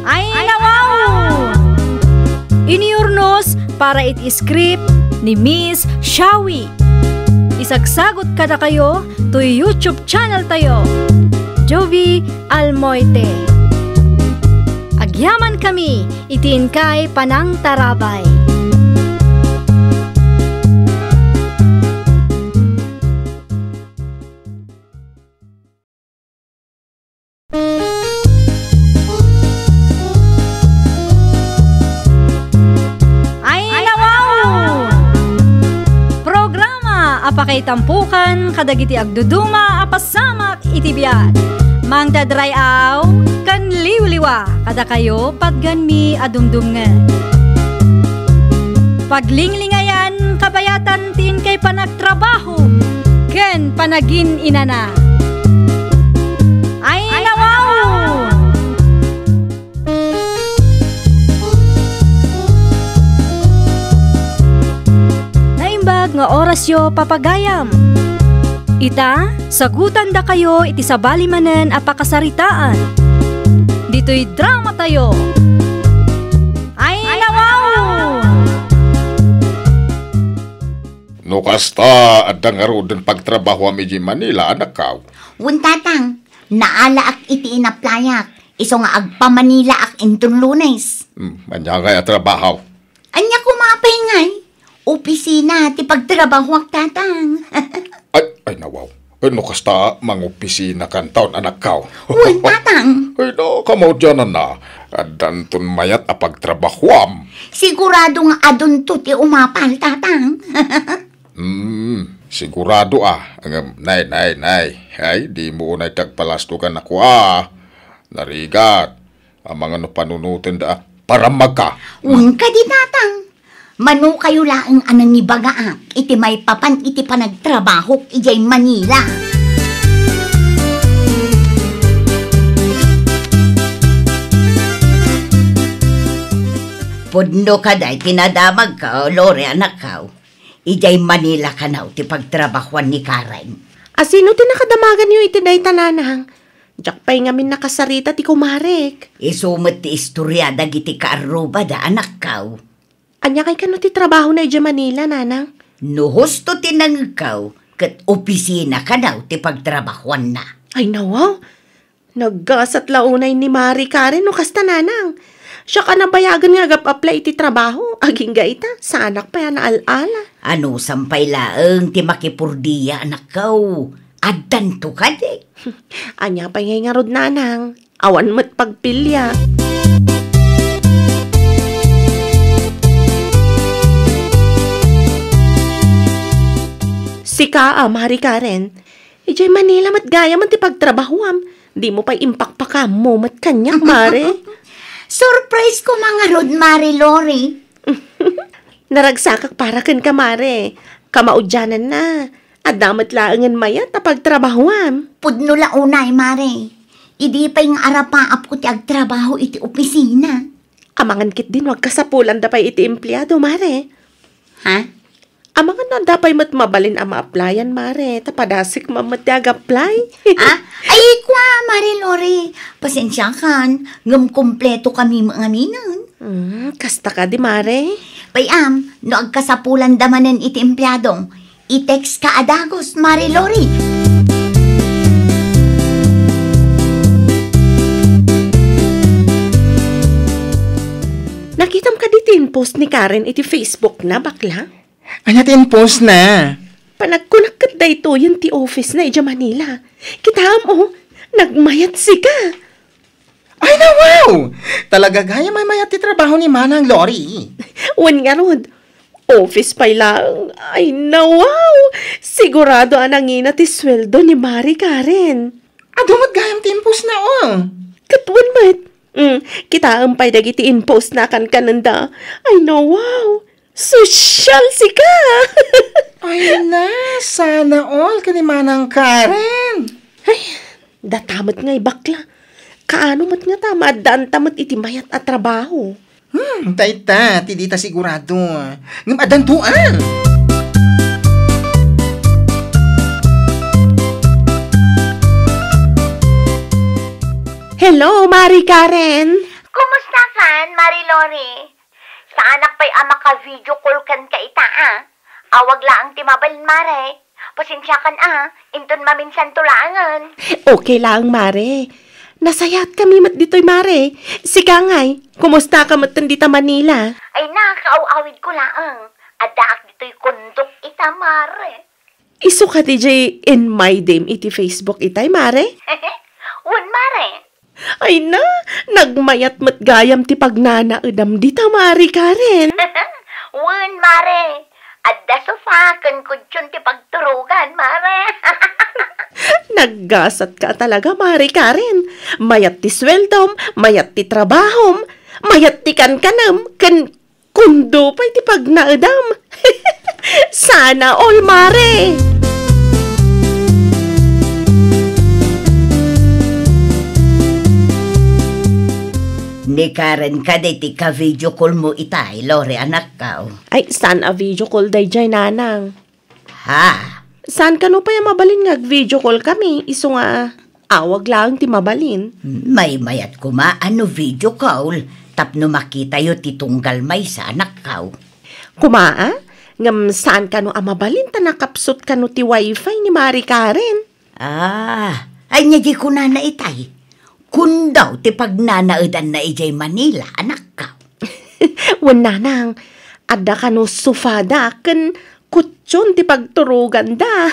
Ay, nawaw! Iniurnos para iti script ni Miss Shawi. Isagsagot kadakayo toy YouTube channel tayo, Jovi Almoite. Agyamankami iti inkay panangtarabay. Ay, nawaw! Programa a pakaitampokan kadagiti agduduma a pasamak iti biag. Mangted ray-aw ken liwliwa kadakayo patgenmi a dumdumngeg. Paglinglingayan, kabayatan ti inkay panagtrabaho ken panagin-inana. Ay, nawaw! Naimbag nga orasyo, papagayam. Ita, sagutandakayo iti sabali manen a pakasaritaan. Ditoy dramatayo. Ay, nawaw! No kasta, adda ngaruden pagtrabahoam idiay Manila, anakkaw? Wen, tatang, naalaak iti inaplayak, isu nga agpamanilaak inton Lunes. Hmm, ania ngay a trabaho? Ania koma pay ngay? Opisina ti pagtrabahoak, tatang. Ay, ay, nawaw. Eh, no kasta, mangopisina kantaon, anakkaw? Wen, tatang. Ay, no, kamaudiananna. Addanton mayat a pagtrabahoam. Sigurado nga adunto ti umapal, tatang. Hmm, sigurado a. Ngem, nay, nay, nay. Ay, dimo unay ti agpalastogan a kua. Narigat. Amangan no panunotenda a parammagka. Wen kadi, tatang. Mano kayo laeng a nangibagaak iti maipapan iti panagtrabahok idiay Manila. Pudno kadi ti nadamagko, Lori, anakko. Idiay Manila kano ti pagtrabahoan ni Karen. A, sino ti nakadamaganyo iti dayta, nanang? Diak pay ngamin nakasarita ti kumarek. Isu met ti istoria dagiti kaarrubada, anakko. Ania kay kano ti trabahona idiay Manila, nanang? No husto ti nangegko, ket opisina kano ti pagtrabahoanna. Ay, nawaw. Naggasat la unay ni Mari Karen no kasta, nanang. Siak a nabayagen nga agap-apply iti trabaho. Agingga ita, saanak pay a naal-ala. Anusam pay laeng ti makipurdia, anakko. Addanto kadi. Ania pay ngay ngarud, nanang? Awan met pagpilia. Sika a, Mari Karen, idiay Manila met gayam ti pagtrabahoam. Dimo pay impakpakaammo met kaniak, Mare. Surprise koma ngarud, Mari Lori. Naragsakak para kenka, Mare. Kamaudiananna, adda met laengen mayat a pagtrabahoam. Pudno la unay, Mare. Idi pay nga arapaapko ti agtrabaho iti opisina. Amangan ketdi no agkasapulanda pay iti empleado, Mare. Ha? Amangan no adda pay met mabalin a ma-applyan, Mare, ta padasik man met ti ag-apply. Ah? Ay, kua, Mare Lori. Pasensiakan, ngem kompletokami ngaminen. Hmm, kasta kadi, Mare? Pay-am, no agkasapulanda manen iti empleado, i-textka a dagus, Mare Lori. Nakitam kadi ti in-post ni Karen iti Facebook na, bakla? Ania ti in-post na? Panagkunak ket daytoyen ti office na idiay Manila. Kitaem, oh, nagmayat sika. Ay, nawaw! Talaga gayam a mayat ti trabaho ni Manang Lori. Wen ngarud, office pay laeng. Ay, nawaw! Sigurado a nangina ti sueldo ni Mari Karen. Adu met gayam ti in-post na, oh. Ket wen met. Mm, kitaem pay dagiti in-post na a kankanenda. Ay, nawaw! Sosyal sika! Ay na, sana all ken ni Manang Karen. Ay, data met ngay bakla. Kaano met ngata, maaddaanta met iti mayat a trabaho? Hmm, dayta, ti dita sigurado. Ngem addanto, ah! Hello, Mari Karen! Kumusta kan, Mari Lori? Saanak pay a maka-video call kenka ita, a. Awag laeng ti mabalin, Mare. Pasensiakan, a. Inton maminsanto laengen. Okay laeng, Mare. Nasayaat kami met ditoy, Mare. Sika ngay, kumusta ka met dita Manila? Ay na, kaaw-awidko laeng. Addaak ditoy kondok ita, Mare. Isu kadi jay in my D M iti Facebook itay, Mare? Wen, Mare. Ay na, nagmayat met gayam ti pagnanaedam dita, Mari Karen. Wen, Mare. Adda sofa ken kutsyon ti pagturogan, Mare. Naggasat ka talaga, Mari Karen. Mayat ti sueldom, mayat ti trabahom, mayat ti kankanem, ken Kundo pay ti pagnaedam. Sana all, Mare! Ni Karen kadi ti ka-video call mo itay, Lori, anakko? Ay, saan a video call daydiay, Nanang? Ha? Saan kano pay a mabalin nga ag-video call kami, isu nga awag laeng ti mabalin? Maymayat koma a no video call tapno makitayo ti tunggal maysa, anakko. Koma, a? Ngem saan kano a mabalin ta nakapsut kano ti wifi ni Mari Karen? Ah, ay, nia di kunana itay. Kundo ti pagnanaedanna idiay Manila, anakko. Wen, Nanang, adda kano sofada ken kutson ti pagturoganda.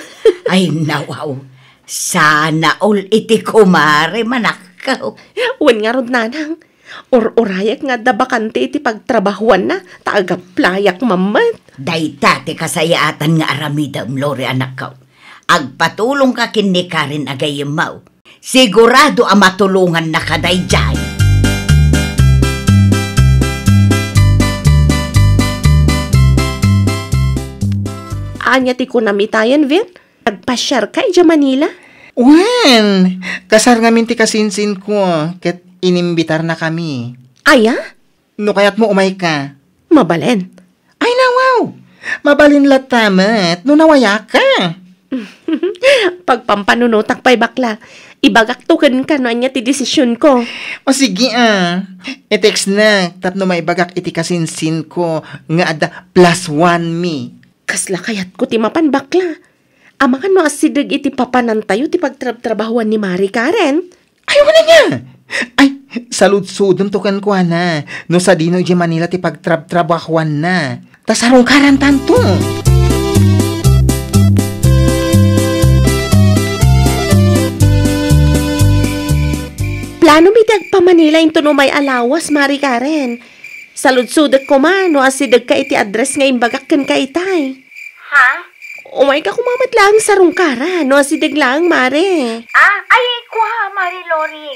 Ay, nawaw. Sana all iti kumare, anakko. Wen ngarud, Nanang, ur-urayek nga adda bakante iti pagtrabahuanna, ta agaplayak mammet. Dayta ti kasayaatan nga aramidem, Lori, anakko. Agpatulongka ken ni Karen a gayyemmo. Sigurado a matulongannaka daydiay. Ania ti kunam itayen, Vin? Agpasiarka idiay Manila? Wen, kasar ngamin ti kasinsinko ket inimbitarnakami. Aya? No kayatmo, umayka. Mabalin. Ay, nawaw! Mabalin latta met no nawayaka. Pagpampanunotak pay, bakla. Ibagakto kenka no ania ti desisionko. O sige, a. I-textnak tapno maibagak iti kasinsinko nga adda plus one mi. Kasla kayatko ti mapan, bakla. Amangan no asideg iti papanantayo ti pagtrabtrabahuan ni Mari Karen? Ay, wen aya! Ay, saludsodemto kenkuana no sadino idiay Manila ti pagtrabtrabahuanna. Ta sarungkarantanto. Planomi ti agpa-Manila inton umay a lawas, Mari Karen. Saludsodek koma no asidegka iti address nga imbagak kenka itay. Ha? Umayka koma met laeng sarungkaran no asideg laeng, Mare. Ah, ay, kua, Mare Lori.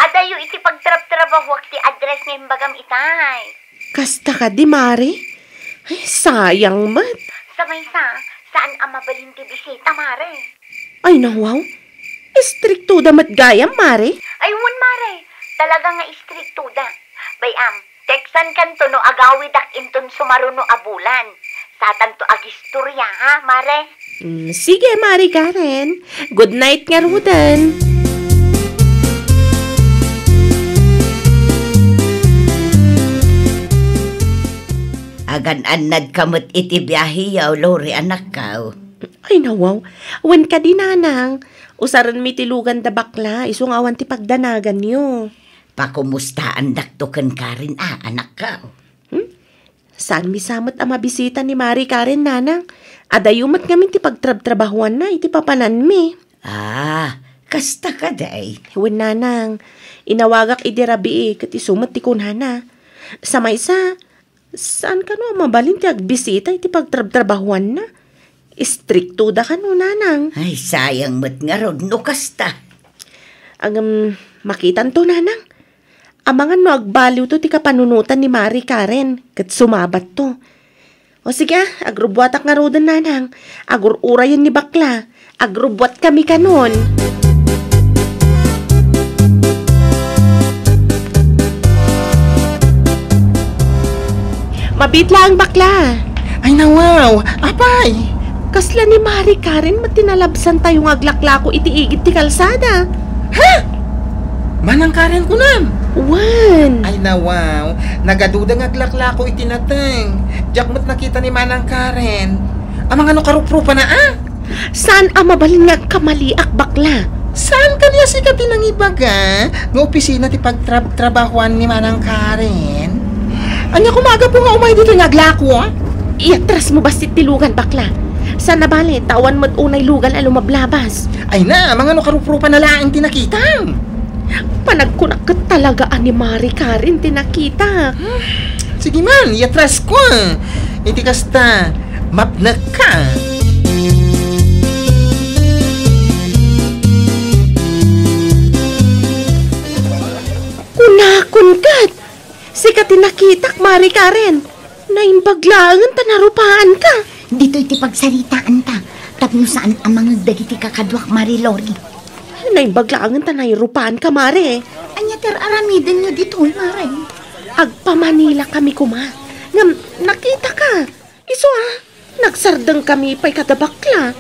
Adayo iti pagtrabtrabahuak ti address nga imbagam itay. Kasta kadi, Mare? Ay, sayang met. Sa maysa, saan a mabalin ti bisita, Mare? Ay, nawaw. Istriktoda met gayam, Mare. Ay, wen, Mare. Talaga nga istriktoda. Bay-am, textankanto no agawidak inton sumaruno a bulan. Satanto agistorya, ha, Mare? Mm, sige, Mare Karen. Good night ngaruden. Agan-annadka met iti biaheyo, Lori, anakko. Ay, nawaw. Wen kadi, Nanang. Usarenmi ti lugan da bakla, isu nga awan ti pagdanaganyo. Pakumustaandakto ken Karen a, anakko. Hmm? Saanmi sa met a mabisita ni Mari Karen, Nanang. Adayo met ngamin ti pagtrabtrabahuanna iti papananmi. Ah, kasta kadi? Wen, Nanang. Inawagak idi rabii ket isu met ti kunana. Sa maysa, saan kano a mabalin ti agbisita iti pagtrabtrabahuanna? Istriktoda kano, Nanang. Ay, sayang met ngarud no kasta. Ngem, makitanto, Nanang. Amangan no agbaliwto ti kapanunotan ni Mari Karen ket sumabatto. O sige, a, agrubbuatak ngaruden, Nanang. Agur-urayen ni bakla. Agrubbuatkami kanon. Mabiit laeng, bakla. Ay, nawaw. Apay? Kasla ni Mari Karen met ti nalabsantayo nga aglaklako iti igid ti kalsada. Ha? Manang Karen kunam? Wen. Ay, nawaw. Nagaduda nga aglaklako iti nateng. Diak met nakita ni Manang Karen. Amangan no karuprupana, a? Saan a mabalin nga agkamaliak, bakla? Saan kadi a sika ti nangibaga nga opisina ti pagtrab-trabahuan ni Manang Karen? Ania koma a gapu nga umay ditoy nga aglako, a? Iyatrasmo bassit ti lugan, bakla. Saan a bale, ta awan met unay lugan a lumablabas. Ay na, amangan no karuprupana laeng ti nakitam. Panagkunak ket talaga a ni Mari Karen ti nakitak. Sige man, iyatrasko. Iti kasta, mapnekka. Kunakon ket, sika ti nakitak, Mari Karen. Naimbag laengen ta narupaanka. Ditoy ti pagsaritaanta tapno saan a mangngeg dagiti kakaduak, Mare Lori. Naimbag laengen ta nairupaanka, Mare. Ania ti ar-aramidenyo ditoy, Mare? Agpa-Manila kami koma. Ngem nakitaka. Isu a, nagsardengkami pay kada bakla.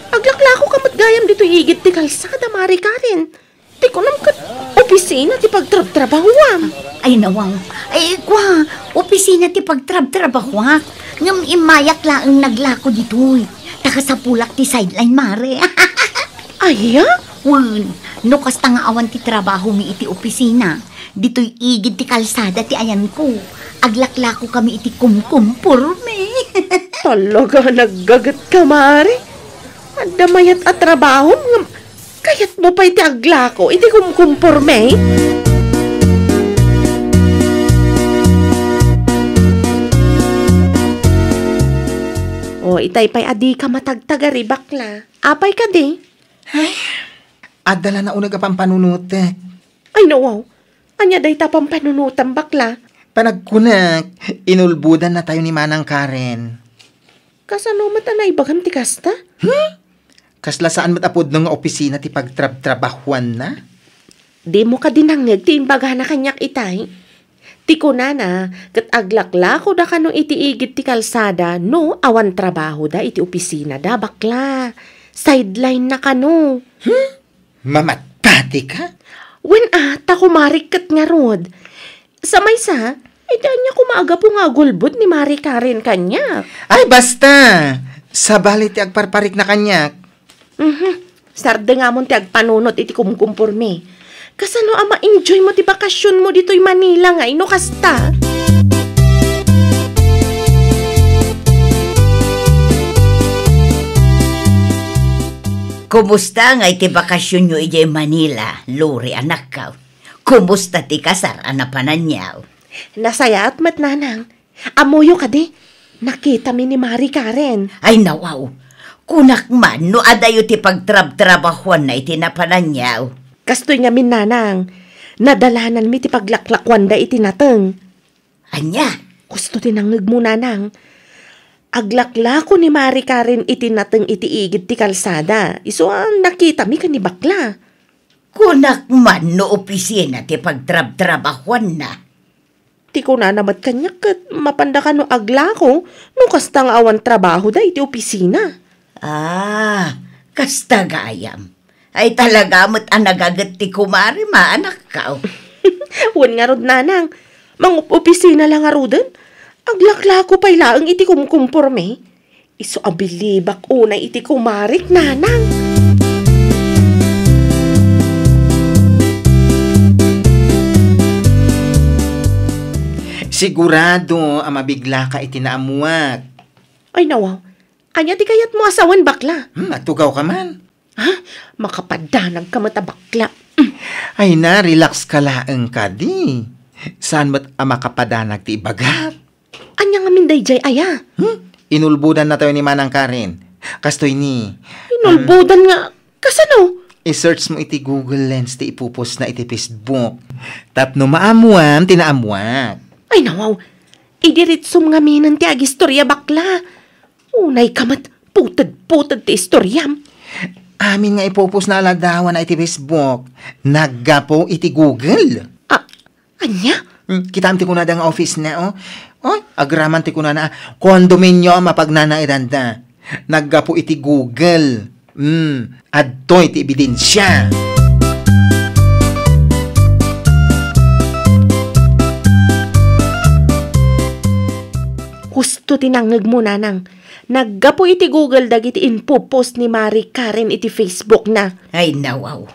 Aglaklako ka met gayam ditoy igid ti kalsada, Mare Karen. Ti kunam ket opisina ti pagtrabtrabahuam. Ay, nawaw. Ay, kua, opisina ti pagtrabtrabahuak. Ngem immayak laeng naglako ditoy. Ta kasapulak ti sideline, Mare. Aya? Wen, no kasta nga awan ti trabahomi iti opisina, ditoy igid ti kalsada ti ayanko. Aglaklako kami iti kumkumporme. Talaga, naggaget ka, Mare. Adda mayat a trabahom ngem kayatmo pay ti aglako iti kumkumporme? O, itay pay a dika matagtagari, bakla. Apay kadi? Ay, adda la nauneg a pampanunotek. Ay, nawaw. Ania dayta pampanunotam, bakla? Panagkunak, inulbodannatayo ni Manang Karen. Kasano met a naibagam ti kasta? Hmm? Kasla saan met a pudno nga opisina ti pagtrabtrabahuanna? Dimo kadi nangngeg ti imbagana kaniak itay? Ti kunana, ket aglaklakoda kano iti igid ti kalsada no awan trabahoda iti opisinada, bakla. Sideline na kano. Hmm? Mamatpatika? Wen a, ta kumarik ket ngarud. Sa maysa, iti ania koma a gapu nga agulbod ni Mari Karen kaniak? Ay, basta! Sabali ti agparparikna kaniak. Mhm. Sardengamon ti agpanunot iti kumkumpormi. Kasano a ma-enjoy mo ti bakasionmo ditoy Manila ngay no kasta? Kumusta ngay ti bakasionyo idiay Manila, Lori, anakko? Kumusta ti kasar a napananyo? Nasayaat met, nanang. Ammoyo kadi, nakitami ni Mari Karen. Ay, nawaw. Kunak man no adayo ti pagtrabtrabahuanna iti napananyo. Kastoy ngamin, nanang. Nadalananmi ti paglaklakuanda iti nateng. Ania? Kusto ti nangngegmo, nanang. Aglaklako ni Mari Karen iti nateng iti igid ti kalsada. Isu a nakitami ken ni bakla. Kunak man no opisina ti pagtrabtrabahuanna. Ti kunana met kaniak ket mapanda kano aglako no kasta nga awan trabahoda iti opisina. Ah, kasta gayam. Ay, talaga met a nagaget ti kumarem, anakko. Wen ngarud, nanang, mangup-opisina la ngaruden. Aglaklako pay laeng iti kumkumporme. Isu a bilibak unay iti kumarik, nanang. Sigurado a mabiglaka iti naammuak. Ay, nawaw. Ania ti kayatmo a sawen, bakla? Hmm, atugaw ka man. Ha? Makapadanag ka met a bakla. Mm. Ay na, relax ka laeng kadi. Saan met a makapadanag ti ibagak? Ania ngamin daydiay aya? Hmm? Inulbodannatayo ni Manang Karen. Kastoy ni, Inulbodan nga, kasano? I-search mo iti Google Lens ti ipupostna iti Facebook. Tapno maammuam ti naammuak. Ay, nawaw. Idiritsom ngaminen ti agistorya, bakla. Unay ka met, puted-puted ti istoriam. Amin nga ipupostna a ladawan iti Facebook, naggapu iti Google. Ah, ania? Hmm, kitaem ti kunada nga office na, oh. Oh, agraman ti kunana, condominium a pagnanaedanda. Naggapu iti Google. Hmm, adtoy ti ebidensia. Husto ti nangngegmo, nanang. Naggapu iti Google dagiti impopost ni Mari Karen iti Facebook na. Ay, nawaw.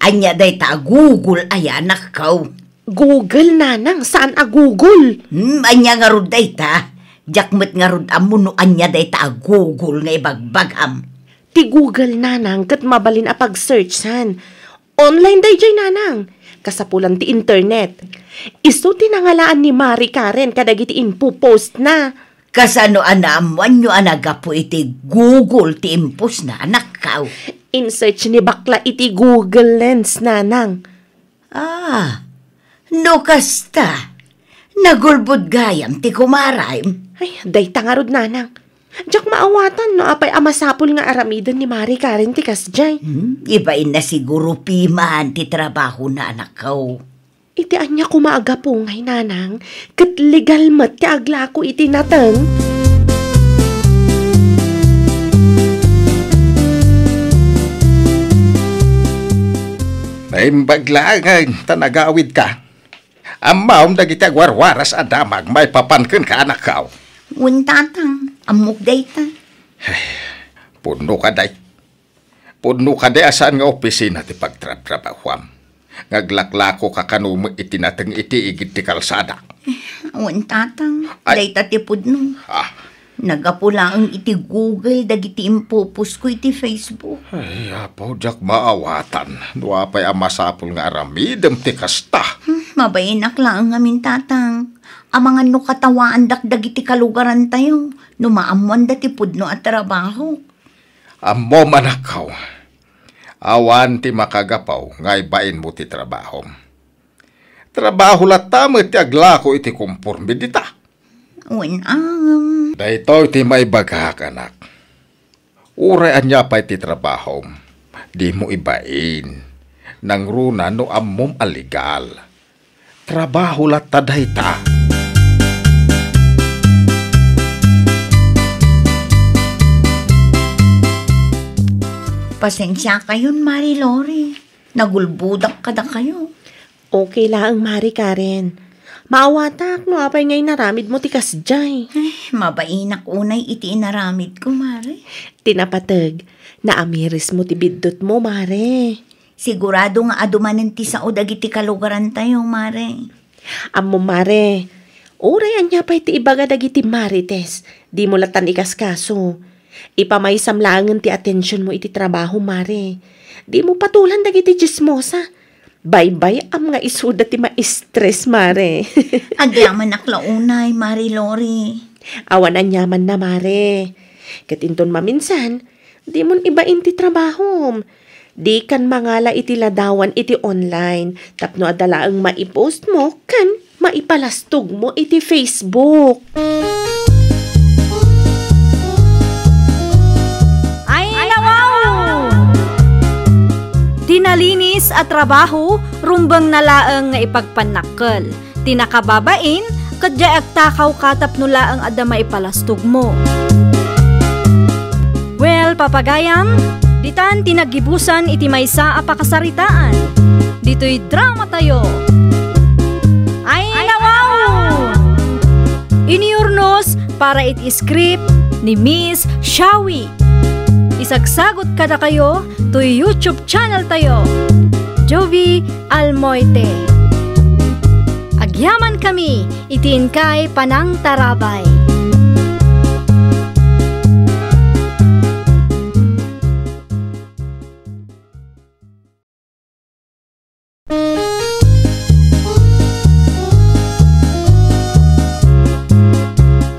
Ania dayta a Google aya, anakko? Google, nanang, saan a Google? Hmm, ania ngarud dayta? Diak met ngarud ammo no ania dayta a Google nga ibagbagam. Ti Google, nanang, ket mabalin a pag-searchan. Online daydiay, nanang. Kasapulan ti internet. Isu ti nangalaan ni Mari Karen kadagiti impopost na. Kasano a naammuanyo a naggapu iti Google ti impostna, anakko? In-search ni bakla iti Google Lens, nanang. Ah, no kasta, nagulbod gayam ti kumarem. Ay, dayta ngarud, nanang. Diak maawatan no apay a masapul nga aramiden ni Mari Karen ti kasdiay. Hmm, ibainna siguro piman ti trabahona, anakko. Iti ania koma a gapu ngay, nanang, ket legal met ti aglako iti nateng? Naimbag laengen ta nagawidka. Ammom dagiti agwarwaras a damag maipapan kenka, anakko. Wen, tatang, ammok dayta. Pudno kadi. Pudno kadi a saan nga opisina ti pagtrabtrabahuam. Nga aglaklako ka kano met iti nateng iti igid ti kalsada. Wen, tatang, Ay. Dayta ti pudno. Ah. Naggapu laeng iti Google dagiti impoposko iti Facebook. Ay, Apo, diak maawatan no apay a masapul nga aramidem ti kasta. Hmm, mabainak laeng ngamin, tatang. Amangan no katawaandak dagiti kalugarantayo no maammoanda ti pudno a trabaho. Ammom, anakko. Awan ti makagapu nga ibainmo ti trabahom. Trabaho latta met ti aglako iti komporme dita. Wen, am. Daytoy ti maibagak, anak. Uray ania pay ti trabahom, dimo ibain. Nangruna no ammom a legal. Trabaho latta dayta. Pasensiakayon, Mari Lori. Nagulbodak kadakayo. Okay laeng, Mari Karen. Maawatak no apay nga inaramidmo ti kasdiay. Ay, mabainak unay iti inaramidko, Mari. Ti napateg, naamirismo ti biddutmo, Mari. Sigurado nga adu manen ti sao dagiti kalugarantayo, Mari. Ammom, Mari, uray ania pay ti ibaga dagiti Marites, dimo lattan ikaskaso. Ipamaysam laengen ti atensionmo iti trabaho, Mari. Dimo patulan dagiti tsismosa. Baybay-am nga isuda ti ma-stress, Mari. Agyamanak la unay, Mari Lori. Awan aniamanna, Mari. Ket inton maminsan, dimon ibain ti trabahom. Dikan mangala iti ladawan iti online tapno adda laeng maipostmo ken maipalastogmo iti Facebook. Ay, nawaw! Ti nalinis a trabaho, rumbengna laeng nga ipagpannakkel. Ti nakababain, ket diay agtakawka tapno laeng adda maipalastogmo. Well, papagayam, ditan ti naggibusan iti maysa a pakasaritaan. Ditoy dramatayo. Ay, nawaw! Iniurnos para iti script ni Miss Shawi. Isagsagot kadakayo toy YouTube channel tayo, Jovie Almoite. Agyaman kami iti inkay panangtarabay.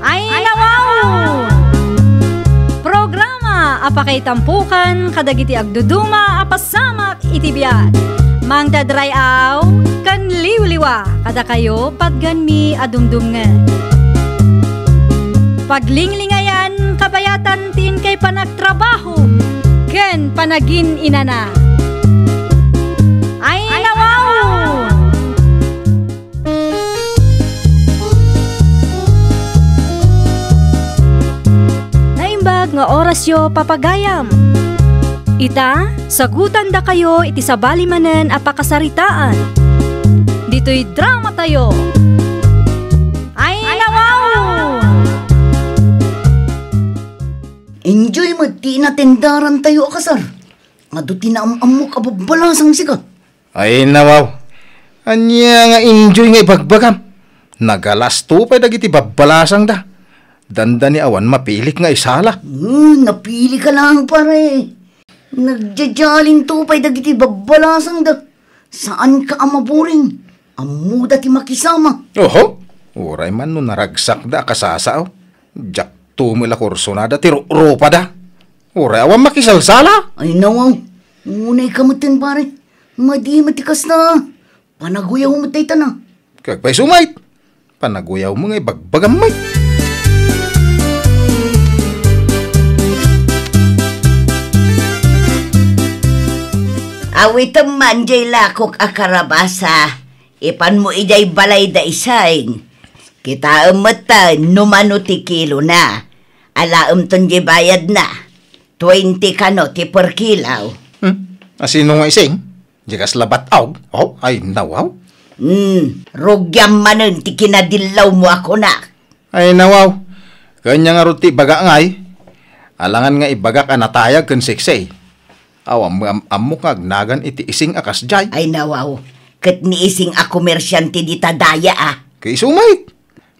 Ay, nawaw! Programa a pakaitampukan kadagiti agduduma a pasamak iti biag. Mangdadray-aw ken liwliwa kadakayo patgenmi a dumdumngeg. Paglinglingayan kabayatan ti inkay panagtrabaho ken panagin-inana. Ay, nawaw! Naimbag nga orasyo, papagayam. Ita, sagutandakayo iti sabali manen a pakasaritaan. Ditoy dramatayo. Ay, nawaw! Enjoy met ti inatendarantayo a kasar. Adu ti naam-ammok a babbalasang sika. Ay, nawaw. Ania nga enjoy nga ibagbagam? Nagalasto pay dagiti babbalasangda. Dandani awan mapilik nga isala. Hmm, napilika lang, pare. Nagjajalinto pay dagiti babbalasangda. Saanka a maburing. Ammoda ti makisama. Oho. Uray man no naragsakda a kasasao. Diakto met la kursunada ti ru-, rupada. Uray awan makisalsala. Ay, nawaw. Unay ka metten, pare. Madi met ti kasta. Panaguyaw met dayta na. Kag pay sumait. Panaguyaw mo nga ibagbagam met. Awitem man jay lakok a karabasa. Ipanmo idiay balay da Ising. Kitaem metten no mano ti kilona. Alaemton jay bayadna. Twenty kano ti per kilo. Hmm? Asino nga Ising? Di kasla bat-og? Oh, ay, nawaw. Hmm, rugiam manen ti kinadillawmo a kunak. Ay, nawaw. Kanya ngarud ti ibaga ngay. Alangan nga ibagak a natayag ken seksi. Aw, am-, am-, ammok nga agnagan iti Ising a kasjay. Ay, nawaw. Ket ni Ising a komersyante dita daya, a. Kay isu met.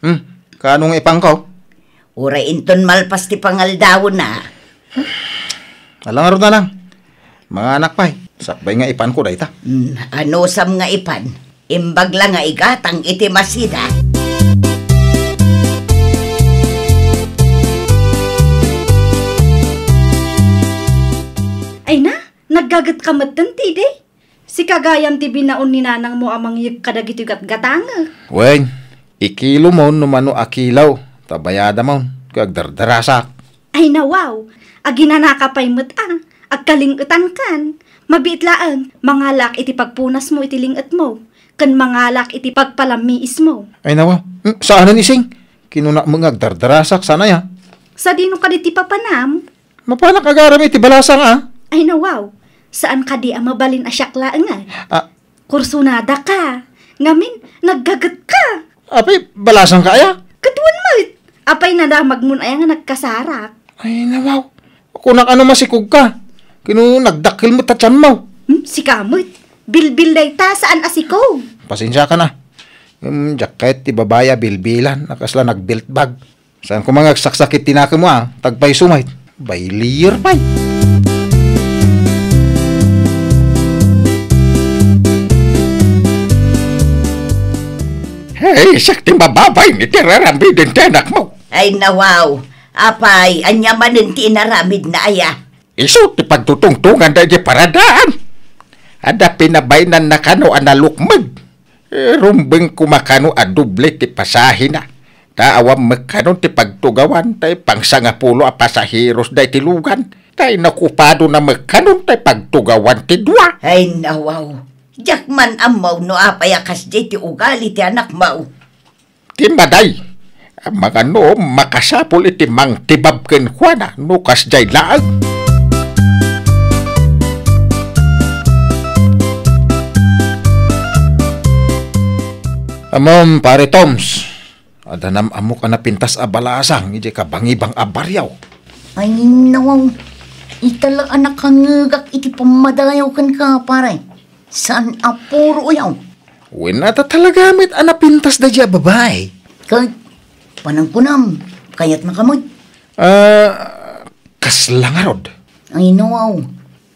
Hmm, kaano nga ipanko? Uray inton malpas ti pangaldawna. Ala ngarud a lang. Manganak pay. Sakbay nga ipanko dayta. Hmm, anusam nga ipan? Imbag la nga igatang iti masida. Ay na, naggaget ka metten ti idi? Sika gayam ti binaon ni nanangmo a mangyeg kadagitoy gatgatangek. Wen, ikilomon no mano a kilo, ta bayadamon, ket agdardarasak. Ay, nawaw, aginanaka pay met a, agkaling-etankan. Mabiit laeng, mangalak iti pagpunasmo iti ling-etmo, ken mangalak iti pagpalammiismo. Ay, nawaw, hmm, saanen Ising? Kinunak met nga agdardarasak, saan aya? Sadino kadi ti papanam? Mapanak agarem iti balasang a? Ay, nawaw. Saan kadi a mabalin a siak laengen? Ah. Kursunada ka. Ngamin, naggaget ka. Apay, balasang ka aya? Ket wen met. Apay, nadamagmon aya nga nagkasarak? Ay, nawaw. Kunak ano masikog ka. Kino nagdakkel met ta tianmo. Hmm, sika met. Bilbil dayta, saan a sikog. Pasensiakan a. Hmm, diak kayat ti babai a bilbilan, a kasla nag-belt bag. Saan ko nga agsaksakit ti nakemmo a, ta agpayso met. Bailier pay. Hey, siak ti mababain iti raramiden ti anakmo. Ay, nawaw. Apay, ania manen ti inaramidna aya? Isu ti pagtutungtongan daydi paradaan. Adda pinabainanna kano a nalukmeg. Eh, rumbeng koma kano a doble ti pasahena. Ta awan met kano ti pagtugawan tay pangsangapulo a pasaheros daydi lugan. Tay nakupadona met kano tay pagtugawan ti dua. Ay, nawaw. Diak man ammo no apay a kasdi ti ugali ti anakmo. Ti maday, amangan no makasapul iti mangtibab kenkuana no kasdiay laeng. Ammom, Pare Toms, adda nam-ammok a napintas a balasang idiay kabangibang a barrio. Ay, nawaw. Ita la a nakangngegak iti pammadayaw kenka, pare. Saan a puro uyaw? Wen, ata talaga met a napintas daydi a babai. Ket, panangkunam, kayatnaka met? Ah, kasla ngarud? Ay, nawaw.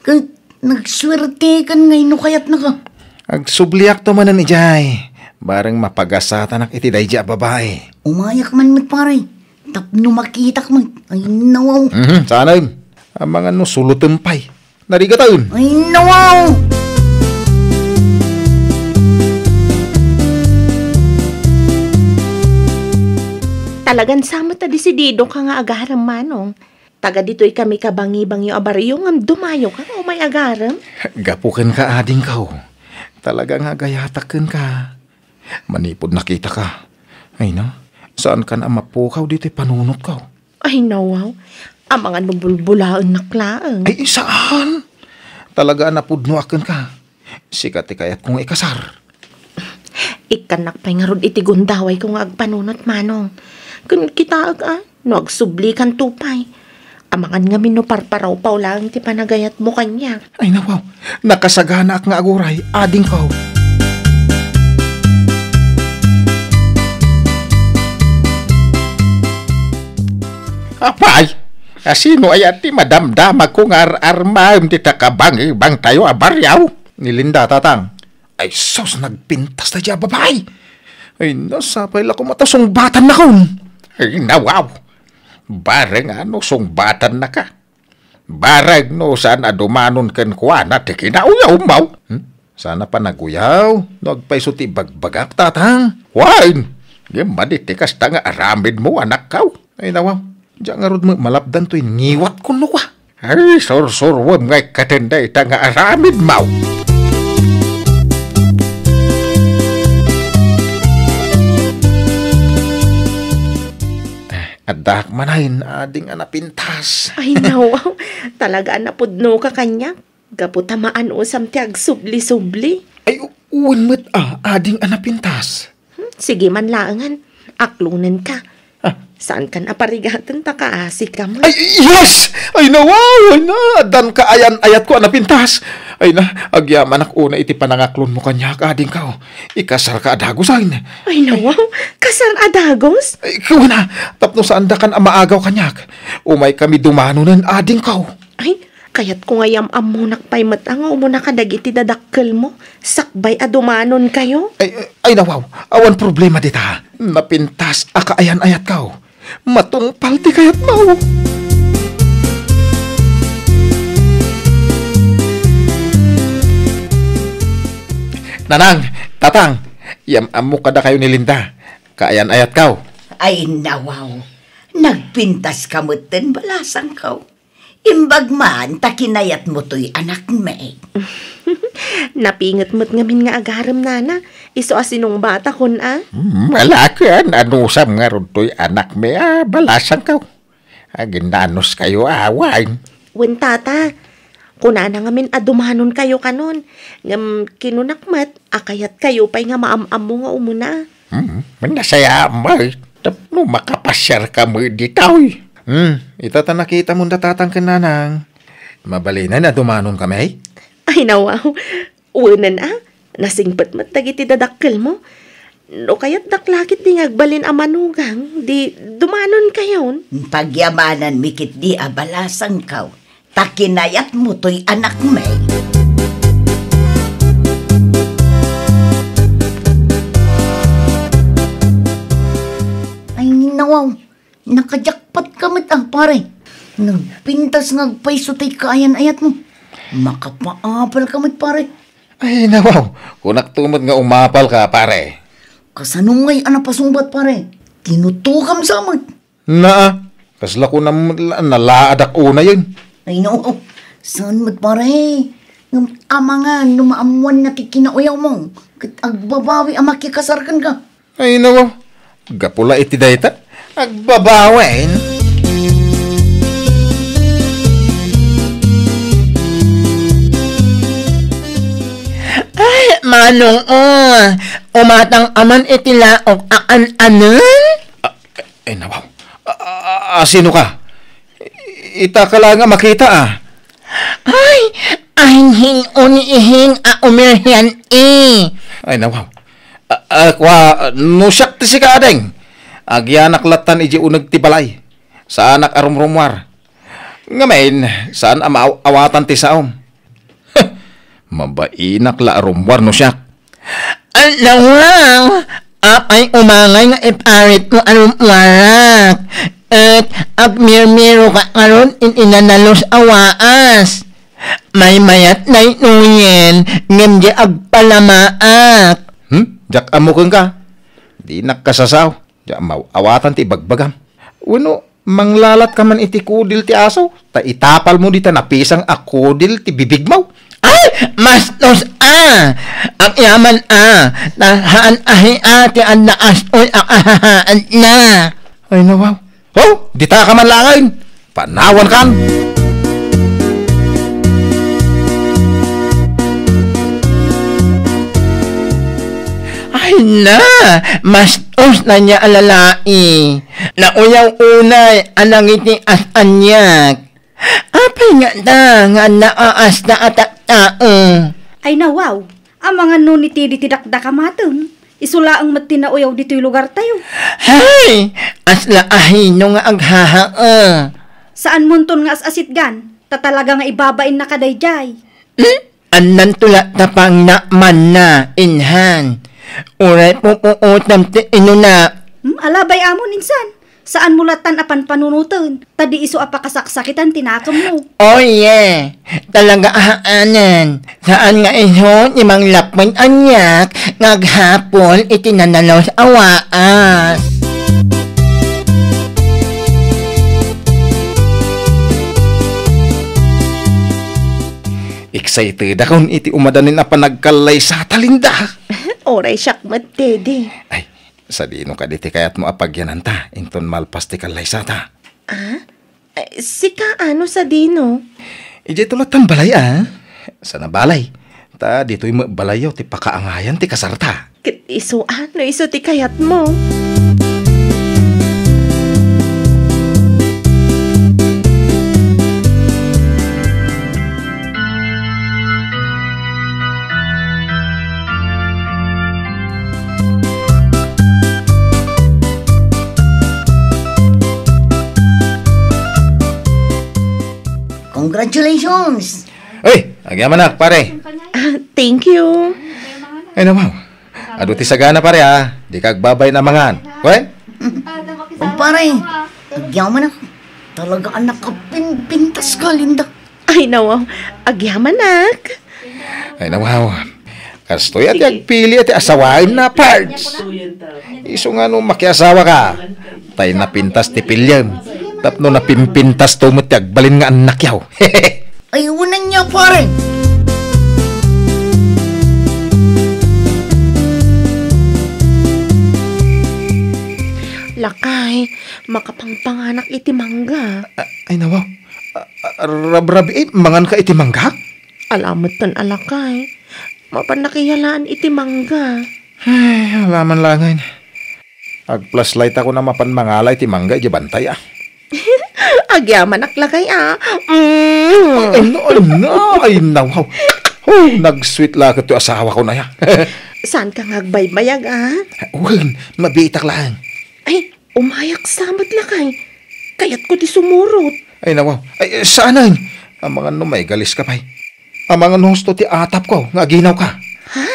Ket, nagsuertekan nga inno kayatnaka. Agsubliakto manen idiay. Bareng mapagasatanak iti daydi a babai. Umayak man met, pare. Tapno makitak met. Ay, nawaw. Mhm, saanen. Amangan no sulutem pay. Narigaten. Ay, nawaw! Talagan sa met a desidido ka nga agarem, Manong. Taga ditoy kami kabangibangyo a barrio ngem dumayo ka nga umay agarem. Gapu kenka, adingko. Talaga nga agayatak kenka. Manipud nakitaka. Ay na, saankan a mapukaw ditoy panunotko. Ay, nawaw. Amangan no bulbulaennak laeng. Ay, saan? Talaga a napudnoak kenka. Sika ti kayatko nga ikasar. Ikkannak pay ngarud iti gundawayko nga agpanunot, Manong. Ken kitaek a, no agsublikanto pay. Amangan ngamin no parparawpaw laeng ti panagayatmo kaniak. Ay, nawaw. Nakasaganaak nga aguray, adingko. Apay, asino aya ti madamdamagko nga ar-armaem dita kabangibangtayo a barrio? Ni Linda, tatang. Ay, sus, nagpintas daydi a babai. Ay, nasapay la koma ta sungbatan nakon. Ay, nawaw. Bareng ano sungbatan naka. Bareng no saan a dumanon kenkuana ti kinauyawmo. Hmm? Sana panaguyaw no agpayso ti ibagbagak, tatang. Wen, ngem madi ti kasta nga aramidmo, anakko. Ay, nawaw. Diak ngarud met malapdan toy ngiwat, kunno kua. Ay, sursuruem nga ikkaten dayta nga aramidmo. Addaak manen, ading a napintas. Ay, nawaw. Talaga a napudnoka kaniak. Gapu ta maanusam ti agsubli-subli. Ay, u-, wen met a, ading a napintas. Hmm, sige man laengen. Aklonenka. Ah. Saankan a parigaten ta kaasi ka met. Ay, yes! Ay, nawaw! Ay, na, addan kaayan-ayatko a napintas. Ay na, agyamanak unay iti panangaklonmo kaniak, adingko. Ikasarka a dagus, ay na. Ay, nawaw! Kasar a dagus? Ay, kuna, tapno saandakan a maagaw kaniak. Umaykami dumanonen, adingko. Ay, kayatko nga yam-ammonak pay met a nga umuna kadagiti dadakkelmo, sakbay a dumanonkayo. Ay, ay, nawaw, awan problema dita. Napintas a kaayan-ayatko. Matungpal ti kayatmo. Nanang, Tatang, yam-ammo kadakayo ni Linda. Kaayan-ayatko. Ay, nawaw. Nagpintaska metten, balasangko. Imbag man ta kinayatmo toy anakmi. Napinget met ngamin nga agarem, nana. Isu a sinungbatakon a. Hmm, ala ken, anusam ngarud toy anakmi a balasangko. Aginnanuskayo awan. Wen, tata, kunana ngamin a dumanonkayo kanon. Ngem kinunak met a kayatkayo pay nga maam-ammo nga umuna. Hmm, nasayaat met. Tapno makapasiarka met ditoy. Hmm, ita ta nakitamon da Tatang ken Nanang. Mabalinen a dumanonkami? Ay, nawaw. Wenen a, nasingpet met dagiti dadakkelmo. No kayatdak la ketdi nga agbalin a manugang, di dumanonkayon. Pagyamananmi ketdi a balasangko, ta kinayatmo toy anakmi. Ay, nawaw. Nakajakpat ka met, ah, pare. Nagpintas nga agpayso tay kaayan-ayatmo. Makapaapal ka met, pare. Ay, nawaw. Kunak to met nga umapal ka, pare. Kasano ngay a napasungbat, pare? Tinutokam sa met. Naa, kasla kunam met la, nalaadak unayen. Ay, no. Saan met, pare? Ngem amangan no maammoanna ti kinauyawmo, ket agbabawi a makikasar kenka. Ay, nako. Gapu la iti dayta, agbabawen. Ay, Manong, o, umatang ka man iti laok a kan-anen? Ah, ay, nawaw. Ah, ah, ah, sino ka? Ita ka la nga makita, ah. Ay, ay, hin-, uni ihin a umirhian, eh. Ay, nawaw. Ah, ah, kwa, no siak ti sika, ading. Agyanak lattan iji uneg ti balay. Saanak a rumrumuar. Ngamin, saan a maaw-awatan ti saom. Mabainak la a rummuar no siak. Ala, wow! Apay umangay nga iparitmo a rummuarak. Ket agmirmiroka ngarud iti nanalos a waas. Maymayat daytoyen, ngem di agpalamaak. Hmm? Diak ammo kenka. Dinak kasasao. Diak maaw-awatan ti ibagbagam. Wenno, manglalat ka man iti kudil ti aso, ta itapalmo dita napisang a kudil ti bibigmo. Ay, mastos a! Agyaman a! Ta haan a hia ti adda astoy a kahahaanna. Ay, nawaw. Oh, dita ka man laengen. Panawan kan. Ay na, mastos na niya a lalaki. Nauyaw unay a nangiti as aniak. Apay nga da nga naaasta a tattao? Ay nawaw, amangan no ni Teddy ti dakdakamatem. Isu laeng met ti nauyaw ditoy lugartayo. Hay! Asla ahino nga aghahaa. Saan monton nga as-asitgan, ta talaga nga ibabain na kadaydiay. Hmm? Annanto latta pangnamanna, inhan. Uray pupuotam ti inuna. Hmm, alabay amon, insan. Saan mo lattan a panpanunoten, ta di isu a pakasaksakitan ti nakemmo. Oh, yeah. Talaga a haanen. Saan nga isu ti manglapped aniak nga aghapol iti nanalos a waas. Excited akon iti umadanin a panagkallaysata, Linda. Uray siak met, Teddy. Ay, Sadino kadi ti kayatmo a pagyananta inton malpas ti kallaysata? Ah? Eh, sika ano sadino? Idiay tulatan balay, ah. Sana balay. Ta ditoy met balayyo ti pakaangayan ti kasarta. Ket isu, ah, no isu ti kayatmo. Congratulations! Uy, agyamanak, pare. Ah, thank you. Ay, naman. Adu ti sagana, pare, ah. Di ka agbabain a mangan. Wen? Kumpare, agyamanak. Talaga a nakapinpintas ka, Linda. Ay, nawaw. Agyamanak. Ay, nawaw. Kastoy a ti agpili a ti asawaenna, pards. Isu nga no makiasawa ka, tay napintas ti piliem. Tapno napimpintas to met ti agbalin nga annakyo. Ay, unan niya, pare. Lakay, makapangpanganak iti mangga. A-, ay, nawaw. A-, a-, rabrabii, mangan ka iti mangga? Alametten a lakay. Mapan nakiyalaan iti mangga. Ay, alaman langen. Agplaslayta ko na mapan mangala iti mangga iti bantay, ah. Agyamanak lakay, ah. Mm. Ay, no, ay, no, ay, nawaw. Oh, nag-sweet la ket ti asawa ko na ya. Saan ka nga agbaybayag, ah? Wen, mabiitak lang. Ay, umayak sa met lakay. Kayatko ti sumurot. Ay, nawaw. Ay, saanen? Amangan no maigalis ka pay. Amangan no husto ti atapko nga aginawka. Ha?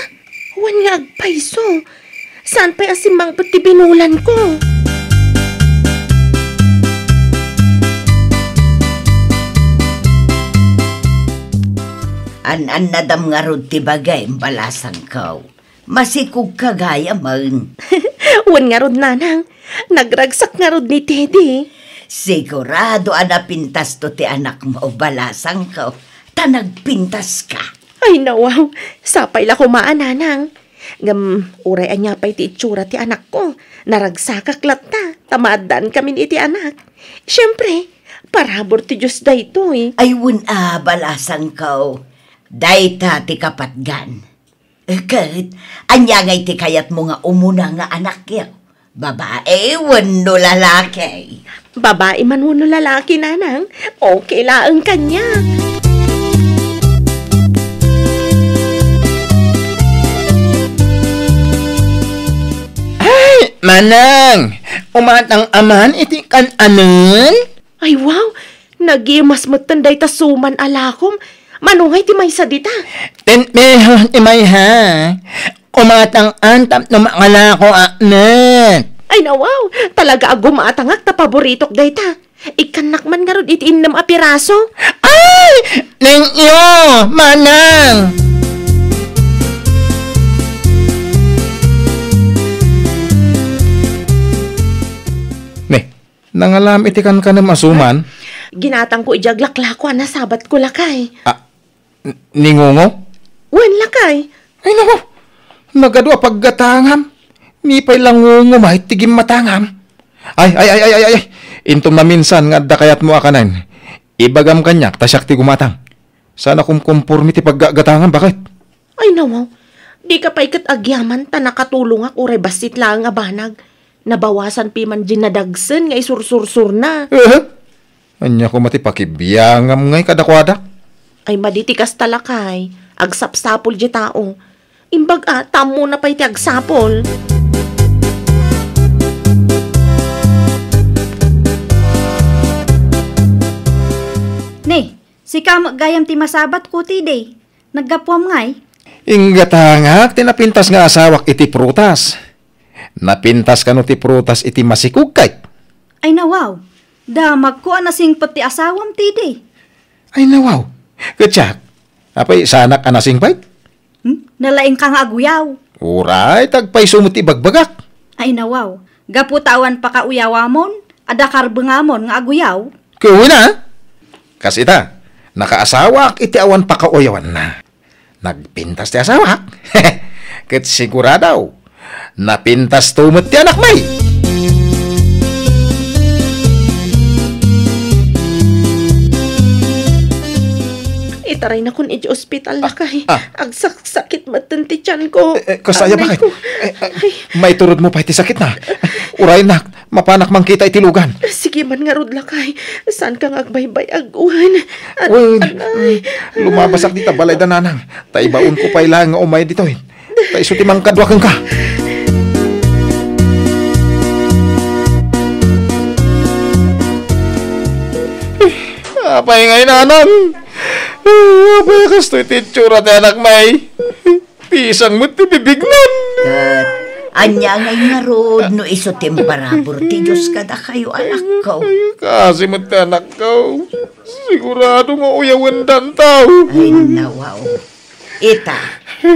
Wen nga agpayso. Saan pay a simmangpet ti binulanko? An-annadam ngarud ti bagim, balasangko. Masikogka gayamen. Wen ngarud, nanang. Nagragsak ngarud ni Teddy. Sigurado a napintasto ti anakmo, balasangko, ta nagpintaska. Ay, nawaw. Sapay la koma a, nanang. Ngem, uray ania pay ti itsura ti anakko, naragsakak latta, ta maaddaankamin iti anak. Siempre, parabur ti Dios daytoy. Ay, wen a, balasangko. Dayta ti kapatgan. Ket, ania ngay ti kayatmo nga umuna nga anakyo? Babae wenno lalaki? Babae man wenno lalaki, nanang, okay laeng kaniak. Ay, manang! Umatang a man iti kan-anen? Ay, wow! Nagimas metten dayta suman a lakom. Mano ngay ti maysa dita? Tenmeho ti maysa. Umatang-an tapno mangalako a met. Ay, nawaw! Talaga a gumatangak ta paboritok dayta. Ikkannak man ngarud iti innem a piraso. Ay! Neng-iyo, manang! Ne, nangalam iti kankanem a suman? Ginatangko idiay aglaklako a nasabatko, lakay. Ah, n-, ni Ngungo? Wen, lakay. Ay, naku, nagadu a paggatangam. Ni pay la Ngungo met ti gimmatangam. Ay, ay, ay, ay, ay, ay. Intom maminsan nga adda kayatmo a kanen, ibagam kaniak ta siak ti gumatang. Saan a kumkumporme ti paggagatangam, baket? Ay, nawaw. Dika pay ket agyaman ta nakatulongak uray bassit laeng a banag. Nabawasan pay man diay nadagsen nga isursursurna. Eh? Ania koma ti pakibiangam ngay kadakuada? Ay, madi ti kasta, lakay. Agsapsapul diay tao. Imbag a, ta ammona pay ti agsapul. Ne, sika met gayam ti masabatko, Teddy. Naggapuam ngay? Inggatangak ti napintas nga asawak iti prutas. Napintas kano ti prutas iti masikog, kayat? Ay, nawaw. Damagko a nasingpet ti asawam, Teddy. Ay, nawaw. Ket siak, apay, saanak a nasingpet? Hmm? Nalaingka nga aguyaw. Uray, ta agpayso met ti ibagbagak. Ay, nawaw. Gapu ta awan pakauyawamon, adda karbengamon nga aguyaw. Kuna, kas ita, nakaasawak iti awan pakauyawanna. Nagpintas ti asawak. Ket sigurado, Napintasto met ti anak, May! Itaraynakon iti ospital, lakay. Ah. Agsaksakit metten ti tianko. Eh, eh, kasta aya, Anay bakit? ko. Eh, eh, Ay. Maiturodmo pay ti sakitna. Uray, nak, mapanak mangkita iti lugan. Sige man ngarud, lakay. Saanka nga agbaybay-aguan? An-, Wen, anay. Lumabasak dita balay da nanang. Ta ibaonko pay laeng nga umay ditoy. Ta isu ti mangkadua kenka. Apay ngay, nanang? Apay kastoy ti itsura ti anak, May? Pisang met ti bibignan. Ket ania ngay ngarud no isu ti imparabur ti Dios kadakayo, anakko? Ay, kasi met ti anakko. Sigurado nga uyawendanto. Ay, nawaw. Ita,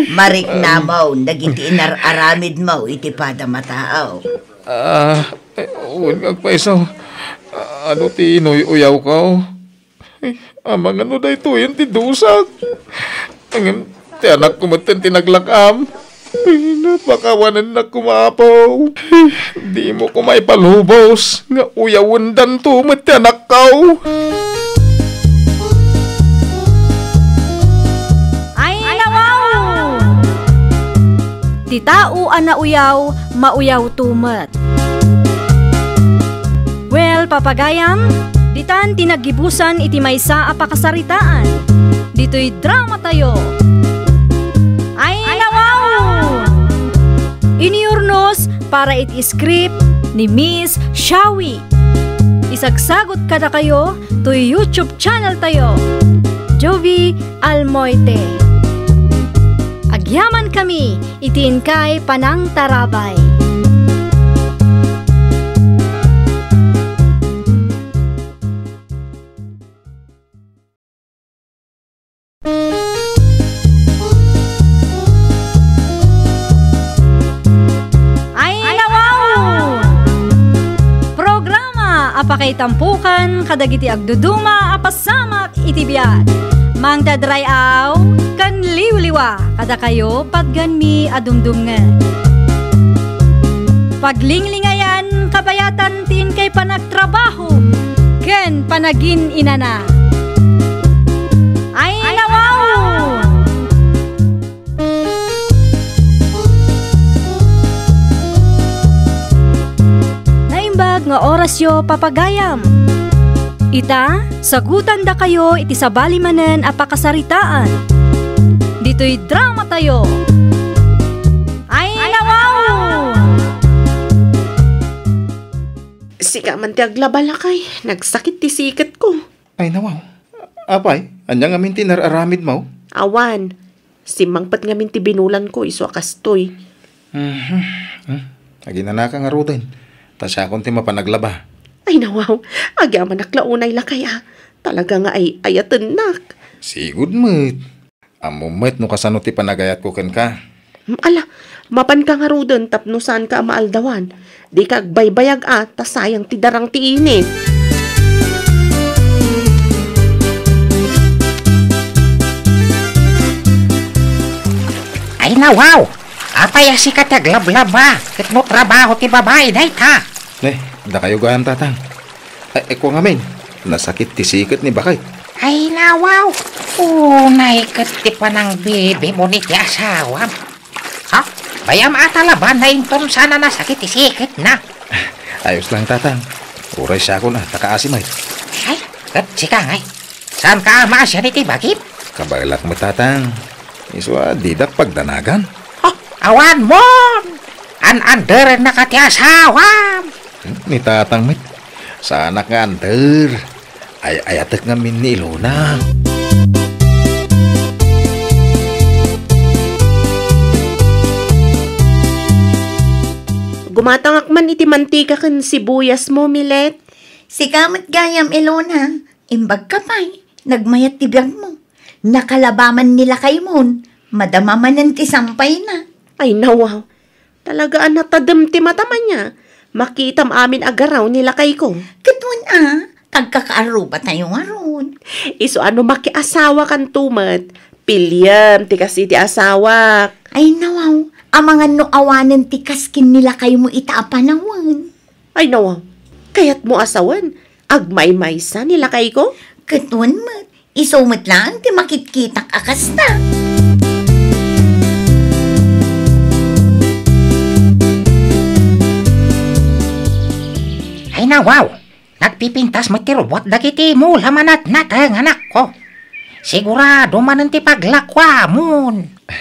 mariknamon dagiti inar-aramidmo iti padam a tao. Ah, eh, wen nga agpayso. Ano ti inuy-uyawko? Ay, amangan no daytoyen ti dusak. Ngem ti anakko metten ti naglak-am. Ay, napakawanennak koma, Apo. Dimo koma ipalubos nga uyawendanto met ti anakko. Ay, nawaw! Ti tao a nauyaw, mauyawto met. Well, papagayam, ditan ti naggibusan iti maysa a pakasaritaan. Ditoy dramatayo. Ay, nawaw! Inurnos para iti script ni Miss Shawi. Isagsagot kadakayo toy YouTube channel tayo, Jovi Almoite. Agyamankami iti inkay panangtarabay. Ay, nawaw! Programa a pakaitampukan kadagiti agduduma a pasamak iti biag. Mangdadray-aw ken liwliwa kadakayo patgenmi a dumdumngeg. Paglinglingayan kabayatan ti inkay panagtrabaho ken panagin-inana. Ay, nawaw! Naimbag nga orasyo, papagayam. Ita, sagutandakayo iti sabali manen a pakasaritaan. Ditoy dramatayo. Ay, nawaw! Sika man ti aglaba, lakay. Nagsakit ti siketko. Ay, nawaw. Apay, ania ngamin ti inar-aramidmo? Awan. Simmangpet ngamin ti binulanko isu a kastoy. Mhm. Hmm. Aginanaka ngaruden. Ta siakon ti mapanaglaba. Ay, nawaw. Agyamanak la unay, lakay, a. Talaga nga ay-ayatennak. Sigud met. Ammom met no kasano ti panagayatko kenka. Ala, mapanka ngaruden tapno saanka a maaldawan. Dika agbaybayag a, ta sayang ti darang ti init. Ay, nawaw! Apay a sika ti aglablaba, ket no trabaho ti babai dayta? Eh, dakayo gayam, Tatang. Ay, ay, kua ngamin, nasakit ti siket ni baket. Ay, nawaw! Unay ket ti panangbibimon iti asawam. Ha? Bayam a talaban na inton sana nasakit ti siketna. Ayos lang, Tatang. Uray siakon a, ta kaasi met. Ay, ket sika ngay. Saanka a maasian iti bagim? Kabaelak met, Tatang. Isu a didak pagdanagan. Ha? Awan mon! An-anderennaka ti asawam! Hmm, ni Tatang met. Saanak nga under. Ay-ayatek ngamin ni Ilona. Gumatangak man iti mantika ken sibuyasmo, Milet. Sika met gayam, Ilona. Imbagka pay, nagmayat ti biagmo. Nakalaba man ni lakaymon, madama manen ti sampayna. Ay, nawaw. Talaga a natadem ti matam ania. Makitam amin a garaw ni lakayko. Ket wen a, agkakaarrubatayo ngarud. Isu a no makiasawakanto met, piliem ti kas iti asawak. Ay, nawaw. Amangan no awanen ti kas ken ni lakaymo ita a panawen. Ay, nawa. Kayatmo a sawen, agmaymaysa ni lakayko? Ket wen met, isu met laeng ti makitkitak a kasta. Ay, nawaw. Nagpipintas met ti rubuat dagiti mula manatnateng, anakko. Sigurado manen ti paglakuamon.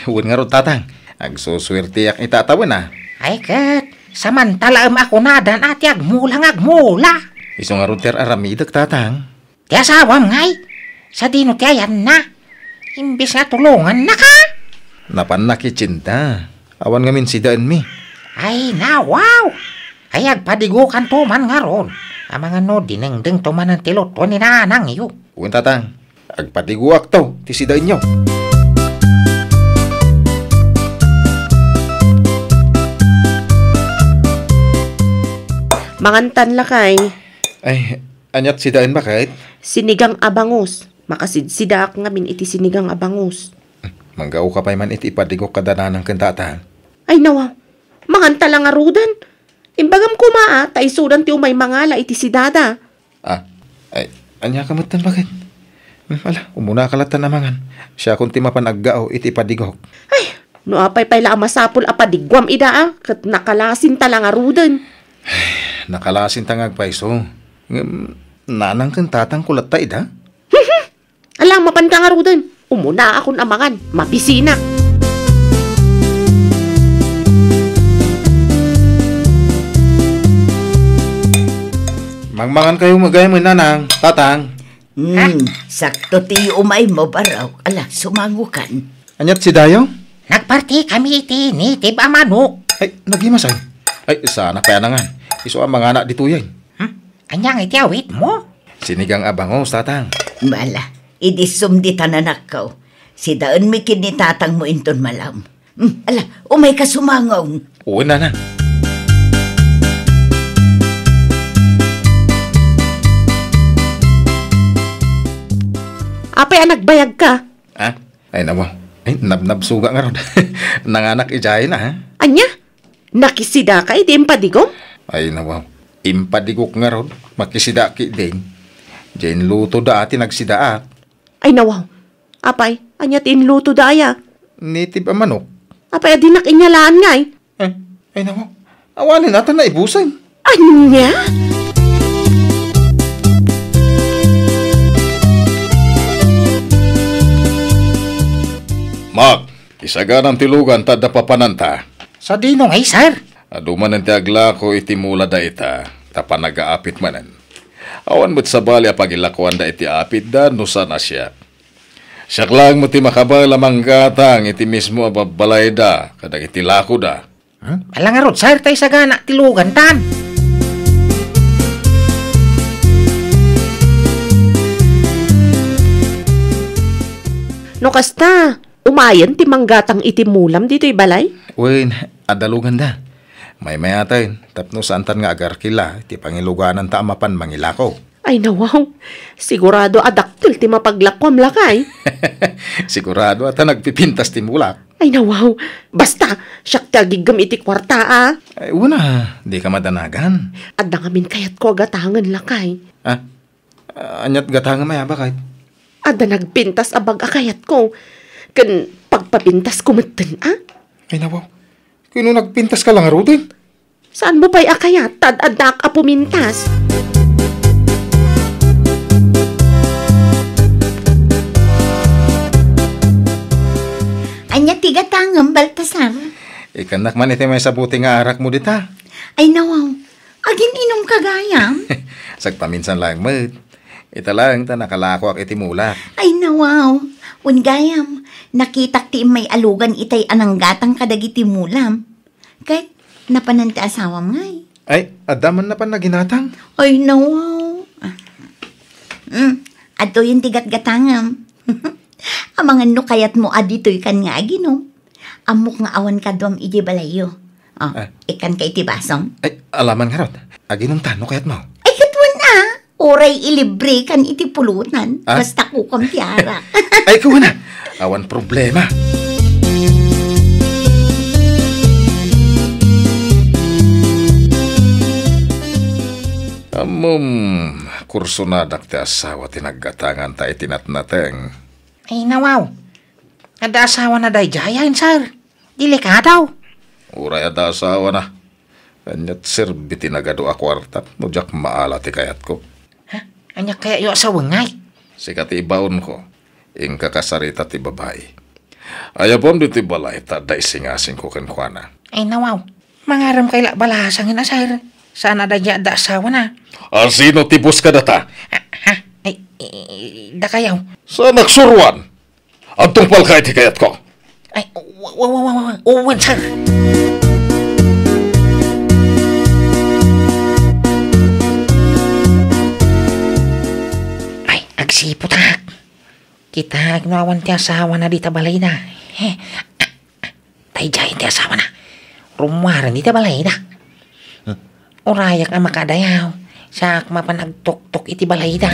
Wen ngarud, tatang. Agsusuerteak ita a tawen a. Ay ket, samantalaem a kunadan a ti agmula nga agmula. Isu ngarud ti ar-aramidek, tatang. Ti asawam ngay, sadino ti ayanna? Imbes nga tulongannaka? Napanna kitchen ta. Awan ngamin sidaenmi. Ay, nawaw! Ay, agpadigokanto man ngarud. Amangan no dinengdengto manen ti luto ni nanangyo. Wen, tatang. Agpadigoakto ti sidaenyo. Mangantan, lakay. Ay, aniat sidaen, baket? Sinigang a bangus. Makasidsidaak ngamin iti sinigang a bangus. Manggaoka pay man iti ipadigok kada nanang ken tatang. Ay, nawa. Manganta la ngaruden. Imbagam koma a, ta isudan ti umay mangala iti sidada. Ah, ay, ania ka metten, baket? Hmm, ala, umunaka latta a mangan. Siakon ti mapan aggao iti ipadigok. Ay, no apay pay la a masapul a padiguam ida a, ket nakalasinta la ngaruden. Nakalasinta nga agpayso. Ngem, nanang ken tatangko latta ida? Ala, mapanka ngaruden. Umunaakon a mangan. Mabisinak. Mangmangankayo met gayam, nanang, tatang. Hmm, sakto ti umaymo, Barok. Ala, sumangokan. Aniat sidayo? Nagpartikami iti native a manok. Ay, nagimasan. Ay, saanak pay a nangan. Isu a manganak ditoyen. Hmm? Ania ngay ti awitmo? Sinigang a bangus, tatang. Ala, idi sumdi ta nanakkaw. Sidaenmi ken ni tatangmo inton malam. Hmm, ala, umayka sumangon. Wen, nanang. Apay a nagbayagka? Ah? Ay, nawa. Ay, nabnabsogak ngarud. Nanganak idiay na, ha? Ania? Nakisidaka iti impadigom? Ay, nawa. Impadigok ngarud. Makisidaak ketdin. Diay inlutoda a ti nagsidaak. Ay, nawa. Apay, ania ti inlutoda aya? Native a manok. Apay, a dinak inyalaan ngay? Eh, ay, naku. Awanen ata naibusen. Ania? Mak, isaganam ti lugan ta adda papananta. Sadino ngay, sir? Adu manen ti aglako iti mula dayta, ta panagaapit manen. Awan met sabali a pagilakuanda iti apitda no saan a siak. Siak laeng met ti makabael a manggatang iti mismo a babbalayda kadagiti lakoda. Hmm? Ala ngarud, sir, ta isagana ti lugantan. No kasta, umayen ti manggatang iti mulam ditoy balay? Wen, adda luganda. Maymayaten, tapno saantan nga agarkila ti pangilugananta a mapan mangilako. Ay, nawaw. Sigurado a dakkel ti mapaglakuam, lakay. Sigurado a ta nagpipintas ti mulak. Ay, nawaw. Basta, siak ti agiggem iti kuarta, a. Ay, una, dika madanagan. Adda ngamin kayatko a gatangen, lakay. Ah? Ah, aniat gatangem aya, baket? Adda nagpintas a bag a kayatko. Ken pagpapintasko metten, a. Ay, nawaw. Ken no nagpintaska la ngaruden? Saanmo pay a kayat ta ad-addaak a pumintas? Ania ti gatangem, Baltasar? Ikannak man iti maysa a buti nga arakmo dita. Ay, nawaw. Agin-inumka gayam? Sagpaminsan laeng met. Ita laeng ta nakalakoak iti mulak. Ay, nawaw. Wen gayam, nakitak ti immay a lugan itay a nanggatang kadagiti mulam. Ket, napanan ti asawam ngay? Ay, adda man napan naginatang. Ay, nawaw. Ah. Mm, adtoyen ti gatgatangem. Amangan no kayatmo a ditoykan nga aginom. Ammok nga awan kaduam idiay balayyo. Oh, ah, ikkanka iti basom. Ay, alaman ngarud. Aginomta no kayatmo. Ay, ket wen a. Uray ilibrekan iti pulutan. Ah? Basta kukuam ti arak. Ay, kuana. Awan problema. Ammom, kursonadak ti asawa ti naggatanganta iti natnateng. Ay, nawaw. Adda asawana daydiay, sir. Delikado. Uray adda asawana. Ania't serbi ti nagadu a kuarta no diak maala ti kayatko? Ha? Ania kayatyo a sawengay? Sika ti ibaonko. Inka kasarita ti babai. Ayabam ditoy balay ta adda isingasingko kenkuana. Ay, nawaw. Mangaramkay la balasang, sir. Saan a daydiay adda asawana? A sino ti boss kadata? Ah, ha? Ay, eh, dakayaw. Saan a suroan? Agtungpalka iti kayatko. Ay, wa, wa, wa, wa, wa. Wen, sir. Ay, agsiputak. Kitaek no awan ti asawana dita balayda. He. Daydiay ti asawana. Rummuaren iti balayda. Urayak a makadayaw. Saak mapan agtuktok iti balayda.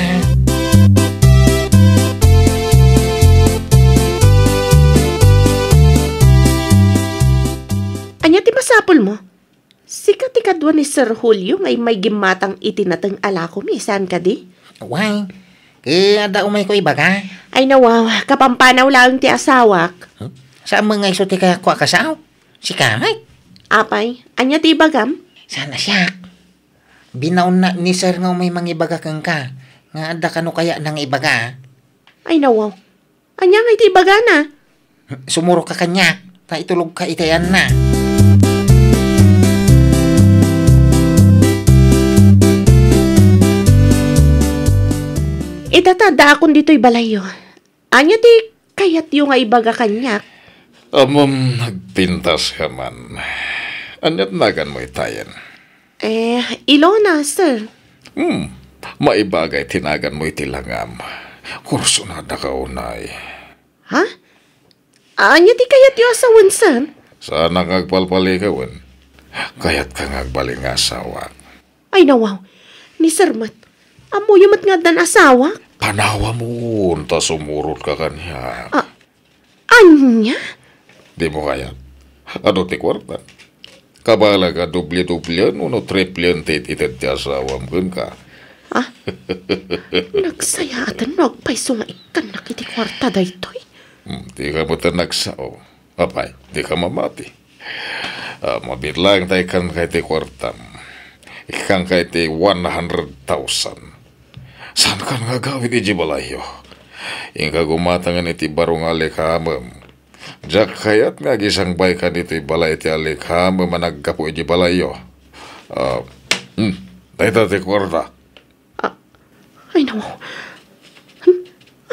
Ania ti masapulmo? Sika ti kadua ni Sir Julio nga immay gimmatang iti nateng a lakomi, saan kadi? Wen, ket adda umayko ibaga. Ay, nawaw, kapampanaw laeng ti asawak. Huh? Saan met nga isu ti kayatko a kasao? Sika met. Apay, ania ti ibagam? Saan a siak. Binaonna ni Sir nga umay mangibaga kenka, nga adda kano kayatna nga ibaga. Ay, nawaw. Ania ngay ti ibagana? Sumurokka kaniak, ta itulogka iti ayanna. Ita ta addaakon ditoy balayyo. Ania ti kayatyo nga ibaga kaniak? Ammom, nagpintaska man. Ania't naganmo itayen? Eh, Ilona, sir. Hmm, maibagay ti naganmo iti langam. Kursunadaka unay. Ha? Ania ti kayatyo a sawen, sir? Saanak nga agpalpalikawen. Kayatka nga agbalin nga asawak. Ay, nawaw. Ni sir met. Ammoyo met nga addan asawak? Panawamon, ta sumurotka kaniak. Ah, Ania? Dimo kayat? Adu ti kuarta. Kabalak a doble-doblen wenno triplen ti ited ti asawam kenka. Ah? Nagsayaaten no agpayso nga ikkannak iti kuarta daytoy? Hmm, dika met nagsao. Apay, dika mamati. Ah, mabiit laeng ta ikkanka iti kuartam. Ikkanka iti one hundred thousand. Saankan nga agawid idiay balayyo? Inka gumatangen iti baro nga alikamem. Diak kayat nga agisangbayka ditoy balay iti alikamem a naggapu idiay balayyo. Ah, hmm, dayta ti kuarta. Ah, ay, no. Hmm,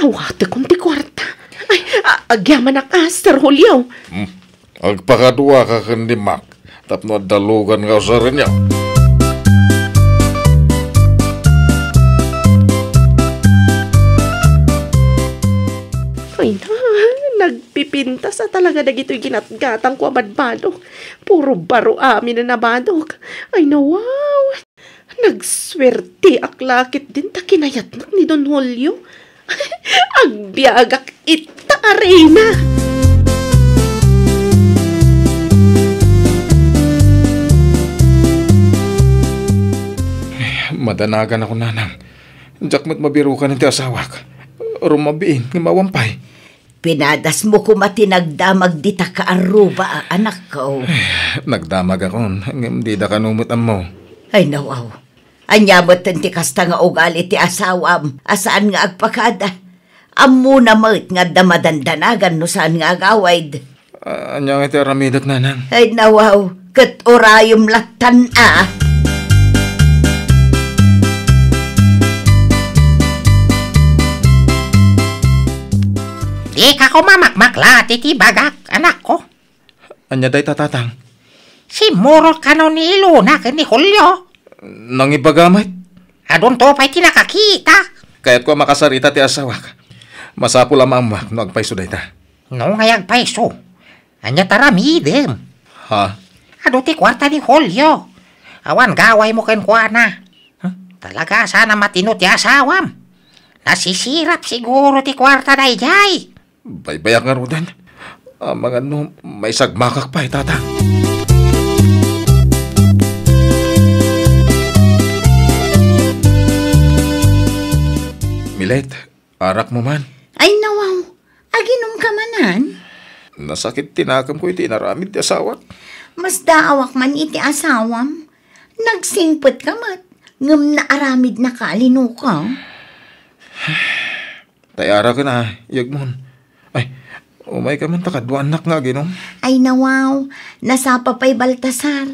awatekon ti kuarta. Ay, a-, agyamanak a, Sir Julio. Hmm. Agpakaduaka ken ni Mac tapno adda lugan nga usarenyo. Ay na, nagpipintas a talaga dagitoy ginatgatangko a badbadok. Puro baro amin a nabadok. Ay na, wow! Nagsuerteak la ketdin ta kinayatnak ni Don Julio. Agbiagak ita a reyna. Madanagan ako, nanang. Diak met mabirukan iti asawak. Rumabiin, ngem awan pay. Pinadasmo koma ti nagdamag dita kaarruba a anakko. Nagdamagakon, ngem dida kano met ammo. Ay, nawaw. Ania met ti kasta nga ugali ti asawam a saan nga agpakada? Ammona met nga adda madandanagan no saan nga agawid. Ah, ania nga iti aramidek, nanang? Ay, nawaw. Ket urayem lattan a. Dika koma makmaklat iti bagak, anakko. Ania dayta, tatang? Simmurot kano ni Ilona ken ni Julio. Nangibaga met. Adunto pay ti nakakita. Kayatko a makasarita ti asawak. Masapul a maammuak no agpayso dayta. No ngay agpayso, ania ti aramidem? Ha? Adu ti kuarta ni Julio. Awan gawaymo kenkuana. Huh? Talaga saan a matino ti asawam. Nasisirap siguro ti kuarta daydiay. Baybayak ngaruden. Amangan no maisagmakak pay, tatang. Let, arakmo man. Ay, nawaw. Aginumka manen? Nasakit ti nakemko iti inaramid ti asawak. Masdaawak man iti asawam. Nagsingpetka met, ngem naaramidnaka a linuka. Tay araken a, Yegmon. Ay, umayka man ta kaduanak nga aginum. Ay, nawaw, nasapa pay, Baltasar.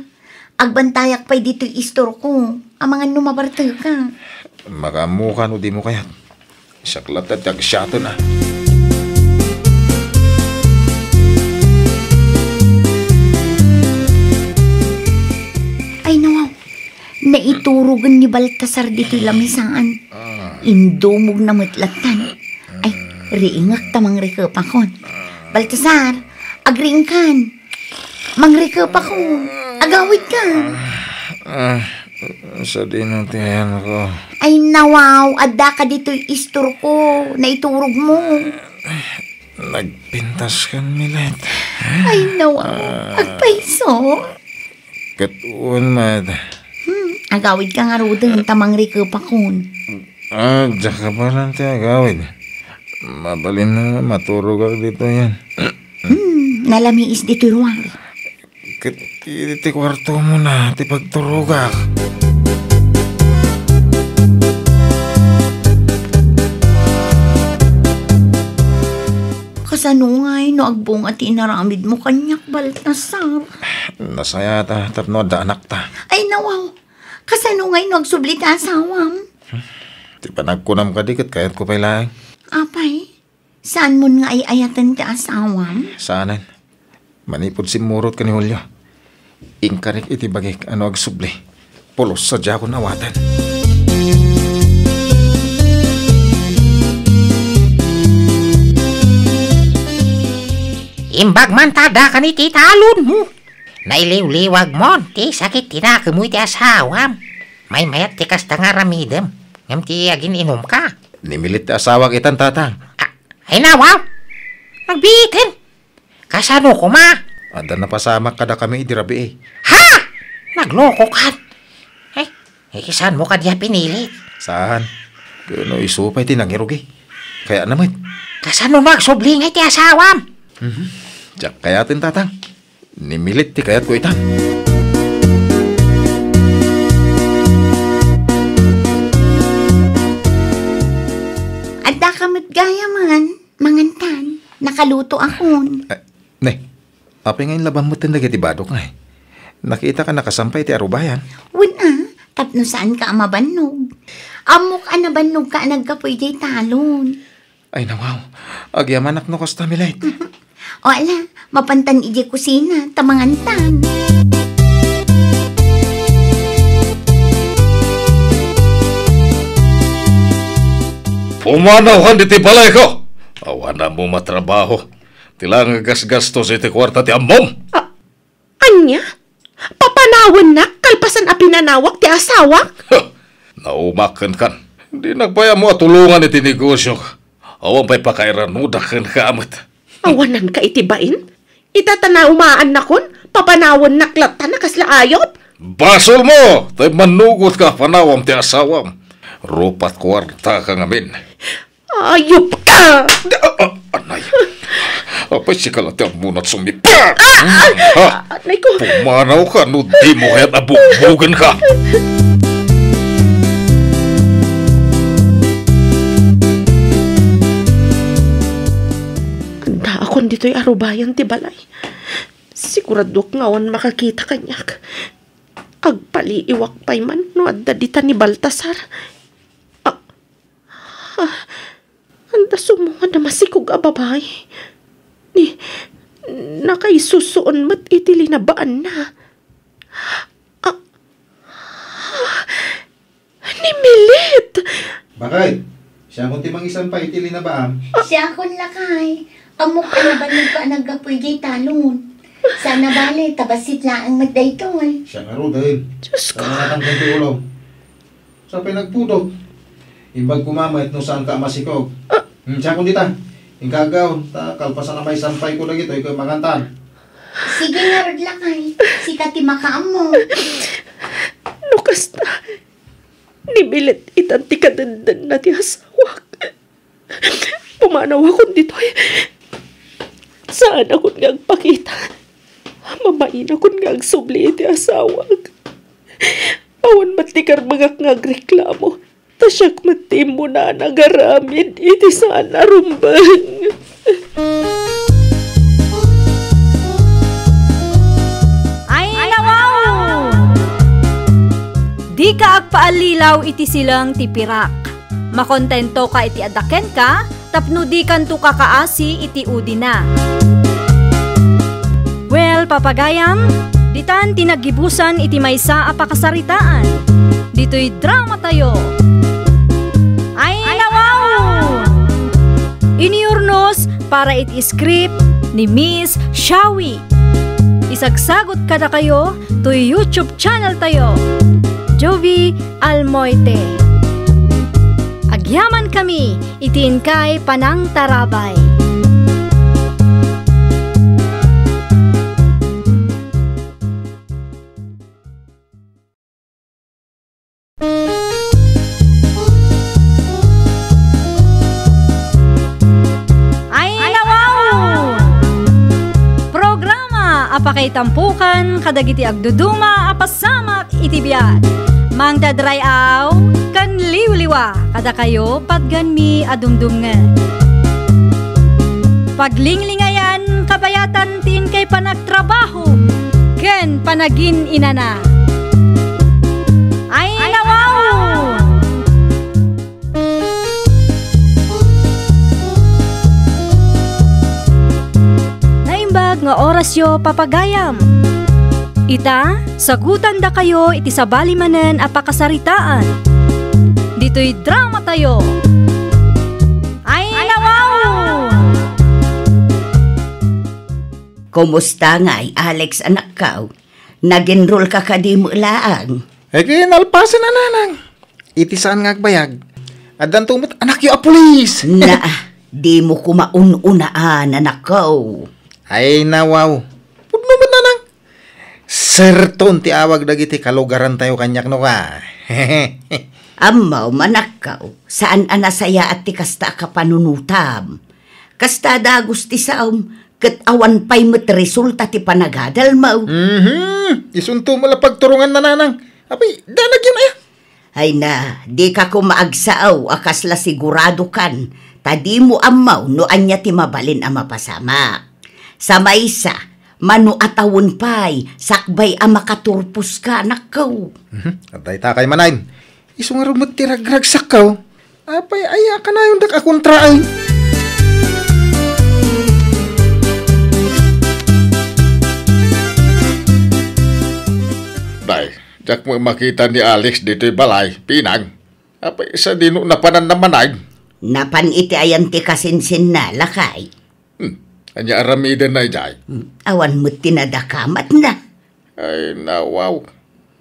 Agbantayak pay ditoy istorko, amangan no mabarteka. Makaammoka no dimo kayat. Siak latta ti agsiaten a. Ay, nawaw. Naiturogen ni Baltasar ditoy lamisaan. Indumogna met lattan. Ay, riingek ta mangrikepakon. Baltasar, agriingkan. Mangrikepakon. Agawidka. Ah, sadino ti ayanko? Ay, nawaw, adda ka ditoy istorko. Naiturogmo. Nagpintas kan Milet. Ay, nawaw. Ah. Agpayso. Ket wen met. Hmm, agawidka ngaruden ta mangrikepakon. Ah, diak kabaelan ti agawid. Mabalin a maturogak ditoyen. Hmm, nalamiis ditoy ruar. Ket iti kuartomo na ti pagturogak. Kasano ngay no agbunga ti inaramidmo kaniak, Baltasar? Nasayaat a tapno adda anakta. Ay, nawaw. Kasano ngay no agsubli ti asawam? Ti panagkunam kadi ket kayatko pay laeng. Apay, saanmon nga ay-ayaten ti asawam? Saanen. Manipud simmurot ken ni Julio, inkarik iti bagik a no agsubli, pulos sadiakon awaten. Imbag man ta adda kan iti talonmo. Nailiwliwagmon ti sakit ti nakemmo iti asawam. Maymayat ti kasta nga aramidem, ngem ti agin-inumka. Ni Milet ti asawak itan, Tatang. A-, ay, nawaw! Nagbiiten! Kasano koma? Adda napasamak kadakami idi rabii. Ha? Naglokokan? Ay, eh, saanmo kadi a pinilit? Saan? Ket no isu pay ti nangirugi, kayatna met. Kasano no agsubli ngay ti asawam? Mhm. Diak kayaten, Tatang. Ni Milet ti kayatko itan. Addaka met gayamen, mangantan. Nakalutoakon. Eh, ne, apay nga inlabanmo ten dagiti badok ngay? Nakitaka nakasampay ti arubayan. Wen a, tapno saanka a mabannog. Ammok a nabannogka a naggapu idiay talon. Ay, nawaw. Agyamanak no kasta, Milet. O ala, mapantan idiay kusina, ta mangantan. Pumanaw kan ditoy balayko! Awan ammo matrabaho. Ti la nga gasgastos iti kuarta ti ammom. A-, Ania? Papanawennak kalpasan a pinanawak ti asawak? Huh! Naumak kenkan. Dinak pay ammo a tulongan iti negosiok. Awan pay pakairanudak kenka met. Awananka iti bain? Ita ta naumaannakon, papanawennak latta a kasla ayop? Basolmo! Tay mannugot ka a panawam ti asawam. Rupat kuartaka ngamin. Ayupka! Da-, a-, a-, anay. Apay, sika la ti ammonak sumipa? Ah! Hmm, ha? Anay ko. Pumanawka no dimo kayat a bugbogenka. Addaakon ditoy arubayan ti balay. Siguraduak nga awan makakita kaniak. Agpaliiwak pay man no adda dita ni Baltasar. Ah, Ah, adda sumungad a masikog a babai. Ni, nakaisusuon met iti linabaanna. Ah, ah, ni Milet! Bakay, siakon ti mangisampay iti linabaam. Siakon, lakay. Ammok a nabannogka a naggapu idiay talon. Saan a bale, ta bassit laeng met daytoy. Siak ngaruden. Diyos ko. Saan a natangken ti ulom? Sapay nagpudot. Imbag koma met no saanka a masikog. Ah. Hmm, siakon dita. Inka agawid, ta kalpasan a maisampayko dagitoy ket mangantan. Sige ngarud, lakay. Sika ti makaammo. No kasta, ni Milet itan ti kadendenna ti asawak. Pumanawakon ditoy. Saanakon nga agpakita. Mabainakon nga agsubli iti asawak. Awan met ti karbengak nga agreklamo. Ta siak met ti immunana nga aramid iti saan a rumbeng. Ay, nawaw! Dika agpaallilaw iti silang ti pirak. Makontentoka iti adda kenka, tapno dikanto kakaasi iti udina. Well, papagayam, ditan ti naggibusan iti maysa a pakasaritaan. Ditoy drama tayo. Ay, nawaw! Inurnos para iti script ni Miss Shawi. Isagsagot kadakayo toy YouTube channel tayo, Jovi Almoite. Agyaman kami iti inkay panangtarabay. Ay, nawaw! Programa a pakaitampukan kadagiti agduduma a pasamak iti biag. Mangdadray-aw ken liwliwa kadakayo patgenmi a dumdumngeg. Paglinglingayan kabayatan ti inkay panagtrabaho ken panagin-inana. Ay, nawaw! Naimbag nga orasyo, papagayam. Ita, sagutandakayo iti sabali manen a pakasaritaan. Ditoy drama tayo. Ay, nawaw! Kumusta ngay, Alex, anakko? Nag-enroll ka kadi met laeng? Ket nalpasen a, nanang. Iti saan nga agbayag, addanto met anakyo a pulis. Na, dimo koma un-unaan, anakko. Ay, nawaw. Pudno met, nanang. Serton ti awag dagiti kalugarantayo kaniak, no ka. Ammo, anakko, saan a nasayaat ti kasta a kapanunotam. Kasta dagus ti saom, ket awan pay met resulta ti panagadalmo. Mhm. Isunto met la pagturonganna, nanang. Apay, danagyon aya? Ay na, dika koma agsao a kasla siguradokan, ta dimo ammo no ania ti mabalin a mapasamak. Sa maysa, mano a tawen pay, sakbay a makaturposka, anakko. Mhm. Dayta kay manen. Isu ngarud met ti ragragsakko. Apay aya kanayondak a kontraen? Nay, diak met makita ni Alex ditoy balay, Pinang. Apay sadino napananna manen? Napan iti ayan ti kasinsinna, lakay. Hmm, ania aramidenna idiay? Hmm, awan met ti nadakamatna. Ay, nawaw.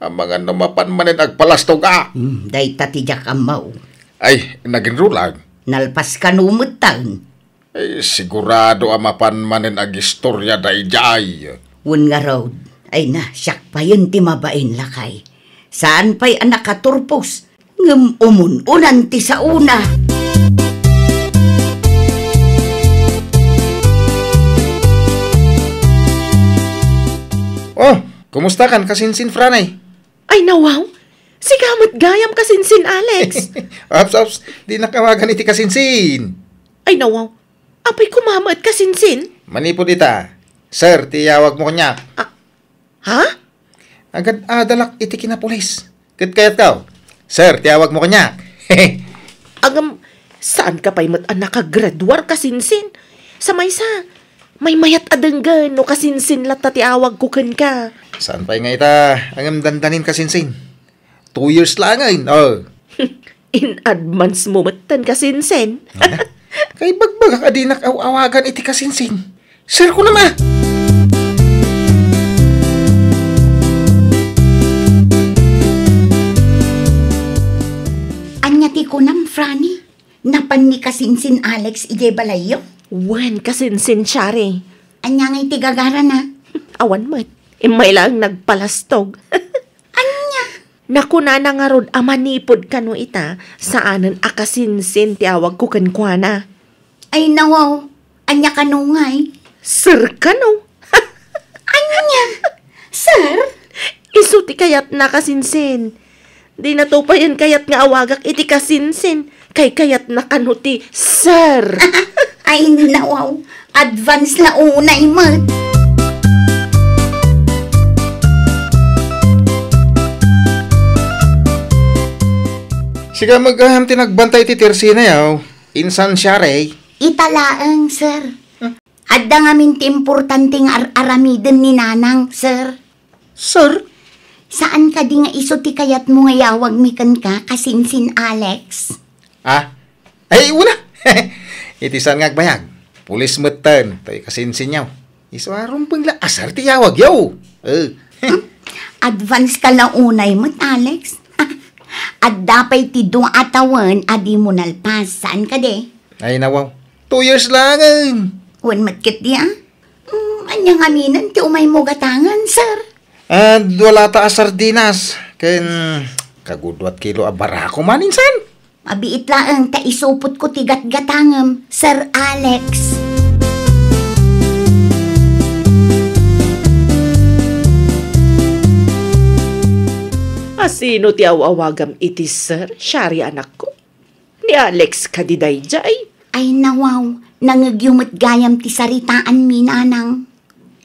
Amangan no mapan manen agpalastog a. Hmm, dayta ti diak ammo. Ay, nag-enroll a? Nalpas kano metten? Ay, sigurado a mapan manen agistorya daydiay. Wen ngarud, ay na, siak payen ti mabain, lakay. Saan pay a nakaturpos, ngem umun-unan ti saona. Oh, kumusta kan kasinsin, Franay? Ay, nawaw. Sika met gayam kasinsin, Alex. Ops, ops, dinak awagan iti kasinsin. Ay, nawaw. Apay koma met kasinsin? Manipud ita, sir, ti iyawagmo kaniak. Ah, ha? Agad-adalak iti kinapulis. Ket kayatko, sir, ti awagmo kaniak. Ngem, saanka pay met a nakagraduar kasinsin? Sa maysa, maymayat a denggen no kasinsin latta ti awagko kenka. Saan pay nga ita, ngem dandanin kasinsin. Two years laengen, oh. In advance mo metten kasinsin. Kaibagbagak a dinak aw-awagan iti kasinsin. Sir ko naman. Ania ti kunam, Franny? Napan ni kasinsin Alex idiay balayyo? Wen, kasinsin Shari. Ania ngay ti gagarana? Awan met. Immay laeng nagpalastog. Ania? Nakunana ngarud a manipud kano ita, saanen a kasinsin ti awagko kenkuana. Ay, nawaw, ania kano ngay? Sir kano. Ania? Sir? Isu ti kayatna, kasinsin. Dina to payen kayat nga awagak iti kasinsin. Kay kayatna kano ti sir. Ay, nawaw. Advance la unay met. Sika met gayam ti nagbantay iti tersina, yaw. Insan siya, Rey? Ita laeng, sir. Hmm? Adda ngamin ti importante nga ar-aramiden ni Nanang, sir. Sir? Saan kadi nga isu ti kayatmo nga iyawagmi kenka, kasinsin Alex? Ah? Ay, wala. Iti saan nga agbayag? Pulis metten, toy kasinsinyo. Isu a rumbeng la a sir ti iyawagyo. Eh. Hmm? Advance ka la unay met, Alex. Adda pay ti dua a tawen a dimo nalpas, saan kadi? Ay, nawaw. Two years laengen. Wen met ketdi, ah? Mm, ania ngaminen ti umaymo gatangen, sir? Ah, dua lata a sardinas, ken kagudua ti kilo a barako man, insan. Mabiit laeng ta isupotko ti gatgatangem, Sir Alex. A sino ti aw-awagam iti sir, Shari anakko? Ni Alex kadi daydiay? Ay, nawaw, nangegyo met gayam ti saritaanmi, Nanang.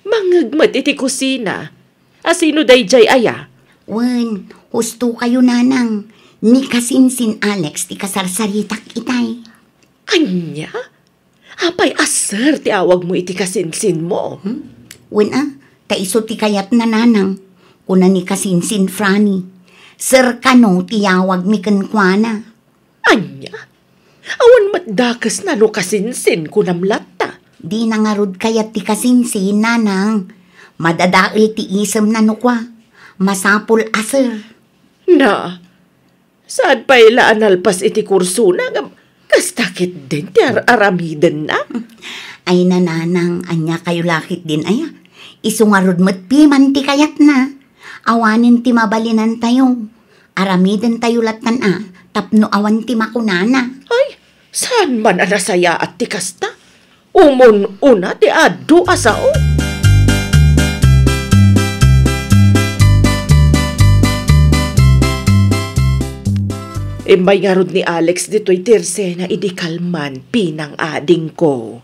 Mangngeg met iti kusina. A sino daydiay aya? Wen, husto kayo, Nanang. Ni kasinsin Alex ti kasarsaritak itay. Ania? Apay a sir ti awagmo iti kasinsinmo? Hmm? Wen a, ta isu ti kayatna, Nanang. Kuna ni kasinsin Franny, sir kano ti yawagmi kenkuana. Ania? Awan met dakesna no kasinsin kunam latta. Dina ngarud kayat ti kasinsin, Nanang. Madadael ti isemna no kua, masapul a sir. Na, saan pay la a nalpas iti kursona ngem kasta ketdin ti ar-aramidenna? Ay, Nanang, ania kayo la ketdin aya? Isu ngarud met piman ti kayatna. Awanen ti mabalinantayo. Aramidentayo lattan a tapno awan ti makunana. Ay, saan man a nasayaat ti kasta? Umun-una ti adu a sao. Immay ngarud ni Alex ditoy tersena idi kalman, pinang-adingko.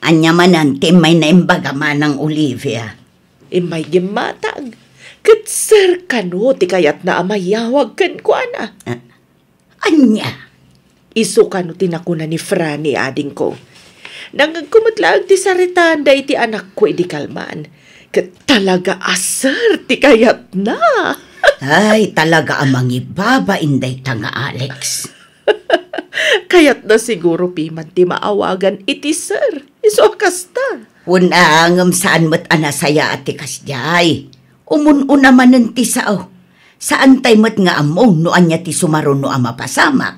Ania manen ti immay naimbaga, Manang Olivia? Immay gimmatag, ket sir kano ti kayatna a mayawag kenkuana. Ah, ania? Isu kano ti nakuna ni Franny, adingko. Nangngegko met laeng ti saritaan daydi anakko idi kalman. Ket talaga a sir ti kayatna. Ay, talaga a mangibabain dayta nga Alex. Kayatna siguro piman ti maawagan iti sir. Isu a kasta. Wen a, ngem saan met a nasayaat ti kasdiay. Umun-una manen ti sao. Saantay met nga ammo no ania ti sumaruno a mapasamak.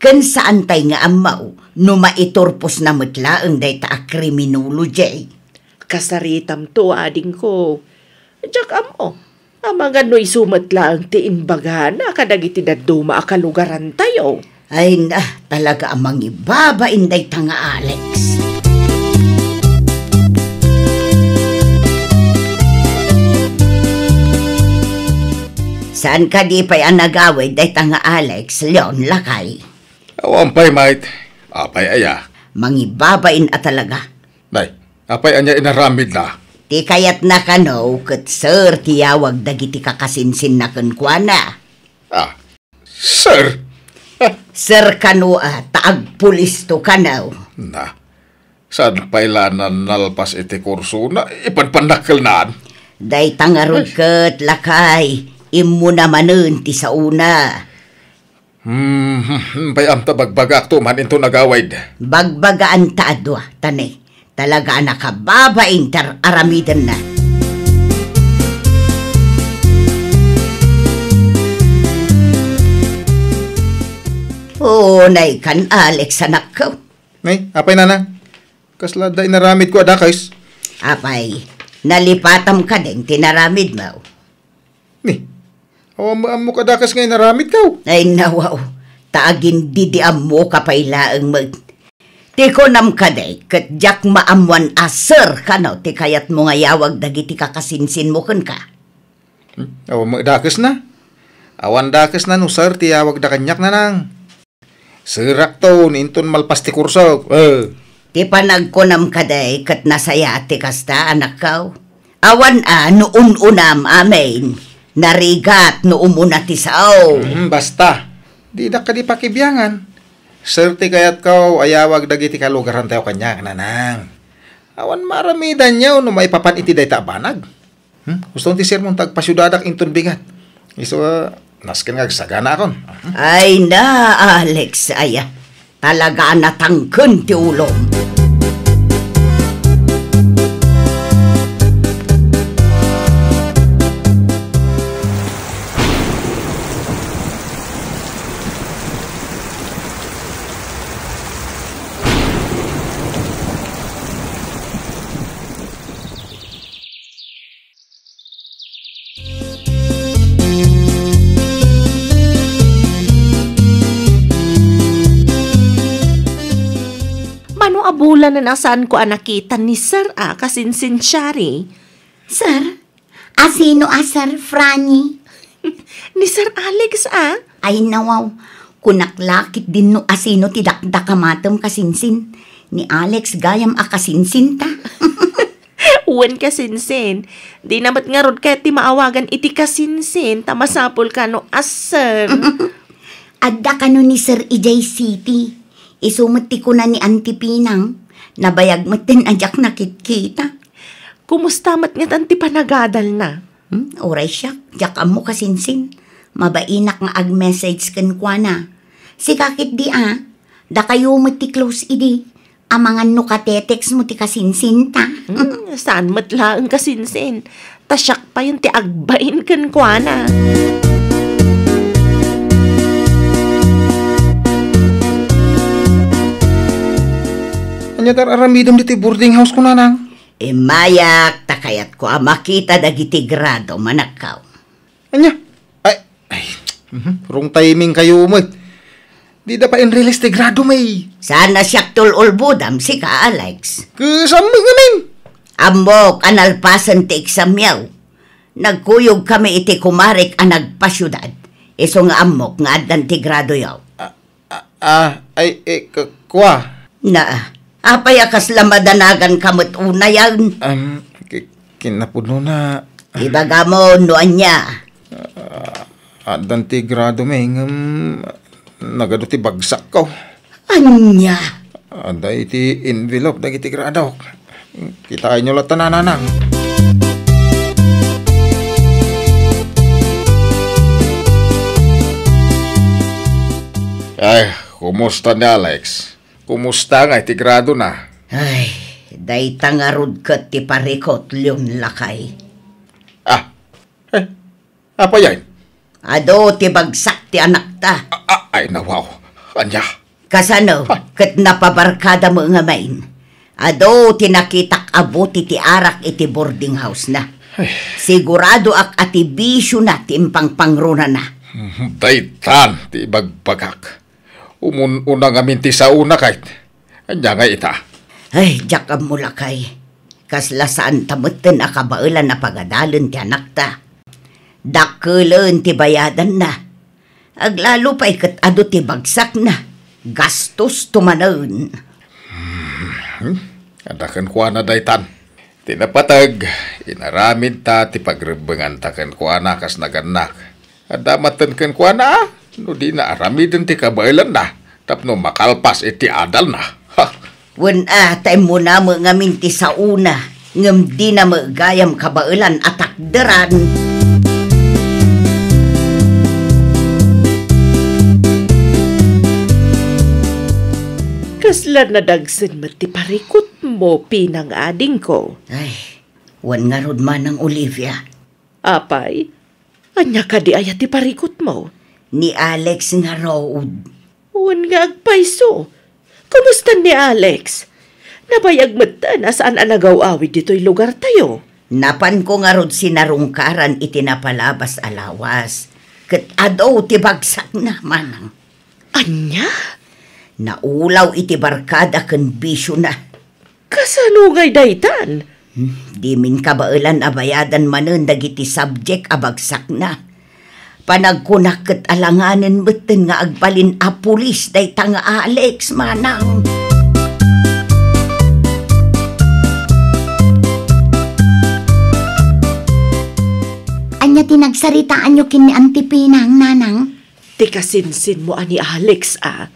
Ken saantay nga ammo no maiturposna met laeng dayta a criminology. Kasaritamto, adingko. Diak ammo. Amangan no isu met laeng ti imbagana kadagiti dadduma a kalugarantayo. Ay na, talaga a mangibabain dayta nga Alex. Saan kadi pay a nagawid dayta nga Alex, Leon, lakay? Awan pay, mait. Apay aya? Mangibabain a talaga. Nay, apay ania inaramidna? Ti kayatna kano ket sir ti yawag dagiti kakasinsinna kenkuana. Ah, sir? Sir kano a, ta agpulisto kano. Na, saan pay la a nalpas iti kursona, ipanpannakkelnaan. Dayta ngarud ket, lakay, immuna manen ti saona. Hmm, hmm, hmm, pay-am ta bagbagaakto man inton agawid. Bagbagaanta a dua, ta ne, talaga a nakababain ti ar-aramidenna. Unay kan, Alex, anakko. Nay, apay, nana? Kasla adda inaramidko a dakes? Apay, nalipatam kadin ti naramidmo? Ni, Awan maammo kadakes nga inaramidkaw. Ay, nawaw. Ta agindidiammoka pay laeng met. Ti kunam kadi, ket diak maammoan a sir kano ti kayatmo nga yawag dagiti kakasinsinmo kenka. Hmm? Awan met dakesna. Awan dakesna no sir ti yawagda kaniak, Nanang. Sirakto, ni inton malpas ti kursok. Eh. Ti panagkunam kadi ket nasayaat ti kasta, anakko. Awan a no un-unam amin. Narigat no umuna ti sao. Hmm, basta. Didak kadi pakibiangan. Sir ti kayatko a yawag dagiti kalugarantayo kaniak, Nanang. Awan maaramidanyo no maipapan iti dayta a banag. Hmm? Gusto ti sermon ta agpasiudadak inton bigat. Isu, ah, nasken nga agsaganaakon. Hmm? Ay na, Alex, aya. Talaga a natangken ti ulom. Mano a bulan a saanko a nakita ni Sir a kasinsinsiari. Sir? Asino a Sir Franny? Ni Sir Alex a? Ay, nawaw. Kunak la ketdin no asino ti dakdakamatem kasinsin. Ni Alex gayam a kasinsinta. Wen kasinsin. Dina met ngarud kayat ti maawagan iti kasinsin, ta masapul kano a sir. Adda kano ni sir idiay city. Isu met ti kuna ni Auntie Pinang. Nabayag metten a diak nakitkita. Kumusta met ngatan ti panagadalna? Hmm, uray siak, diak ammo kasinsin. Mabainak nga ag-message kenkuana. Sika ketdi a, dakayo met ti close idi. Amangan no katetext mo ti kasinsinta. Hmm, saan met laeng kasinsin. Ta siak payen ti agbain kenkuana. Ania ti ar-aramidem ditoy boarding house ko, Nanang? Immayak, ta kayatko a makita dagiti grado, manakkaw. Ania? Ay, ay, mhm, wrong timing kayo met. Dida pa in-release ti grado, may. Saan a siak tul-ulbodam, sika, Alex. Ket saan met ngamin? Ammok a nalpasen ti examyo. Nagkuyog kami iti kumarek a nagpasiudad. Isu nga ammok nga addan ti gradoyo. Ah, ah, ah, ay, eh, k-, kua? Na, apay a kasla madanagan ka met unayen? Am, ki-, kinapudnona. Ibagam no ania. Ah, addan ti grado mi, ngem nagadu ti bagsakko. Ania? Adda iti envelope dagiti gradok. Kitaenyo latta, Nanang. Ay, kumusta ni Alex? Kumusta nga iti gradona? Ay, dayta ngarud ket ti parikut, Leon, lakay. Ah, eh, apay ay? Adu ti bagsak ti anakta. A-, a-, ay, nawaw. Ania? Kasano? Ah. Ket napabarkada met ngamin. Adu ti nakitak a buti ti arak iti boarding house na. Ay. Siguradoak a ti bisiona ti impangpangrunana. Mhm, daytan ti ibagbagak. Umun-una ngamin ti saona, kayat. Ania nga ita? Ay, diak ammo, lakay. Kasla saanta metten a kabaelan a pagadalen ti anakta. Dakkelen ti bayadanna. Aglalo pay ket adu ti bagsakna. Gastosto manen. Hmm. Adda kenkuana daytan. Ti napateg, inaramidta ti pagrebbenganta kenkuana kas nagannak. Adda maten kenkuana, no dina aramiden ti kabaelanna tapno makalpas iti adalna. Ha! Wen a, ta immuna met ngamin ti saona, ngem dina met gayam kabaelan a takderan. Kasla nadagsen met ti parikutmo, pinangadingko. Ay, wen ngarud manang Olivia. Apay, ania kadi aya ti parikutmo? Ni Alex ngarud. Wen nga agpayso. Kumusta ni Alex? Nabayag metten a saan a nagaw-awid ditoy lugartayo. Napanko ngarud sinarungkaran iti napalabas a lawas. Ket adu ti bagsakna, manang. Ania? Naulaw iti barkada ken bisiona. Kasano ngay daytan? Hmm, dimin kabaelan a bayadan manen dagiti subject a bagsakna. Panagkunak ket alanganen metten nga agbalin a pulis dayta nga Alex, manang. Ania ti nagsaritaanyo ken ni Auntie Pinang, nanang? Ti kasinsinmo a ni Alex, a.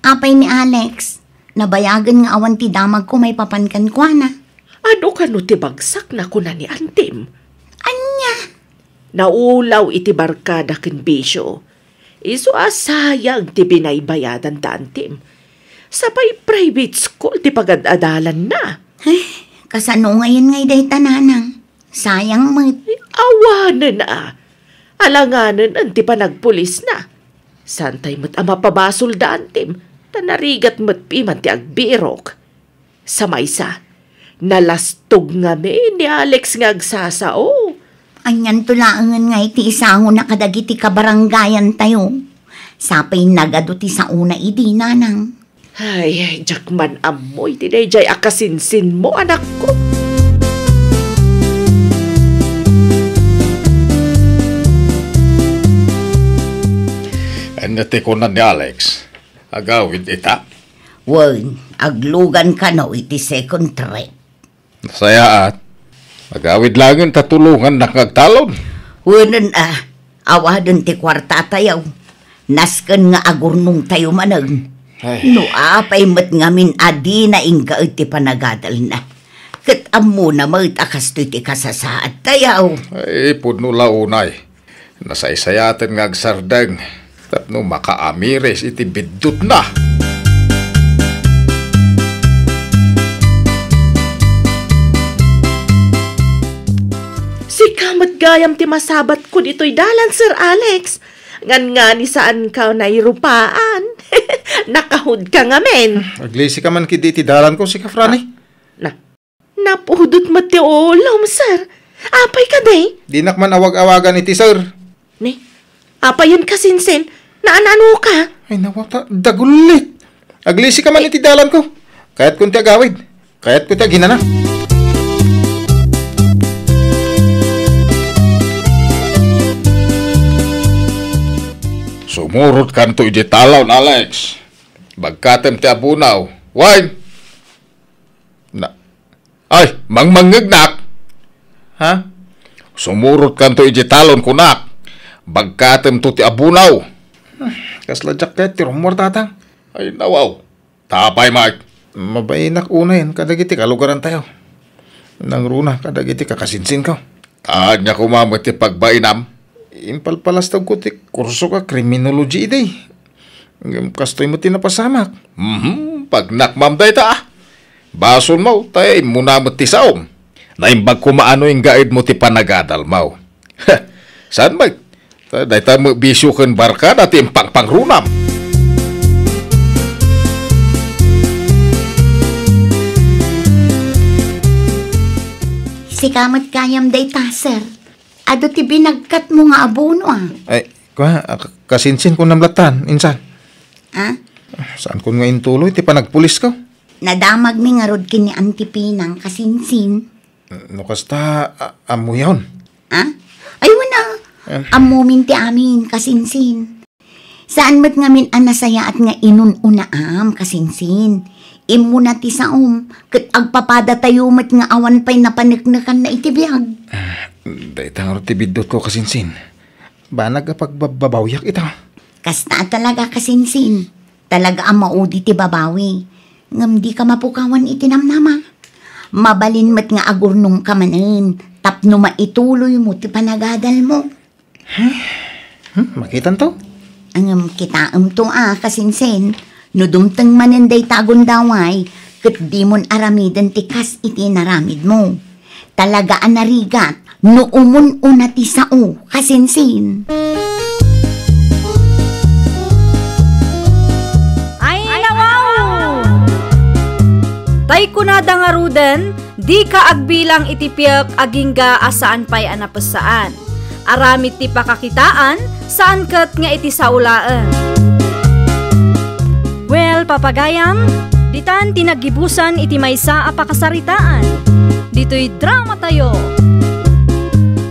Apay ni Alex? Nabayagen nga awan ti damagko maipapan kenkuana. Adu kano ti bagsakna kuna ni antim? Ania? Naulaw iti barkada ken bisio. Isu a sayang ti binaybayadan da antim. Sapay private school ti pagad-adalanna. Ay, kasano ngayen ngay dayta, nanang? Sayang met. Awanen a. Alanganen ti panagpulisna. Saantay met a mapabasol da antim, ta narigat met piman ti agbirok. Sa maysa, nalastog ngamin ni Alex nga agsasao. Anianto laengen nga iti isangona kadagiti kabarangayantayo? Sapay nagadu ti saona idi, nanang. Ay, diak man ammo iti daydiay a kasinsinmo, anakko. Ania ti kuna ni Alex? Agawid ita? Wen, aglugan kano iti second trip. Nasayaat. Agawid laengen ta tulongannak nga agtalon. Wenen a, awaden ti kuartatayo. Nasken nga agurnongtayo manen. Ay. No apay met ngamin a dina inggaed ti panagadalna. Ket ammona met a kastoy ti kasasaadtayo. Ay, pudno la unay. Nasaysayaaten nga agsardeng tapno makaamiris iti biddutna. Sika met gayam ti masabatko ditoy dalan, Sir Alex. Ngan ngani saanka nairupaan. Nakahudka ngamin. Aglisika man ketdi iti dalanko, sika, Franny. Na, Napudot met ti ulom, sir. Apay kadi? Dinak man awag-awagan iti sir. Ni, apayen kasinsin? Naan-anoka? Ay, nawata, dagullit. Aglisika man iti dalanko. Kayatkon ti agawid. Kayatko ti aginana. Sumurot kanto iti talon, Alex. Bagkatem ti abunaw. Wine! Na, ay, mangmangngegnak! Ha? Sumurot kanto iti talon, kunak. Bagkatemto ti abunaw. Kasla diak ket ti rummuar, tatang. Ay, nawaw. Tapay, Mike. Mabainak unayen kadagiti kalugarantayo. Nangruna kadagiti kakasinsinko. Ania koma met ti pagbainam? Impalpalastawko ti kurso ka criminology idi. Ngem kastoy met ti napasamak. Mhm, pagnakmam dayta, ah. Basolmo, ta immuna met ti saom. Naimbag koma no inggaedmo ti panagadalmo. Saan met? Ta dayta met bisio ken barkada ti impangpangrunam. Sika met gayam dayta, sir. Adu ti binagkatmo nga abono, ah. Ay, kua, ah, ka-, kasinsin kunam lattan, insan. Ah? Saankon nga intuloy ti panagpulisko. Nadamagmi ngarud ken ni Auntie Pinang, kasinsin. No kasta, a-, ammoyon. Ah? Ay, wen a. Ah. Ammomin ti amin, kasinsin. Saan met ngamin a nasayaat nga inun-unaam, kasinsin. Immuna ti saom, ket agpapadatayo met nga awan pay napaneknekanna iti biag. Ah, dayta ngarud ti biddutko, kasinsin. Banag a pagbabbabawiak ita. Kasta a talaga, kasinsin. Talaga a maudi ti babawi. Ngem dika mapukawan iti namnama. Mabalin met nga agurnongka manen tapno maituloymo ti panagadalmo. Hmm, makitanto? Ngem kitaemto a, kasinsin, no dumteng manen dayta a gundaway, ket dimon aramiden ti kas iti inaramidmo. Talaga a narigat no umun-una ti sao, kasinsin. Ay, nawaw! Tay kunada ngaruden, dika agbilang iti piek agingga a saan pay a napessaan. Aramid ti pakakitaan, saan ket nga iti sao laeng. Well, papagayam, ditan ti naggibusan iti maysa a pakasaritaan. Ditoy drama tayo.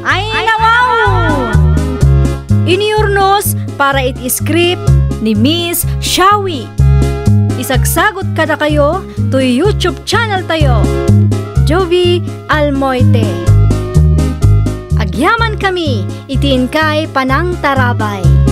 Ay, nawaw! Inurnos para iti script ni Miss Shawi. Isagsagot kadakayo toy YouTube channel tayo, Jovie Almoite. Agyaman kami iti inkay panangtarabay.